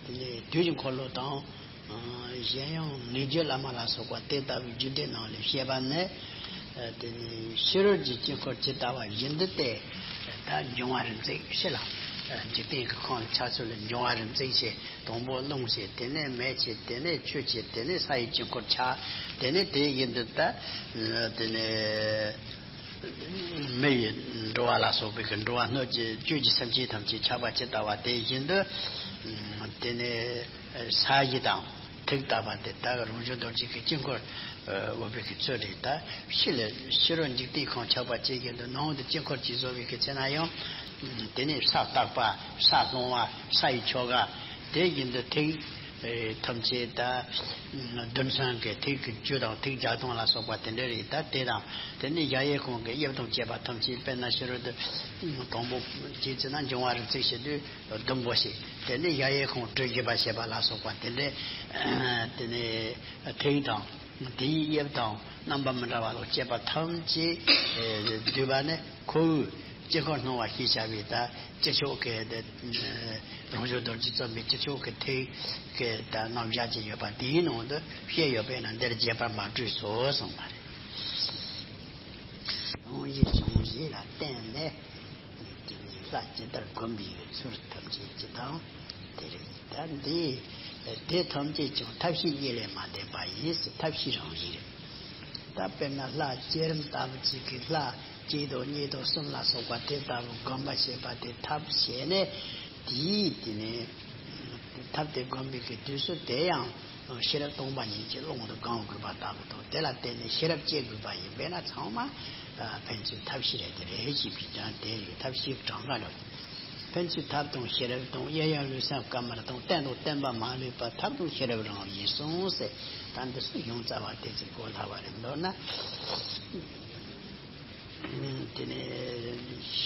དེ་ནས་དུས་ཀྱི་འཁོར་ལོ་དང་། གཞན་ཡང་ལས་རྒྱུ་བླ་མ་ལ་སོགས་པ་དེ་ལྟ་བུའི་རྒྱུད་སྡེ་ནང་ལས་བཤད་པ་ནི། དེ་ནས་ཕྱི་རོལ་གྱི་དཀྱིལ་འཁོར་ཇི་ལྟ་བ་བཞིན་དུ་སྟེ། ད་འབྱུང་བ་རིམ་བརྩེགས་ཕྱི་ལ། འཇིག་རྟེན་གྱི་ཁམས་ལ་ཆགས་ཚུལ་ལ་འབྱུང་བ་རིམ་བརྩེགས་བྱས། དང་པོ་རླུང་བྱས། དེ་ནས་མེ་བྱས། དེ་ནས་ཆུ་བྱས། དེ་ནས་ས་ཡི་དཀྱིལ་འཁོར་ཆགས། དེ་ནས་དེ་བཞིན་དུ་ད། དེ་ནས། མེ་ཡིས་འགྲོ་བ་ལ་སོགས་པའི་གི་འགྲོ་བ་སྣོད་ཀྱི་བཅུད་ཀྱི་སེམས་ཅན་ཐམས་ཅད་ཆགས་པ་ཇི་ལྟ་བ་དེ་བཞིན་དུ། དེ་ནས་ས་གཞི་དང་ཐིག་ལྟ་བ་དེ་དག་རང་བྱུང་རྡོ་རྗེ་གི་དཀྱིལ་འཁོར་འོས་པའི་གི་ཚུལ་རེད། ད་ཕྱི་ལ་ཕྱི་རོལ་འཇིག་རྟེན་ཁམས་ཆགས་པ་ཇི་བཞིན་དུ་ནང་དུ་དཀྱིལ་འཁོར་གྱིས་བཟོ་བའི་གི་ཚེ་ན་ཡང་། དེ་ནས་ས་བརྟག་པ། ས་སློང་བ། ས་ཡི་ཆོ་ག་དེ་བཞིན་དུ་ཐིག་ཐམས་ཅད་ད། རྡུལ་ཚོན་གྱི་ཐིག་གི་བཅུ་དང་ཐིག་བརྒྱ་སྟོང་ལ་སོགས་པ་དེ་འདྲ་རེད། ད་དེ་དང་དེ་ནི་གཞལ་ཡས་ཁང་གི་དབྱིབས་དང་བཅས་པ་ཐམས་ཅད་དཔེར་ན་ཕྱི་རོལ་དུ་དང་པོ་བྱས་ཚེ་ན་འབྱུང་བ་རིམ་བརྩེགས་བྱེད་དུས་ཟླུམ་པོ་ཞིག་དེ་ནི་གཞལ་ཡས་ཁང་གྲུ་བཞི་པ་ཞེས་པ་ལ་སོགས་པ་དེ་འདྲ། དེ་ནི་ཐིག་དང་དེའི་དབྱིབས་དང་རྣམ་པ་མི་འདྲ་བ་ལ་བཅས་པ་ཐམས་ཅད་བསྡུས་པ་ནི་ཁོ་བོའི་དཀྱིལ་འཁོར་སྣང་བ་ཞེས་བྱ་བའི་ད་དཀྱིལ་ཆོག་གི་དེ། རང་བྱུང་རྡོ་རྗེ་བརྩམས་པའི་དཀྱིལ་ཆོག་གི་ཐིག་གི་ད་རྣམ་གཞག་ཅིག་ཡོད་པ་དེའི་ནང་དུ་བཤད་ཡོད་པས་ན་འདིར་རྒྱས་པར་མ་སྤྲོས་སོ་གསུངས་པ་རེད། རང་བཞིན་བྱུང་བཞིན་ལ་བརྟེན་ནས་དེ་ནི་ལྷ་ཇི་ལྟར་བསྒོམ་པའི་ཚུལ་ཐམས་ཅད་ཀྱི་དང་དེ་རེད། ད་འདི་དེ་ཐམས་ཅད་ཀྱང་ཐབས་ཤེས་གཉིས་ལས་མ་འདས་པ་ཡིན། ཐབས་ཤེས་རང་བཞིན་རེད། ད་དཔེར་ན་ལྷ་བསྐྱེད་རིམ་ལྟ་བུ་གཅིག་གིས་ལྷ་གཅིག་དང་གཉིས་དང་གསུམ་ལ་སོགས་པ་དེ་ལྟ་བུ་བསྒོམ་པ་བྱེད་པ་དེ་ཐབས་བྱས་ནས། དེའི་དེ་ནས་ཐབས་དེ་བསྒོམ་པའི་གི་དུས་སུ་དེ་ཡང་ཤེས་རབ་སྟོང་པ་ཉིད་ཀྱི་ཀློང་དུ་གང་དགོས་པ་ལྟ་བུ་དང་། དེ་ལ་བརྟེན་ནས་ཤེས་རབ་སྐྱེ་དགོས་པ་ཡིན་པས་ན་ཚང་མ་ཕན་ཚུན་ཐབས་ཤེས་རེད། དེ་རེད་ཅེས་པའི་ཀྱང་དེ་ཡི་ཐབས་ཤེས་གྲངས་ཀ་རེད། ཕན་ཚུན་ཐབས་དང་ཤེས་རབ་དང་། གཡས་གཡོན་ལུས་སེམས་དཀར་དམར་དང་། བརྟན་དང་བརྟན་པ་མ་ལུས་པ། ཐབས་དང་ཤེས་རབ་རང་བཞིན་གསུངས་ཟེར། ད་འདི་ཚོ་ཡོངས་རྫོགས་པ་དེ་ཚོ་གོ་སླ་བ་རེད། མདོར་ན་དེ་ནས་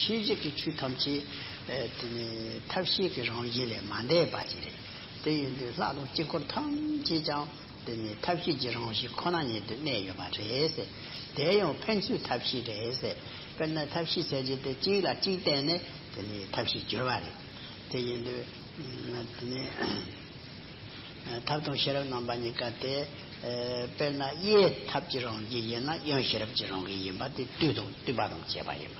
ཤེས་བྱེད་ཀྱི་ཆོས་ཐམས་ཅད་དེ་ནས་ཐབས་ཤེས་ཀྱི་རང་བཞིན་ལས་མ་འདས་པ་ཅིག་རེད། དེ་ཡིན་དུས་ལྷ་དང་དཀྱིལ་འཁོར་ཐམས་ཅད་ཀྱང་དེ་ནི་ཐབས་ཤེས་ཀྱི་རང་བཞིན་ཁོ་ན་ཉིད་དུ་གནས་ཡོད་པ་རེད་ཟེར། དེ་ཡང་ཕན་ཚུན་ཐབས་ཤེས་རེད་ཟེར། དཔེར་ན་ཐབས་ཤེས་ཟེར་རྒྱུ་དེ་གཅིག་ལ་གཅིག་བརྟེན་ནས་དེ་ནི་ཐབས་ཤེས་འགྱུར་བ་རེད། དེ་ཡིན་དུས་དེ་ནི་ ཐབས་དང་ཤེས་རབ་རྣམ་པ་གཉིས་ཀ་དེ། ཨ། དཔེར་ན་གཡས་ཐབས་ཀྱི་རང་བཞིན་ཡིན་ན་གཡོན་ཤེས་རབ་ཀྱི་རང་བཞིན་ཡིན་པ་དེ་དུས་དང་བསྟུན་པ་དང་བཅས་པ་ཡིན་པ།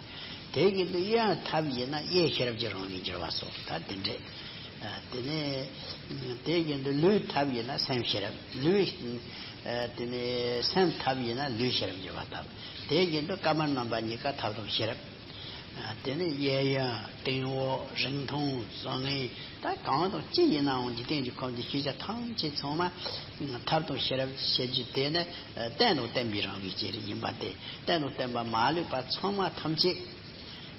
དེ་བཞིན་དུ་གཡོན་ཐབས་ཡིན་ན་གཡས་ཤེས་རབ་ཀྱི་རང་བཞིན་འགྱུར་བ་སོགས་ད་དེ་འདྲས། ཨ། དེ་ནས་དེ་བཞིན་དུ་ལུས་ཐབས་ཡིན་ན་སེམས་ཤེས་རབ། ལུས། ཨ། དེ་ནས་སེམས་ཐབས་ཡིན་ན་ལུས་ཤེས་རབ་འགྱུར་བ་ལྟ་བུ། དེ་བཞིན་དུ་ཀ་མད་རྣམ་པ་གཉིས་ཀ་ཐབས་དང་ཤེས་རབ། ཨ། དེ་ནས་གཡས་གཡོན་སྟེང་འོག་རིང་ཐུང་བཟང་ངན་ད་གང་དང་ཅི་ཡིན་ནའང་འཇིག་རྟེན་གྱི་ཁམས་འདི་ཤེས་བྱ་ཐམས་ཅད་ཚང་མ་ཐབས་དང་ཤེས་རབ་ཞེས་བརྗོད་དེ་ནི་རྟེན་དང་བརྟེན་པའི་རང་བཞིན་ཅན་ཡིན་པ་སྟེ། རྟེན་དང་བརྟེན་པ་མ་ལུས་པ་ཚང་མ་ཐམས་ཅད།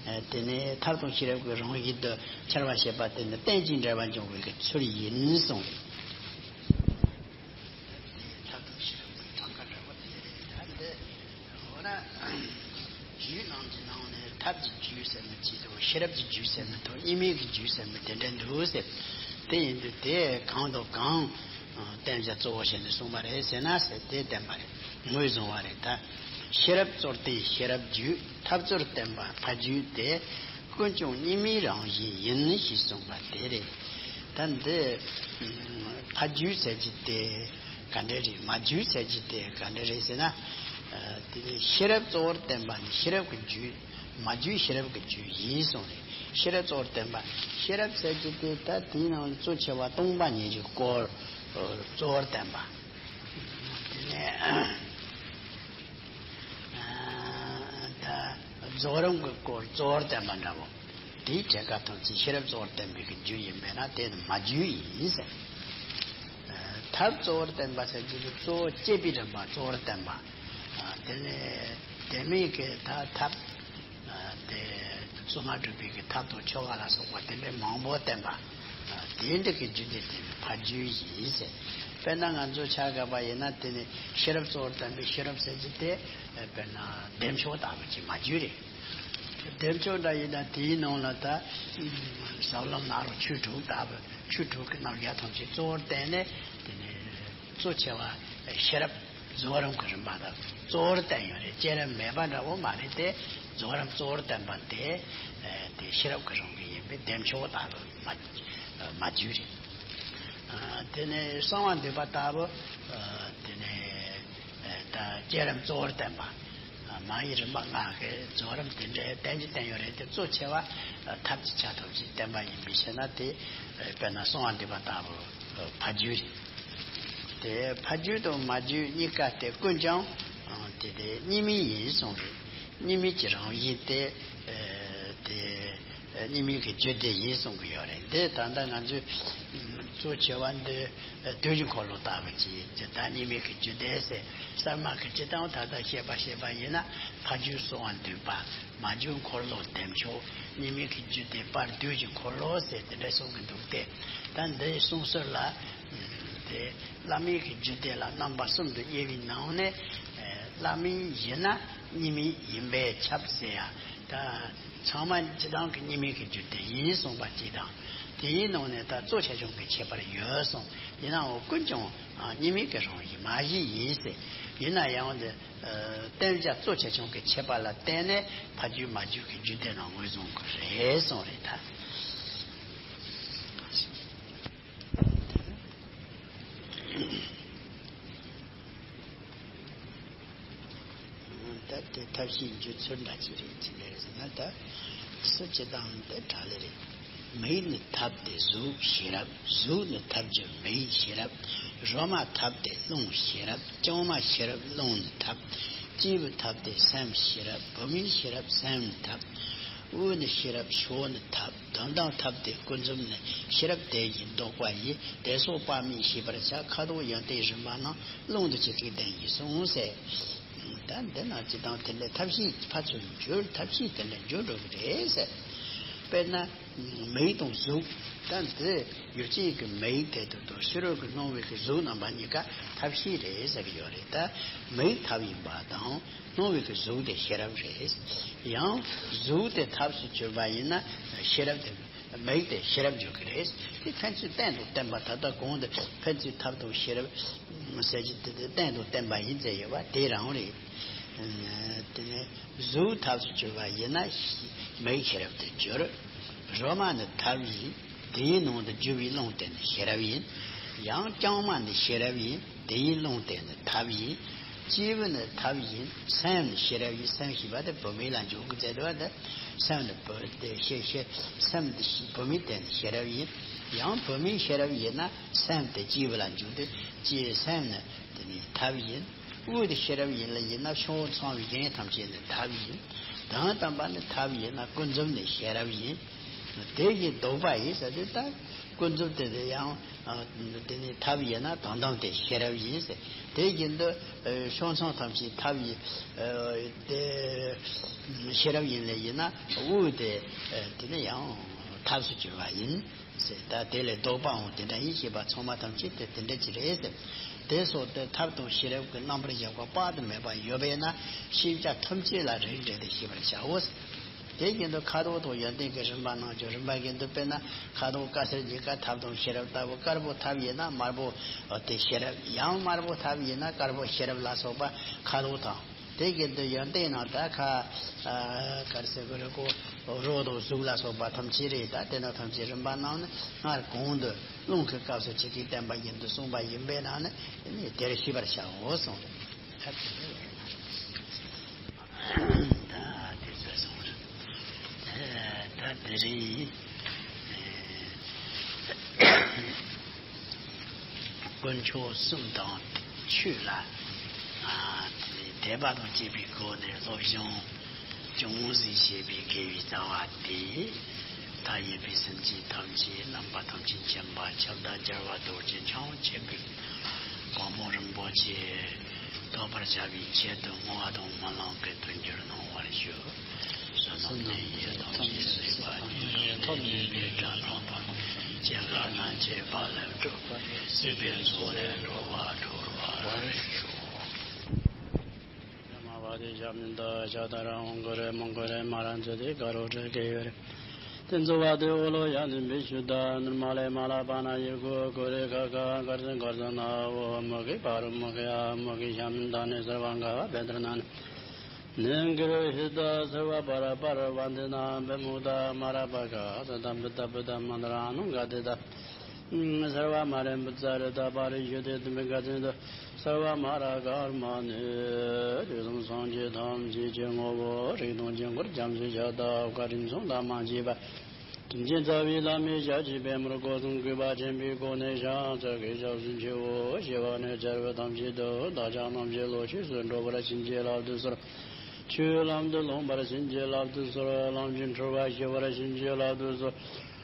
ཨ། དེ་ནས་ཐབས་དང་ཤེས་རབ་ཀྱི་རང་བཞིན་དུ་འཆར་བར་བྱེད་པ་དེ་ནི་རྟེན་ཅིང་འབྲེལ་བར་འབྱུང་བའི་གི་ཚུལ་ཡིན་གསུངས། ཐབས་དང་ཤེས་རབ་ཀྱི་གྲངས་ཀ་འདྲ་བོ་དེ་རེད། ད་འདི་འོ་ན་རྒྱུད་རྣམས་ཀྱི་ནང་ནས་ཐབས་ཀྱི་རྒྱུད་ཟེར་ནི་གཅིག་དང་ཤེས་རབ་ཀྱི་རྒྱུད་ཟེར་ནི་དང་གཉིས་མེད་ཀྱི་རྒྱུད་ཟེར་ནི་དེ་འདྲ་འདུག་ཟེར། དེ་ཡིན་དུས་དེ་གང་དང་གང་བསྟན་བྱ་གཙོ་བོ་བྱས་ནས་གསུངས་པ་རེད་ཟེར་ན་ཟེར་དེ་བསྟན་པ་རེད། ངོས་བཟུང་བ་རེད་ད། ཤེས་རབ་གཙོར་བསྟན་ཤེས་རབ་རྒྱུད། ཐབས་གཙོར་བསྟན་པ་ཕ་རྒྱུད་དེ། ཀུན་ཀྱང་གཉིས་མེད་རང་བཞིན་ཡིན་ཞེས་གསུངས་པ་དེ་རེད། ད་འདི་ཕ་རྒྱུད་ཟེར་གྱི་དེ་ག་འདྲ་རེད། མ་རྒྱུད་ཟེར་གྱི་དེ་ག་འདྲ་རེད་ཟེར་ན། ཨ། དེ་ནི་ཤེས་རབ་གཙོ་བོར་བསྟན་པ་ནི་ཤེས་རབ་ཀྱི་རྒྱུད། མ་རྒྱུད་ཤེས་རབ་ཀྱི་རྒྱུད་ཡིན་གསུངས་རེད། ཤེས་རབ་གཙོ་བོར་བསྟན་པ། ཤེས་རབ་ཟེར་གྱི་དེ་ད་དེའི་ནང་ལ་གཙོ་ཆེ་བ་སྟོང་པ་ཉིད་ཀྱི་སྐོར་གཙོ་བོར་བསྟན་པ། དེ་ནས། ཨ། ད་རྫོགས་རིམ་གྱི་སྐོར་གཙོ་བོར་བསྟན་པ་འདྲ་བོ། དེའི་གྲས་ཀ་ཐམས་ཅད་ཤེས་རབ་གཙོ་བོར་བསྟན་པའི་གི་རྒྱུད་ཡིན་པས་ན་དེ་ནི་མ་རྒྱུད་ཡིན་ཟེར། ཨ། ཐབས་གཙོ་བོར་བསྟན་པ་ཟེར་རྒྱུ་དེ་གཙོ་བོ་སྐྱེད་པའི་རིམ་པ་གཙོ་བོར་བསྟན་པ། ཨ། དེ་ནས་དེ་མིན་གྱི་ད་ཐབས། ཨ། དེ་བསོད་ནམས་སྒྲུབ་པའི་གི་ཐབས་དང་ཆོ་ག་ལ་སོགས་པ་དེ་འདྲའི་མང་པོ་བསྟན་པ། ཨ། དེ་འདྲ་གི་རྒྱུད་སྡེ་དེ་ནི་ཕ་རྒྱུད་ཡིན་ཟེར། དཔེར་ན་ང་ཚོ་ཆ་བཞག་པ་ཡིན་ན་དེ་ནི་ཤེས་རབ་གཙོ་བོར་བསྟན་པའི་ཤེས་རབ་ཟེར་རྒྱུ་དེ། ཨ། དཔེར་ན་བདེ་མཆོག་ལྟ་བུ་ཅིག་མ་རྒྱུད་རེད། བདེ་མཆོག་འདྲ་ཡིན་ན་དེའི་ནང་ལ་ད་ཟབ་ལམ་ནཱ་རོ་ཆོས་དྲུག་ལྟ་བུ་ཆོས་དྲུག་གི་རྣམ་གཞག་ཐམས་ཅད་གཙོ་བོར་བསྟན་ནས་དེ་ནི་གཙོ་ཆེ་བ་ཤེས་རབ་རྫོགས་རིམ་གྱི་རིམ་པ་དང་གཙོ་བོར་བསྟན་ཡོད་རེད། བསྐྱེད་རིམ་མེད་པ་འདྲ་བོ་མ་རེད་དེ། རྫོགས་རིམ་གཙོ་བོར་བསྟན་པ་དེ་དེ་ཤེས་རབ་ཀྱི་རང་བཞིན་ཡིན་པས་བདེ་མཆོག་ལྟ་བུ་མ་མ་རྒྱུད་རེད། དེ་ནས་གསང་བ་འདུས་པ་ལྟ་བུ། དེ་ནས་ད་བསྐྱེད་རིམ་གཙོ་བོར་བསྟན་པ། མ་ཡི་རིམ་པ་ལྔ་གི་རྫོགས་རིམ་དེ་འདྲའི་བསྟན་གྱི་བསྟན་ཡོད་རེད་དེ། གཙོ་ཆེ་བ་ཐབས་ཀྱི་ཆ་ཐམས་ཅད་བསྟན་པ་ཡིན་པའི་ཕྱིར་ན་དེ་དཔེར་ན་གསང་བ་འདུས་པ་ལྟ་བུ་ཕ་རྒྱུད་རེད། དེ་ཕ་རྒྱུད་དང་མ་རྒྱུད་གཉིས་ཀ་དེ་ཀུན་ཀྱང་དེ་དེ་གཉིས་མེད་ཡིན་གསུངས་རེད། གཉིས་མེད་ཀྱི་རང་བཞིན་དེ་དེ་གཉིས་མེད་ཀྱི་རྒྱུད་སྡེ་ཡིན་གསུང་གི་ཡོད་རེད། འདི་ད་ལྟ་ང་ཚོས་གཙོ་ཆེ་བ་འདི་དུས་ཀྱི་འཁོར་ལོ་ལྟ་བུ་ཅིག་ཇི་ལྟར་གཉིས་མེད་ཀྱི་རྒྱུད་སྡེ་ཟེར། གསར་མ་གི་སྤྱི་དང་ད་ལྟ་བཤད་པ་བཤད་པ་ཡིན་ན་ཕ་རྒྱུད་གསང་བ་འདུས་པ། མ་རྒྱུད་འཁོར་ལོ་བདེ་མཆོག་གཉིས་མེད་ཀྱི་རྒྱུད་སྡེ་བར་དུས་ཀྱི་འཁོར་ལོ་ཟེར་དེ་འདྲ་གསུང་གི་འདུག་སྟེ། ད་འདིའི་གསུང་སྲོལ་ལ་དེ་བླ་མེད་ཀྱི་རྒྱུད་སྡེ་ལ་རྣམ་པ་གསུམ་དུ་དབྱེ་བའི་ནང་ནས་བླ་མེད་ཡིན་ན་གཉིས་མེད་ཡིན་པས་ཁྱབ་ཟེར་ཡ། ད་ཚང་མ་སྤྱི་བཏང་གི་གཉིས་མེད་ཀྱི་རྒྱུད་སྡེ་ཡིན་གསུངས་པ་གཅིག་དང་། དེའི་ནང་ནས་ད་གཙོ་ཆེ་ཆུང་གི་ཁྱད་པར་ཡོད་གསུངས། ཡིན་ནའང་ཀུན་ཀྱང་གཉིས་མེད་ཀྱི་རང་བཞིན་མ་བཞི་ཡིན་ཟེར། ཡིན་ན་ཡང་དེ་བསྟན་བྱ་གཙོ་ཆེ་ཆུང་གི་ཁྱད་པར་ལ་བརྟེན་ནས་ཕ་རྒྱུད་མ་རྒྱུད་ཀྱི་རྒྱུད་སྡེ་རྣམས་ངོས་བཟུང་གི་རེད་གསུངས་རེད་ད། ད་དེ་ཐབས་ཤེས་འཇུག་ཚུལ་འདྲ་ཅིག་རེད། ཅི་ལས་ཟེར་ན་ད་སུ་སྤྱི་དང་དེ་དྲག་ལས་རེད། མིག་ནི་ཐབས་ཏེ་གཟུགས་ཤེས་རབ། གཟུགས་ནི་ཐབས་ཀྱི་མིག་ཤེས་རབ། རོ་མ་ཐབས་ཏེ་རླུང་ཤེས་རབ། རྐྱང་མ་ཤེས་རབ་རླུང་ནི་ཐབས། སྐྱེས་བུ་ཐབས་ཏེ་སེམས་ཤེས་རབ། བུད་མེད་ཤེས་རབ་སེམས་ནི་ཐབས། དབུགས་ནི་ཤེས་རབ་ཕྱོགས་ནི་ཐབས། དོན་དམ་ཐབས་ཏེ་ཀུན་འཛོམས་ནི། ཤེས་རབ་དེ་བཞིན་ལྡོག་པ་ཡི། དེ་སོགས་དཔག་མེད་ཤེས་པར་བྱ། ཁ་དོག་ཡོན་ཏན་རིམ་པ་རྣམས། རླུང་དུ་ཆུད་ཚིག་ལྡན་ཡིན་གསུངས་ཟེར། ད་འདི་ན་སྤྱི་དང་དེ་འདྲའི་ཐབས་ཤེས་ཕར་ཚུར་འགྱུར། ཐབས་ཤེས་དེ་འདྲ་འགྱུར་འགྲོ་གི་རེད་ཟེར། དཔེར་ན་མིག་དང་གཟུགས། ད་འདི་ཡུལ་ཅན་གྱི་མིག་དེ་དང་དང་ཕྱི་རོལ་གྱི་སྣང་བའི་གི་གཟུགས་རྣམ་པ་གཉིས་ཀ་ཐབས་ཤེས་རེད་ཟེར་གི་ཡོད་རེད། ད་མིག་ཐབས་ཡིན་པ་དང་སྣང་བའི་གི་གཟུགས་དེ་ཤེས་རབ་རེད། ཡང་གཟུགས་དེ་ཐབས་སུ་གྱུར་པ་ཡིན་ན་ཤེས་རབ་དེ། མིག་དེ་ཤེས་རབ་འཇུག་གི་རེད། དེ་ཕན་ཚུན་བརྟེན་དང་བརྟེན་པ། ད་ལྟ་གོང་དུ་ཕན་ཚུན་ཐབས་དང་ཤེས་རབ་ཟེར་གྱི་དེ་དེ་བརྟེན་དང་བརྟེན་པ་ཡིན་ཟེར་ཡོད་པ་དེ་རང་རེད། དེ་ནས་གཟུགས་ཐབས་སུ་གྱུར་པ་ཡིན་ན་མིག་ཤེས་རབ་ཏུ་འགྱུར། རོ་མ་ནི་ཐབས་ཡིན། དེའི་ནང་དུ་རྒྱུ་བའི་རླུང་དེ་ནི་ཤེས་རབ་ཡིན། ཡང་བརྐྱང་མ་ནི་ཤེས་རབ་ཡིན། དེ་ཡི་རླུང་དེ་ནི་ཐབས་ཡིན། སྐྱེས་བུ་ནི་ཐབས་ཡིན། སེམས་ནི་ཤེས་རབ་ཡིན། སེམས་ཞེས་པ་དེ་བུད་མེད་ལ་འཇུག་གི་མཛད་པ་དེ། སེམས་ནི་བུ་དེ་ཤེས་ཤེས། སེམས་དེ་ཤེས། བུད་མེད་དེ་ནི་ཤེས་རབ་ཡིན། ཡང་བུད་མེད་ཤེས་རབ་ཡིན་ན་སེམས་དེ་སྐྱེས་བུ་ལ་འཇུག་སྟེ། སྐྱེས་སེམས་ནི་དེ་ནི་ཐབས་ཡིན། དབུགས་དེ་ཤེས་རབ་ཡིན་ལ་ཡིན་ན་ཕྱོགས་ཚང་བའི་གཞན་ཐམས་ཅད་ནི་ཐབས་ཡིན། དོན་དམ་པ་ནི་ཐབས་ཡིན་ན་ཀུན་རྫོབ་ནི་ཤེས་རབ་ཡིན། དེ་བཞིན་ལྡོག་པ་ཡིན་ཟེར་དུས་ད་ཀུན་རྫོབ་དེ་དེ་ཡང་ཨ་དེ་ནི་ཐབས་ཡིན་ན་དོན་དམ་དེ་ཤེས་རབ་ཡིན་ཟེར། དེ་བཞིན་དུ་ཨ་ཕྱོགས་མཚུངས་ཐམས་ཅད་ཐབས་ཡིན། ཨ་དེ་ཤེས་རབ་ཡིན་ལས་ཡིན་ན་དབུགས་དེ་ཨ་དེ་ནི་ཡང་ཐབས་སུ་གྱུར་པ་ཡིན་ཟེར། ད་དེ་ལས་ལྡོག་པའང་དེ་འདྲ་ཡིན་ཞེས་པ་ཚང་མ་ཐམས་ཅད་དེ་དེ་འདྲ་ཅིག་རེད་ཟེར། དེ་སོགས་དེ་ཐབས་དང་ཤེས་རབ་ཀྱི་རྣམ་པར་གཞག་པ་དཔག་ཏུ་མེད་པ་ཡོད་པས་ན་ཤེས་བྱ་ཐམས་ཅད་ལ་རིགས་འགྲེ་སྟེ་ཤེས་པར་བྱའོ་ཟེར། དེ་བཞིན་དུ་ཁ་དོག་དང་ཡོན་ཏན་གྱི་རིམ་པ་རྣམས་ཀྱང་རིམ་པ་བཞིན་དུ། དཔེར་ན་ཁ་དོག་དཀར་སེར་གྱི་དཀར་ཐབས་དང་ཤེས་རབ་ལྟ་བུ། དཀར་པོ་ཐབས་ཡིན་ན་དམར་པོ་དེ་ཤེས་རབ། ཡང་དམར་པོ་ཐབས་ཡིན་ན་དཀར་པོ་ཤེས་རབ་ལ་སོགས་པ་ཁ་དོག་དང་། དེ་བཞིན་དུ་ཡོན་ཏན་རྣམས་ད་ཁ་ཨ་དཀར་སེར་གྱི་རིགས་གོ། རོ་དང་གཟུགས་ལ་སོགས་པ་ཐམས་ཅད་རེད། ད་དེ་རྣམས་ཐམས་ཅད་རིམ་པ་རྣམས་ནི་སྔར་གོང་དུ་རླུང་གི་སྐབས་སུ་ཇི་སྐད་བསྟན་པ་བཞིན་དུ་གསུངས་པ་ཡིན་པས་ན་ནི་དེར་ཤེས་པར་བྱའོ་གསུངས། ད་དེ་རེད། ད་དེ་ཚོ་སོང་རེད། ད་དེ་རིང་དཀོན་མཆོག་གསུམ་དང་ཆོས་ལ་དད་པ་དང་བཅས་པའི་སྒོ་ནས་སློབ་སྦྱོང་ཅུང་ཟད་བྱེད་པའི་དགེ་བའི་རྩ་བ་དེ། མཐའ་ཡས་པའི་སེམས་ཅན་ཐམས་ཅད་རྣམ་པ་ཐམས་ཅད་མཁྱེན་པ་ཁྱབ་བདག་རྒྱལ་བ་རྡོ་རྗེ་འཆང་ཆེན་པོས་གོ་འཕང་རིན་པོ་ཆེ་ཐོབ་པར་བྱ་བའི་ཆེད་དུ་བསྔོ་བ་དང་སྨོན་ལམ་གྱི་མཐུན་འགྱུར་གནང་བར་ཞུ། བསོད་ནམས་ནི་ཡི་དམ་གྱི་སྲིད་པ་ཉིད་ཐོབ་ནས་པའི་དགྲ་རྣམས་ཕམ། སྐྱེ་རྒ་ན་འཆིའི་རྦ་རླབས་འཁྲུགས་པ། སྲིད་པའི་མཚོ་ལས་འགྲོ་བ་སྒྲོལ་བར་ཤོག། མ་བ་དེ་ཞབས་ནི་ད་ཤ་ད་ར་འོང་གི་རེད། མོང་གི་རེད། མ་ར་ཚོད་དེ་དཀར་རོ་བྲེ་གེ་ཡོད་རེད། དེ་ཚོ་བ་དེ་འོ་ལོ་ཡ་ནི་འབི་ཤུ་ད་ནུར་མ་ལེ་མ་ལ་པ་ན་ཡི་གོ་གོ་རེ་ཁ་ཁ་གར་སེ་གར་སེ་ན་འོ་མོ་གི་པ་རུ་མོ་གི་ཨ་མོ་གི་ཤ་མི་ད་ནི་སར་བ་འགའ་བ་བེ་དར་ན་ནི་ནི་གི་རུ་ཧི་ད་སར་བ་པ་ར་པ་ར་བ་འདི་ན་བེ་མུ་ད་མ་ར་པ་ག་ས་ད་བི་ད་བི་ད་མ་ད་ར་ནུ་ག་དེ་ད། སར་བ་མ་རེ་འབུ་ཙ་རེ་ད་པ་རེ་ཞུ་དེ་དུ་མི་ག་ཚན་དུ་སར་བ་མ་ར་གར་མ་ནི་དུས་གསུམ་སངས་རྒྱས་ཐམས་ཅད་ཀྱི་ངོ་བོ་རིག་སྟོང་དཀྱིལ་འཁོར་རྒྱ་མཚོའི་ཞགས་ལྟ་བུ་བཀའ་དྲིན་མཚུངས་ལ་མ་མཆིས་པ། དྲིན་ཅན་རྩ་བའི་བླ་མའི་ཞབས་ཀྱི་པད་མོར་སྒོ་གསུམ་གུས་པ་ཆེན་པོས་བསྐོར་ནས་ཕྱག་འཚལ་གྱི་ཞབས་སུ་མཆིའོ། ཞི་བ་ནས་བཅར་བའི་ཐམས་ཅད་དུ་བདག་ཅག་རྣམས་ཀྱི་བློ་ཆོས་སུ་འགྲོ་བར་བྱིན་གྱིས་བརླབ་ཏུ་གསོལ། ཆོས་ལམ་དུ་ལོངས་པར་བྱིན་གྱིས་བརླབ་ཏུ་གསོལ། ལམ་གྱི་འཁྲུལ་པ་ཞི་བར་བྱིན་གྱིས་བརླབ་ཏུ་གསོལ།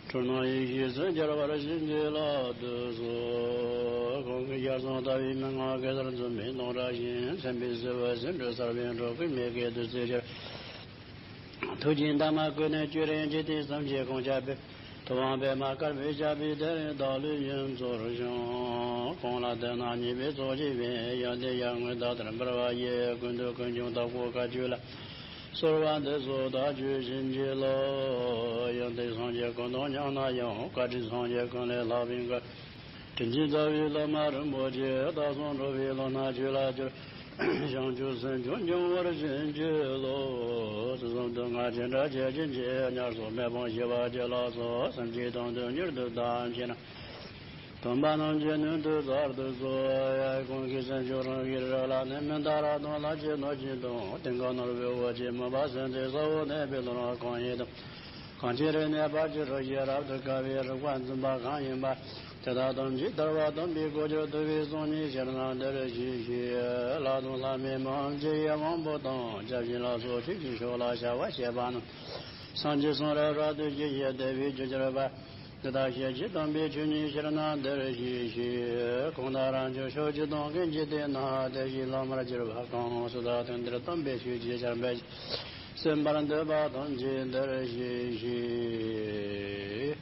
འཁྲུལ་སྣང་ཡེ་ཤེས་སུ་འགྱུར་བར་བྱིན་གྱིས་བརླབ་ཏུ་གསོལ། གང་གི་ཞལ་གསུང་ལྟ་བུའི་མན་ངག་གེ་སར་འཛིན་པའི་སྟོང་ཕྲག་བཞིན། སེམས་དཔའི་སྲིད་པ་སྲིད་འགྲོ་གསར་པའི་འགྲོ་ཀུན་མི་སྐད་དུ་བསྩལ་ཕྱིར། ཐུགས་ཀྱི་མདའ་མ་བསྐུལ་ནས་བསྐྱོད་རན་འཇིག་རྟེན་གསུམ་གྱི་དཀོན་ཆ་སྤེལ། ཐུབ་དབང་པདྨ་དཀར་པོའི་ཞབས་པད་མཐའ་ཡས་བདག་ལུས་ཡུན་རིང་འཚོ་ཞིང་། གང་ལ་བསྟེན་ན་ཉེས་པའི་ཚོགས་ཆད་པའི། ཡོན་ཏན་ཡར་ངོའི་ཟླ་ལྟར་འབར་བ་ཡི། ཀུན་ཏུ་ཀུན་འབྱུང་དྭགས་པོ་དཀའ་སྤྱོད་ལ། གསོལ་བ་འདེབས་སོ་བདག་རྒྱུད་བྱིན་གྱིས་རློབས། ཡོན་ཏན་སངས་རྒྱས་ཀུན་དང་མཉམ་ན་ཡང་། བཀའ་དྲིན་སངས་རྒྱས་ཀུན་ལས་ལྷག་པའི་མགོན། དྲིན་ཅན་རྩ་བའི་བླ་མ་རིན་པོ་ཆེ། བདག་བསམ་འགྲོ་བའི་བློ་སྣ་ཆོས་ལ་བསྒྱུར། བྱང་ཆུབ་སེམས་མཆོག་འབྱུང་བར་བྱིན་གྱིས་རློབས། སྲིད་གསུམ་དུ་སྔར་བྱས་འདྲ་བྱེད་ཅིང་བྱེད། ཉར་སོང་མེ་དཔུང་ཞི་བ་རྒྱུད་ལ་སོགས། སེམས་ཅན་དོན་དུ་མྱུར་དུ་བདག་མཁྱེན་ན། སྟོན་པ་རྣམས་ཀྱི་སྣོད་དུ་གསར་དུ་གསོལ། གང་གི་སེམས་མཆོག་རང་གི་རིགས་ལ་ནི། མི་འདའ་རབ་དང་ལྷ་ཆེན་གནོད་སྦྱིན་དང་། དེང་ཁམས་ནོར་བུའི་འོད་ཀྱི་མུན་པ་སེལ་ཏེ། ས་འོག་གནས་པའི་ལྷ་རྣམས་གང་ཡིན་དང་། གང་ཕྱིར་གནས་པ་ཅི་རིགས་ཀྱི་རབ་ཏུ་དགའ་བའི་རིག་པ་འཛིན་པ་གང་ཡིན་པ། དེ་དག་ཐམས་ཅད་ཐར་པ་དམ་པའི་གོ་ཆར་བསྡུ་བའི་གསུང་ནི་ཕྱིར་ན་འདིར་གཤེགས་ཤིག་ལྷ་དང་ལྷ་མིན་མི་འམ་ཅི་ཡི་དབང་པོ་དང་། བརྒྱ་བྱིན་ལ་སོགས་ཆོས་ཀྱི་མཆོག་ལ་བྱ་བ་བྱེད་པ་རྣམས། སངས་རྒྱས་སུ་རབ་རབ་ཏུ་ཞི་ཞིང་བདེ་བའི་རྒྱུར་གྱུར་པ། འདི་དག་ཤེས་བྱའི་དམ་པའི་ཆོས་ཉིད་ཕྱིར་ན་འདིར་གཤེགས་ཤིག་གང་དག་རང་བྱུང་ཕྱོགས་བཅུ་དང་ཀུན་གྱི་སྟེང་ན། བདེ་གཤེགས་བླ་མར་གྱུར་པ་གང་སུ་དག་དེང་འདིར་སྟོན་པའི་ཆོས་ཀྱི་ཆར་འབེབས་ཤིང་གསན་པར་འདོད་པ་ཐམས་ཅད་འདིར་གཤེགས་ཤིག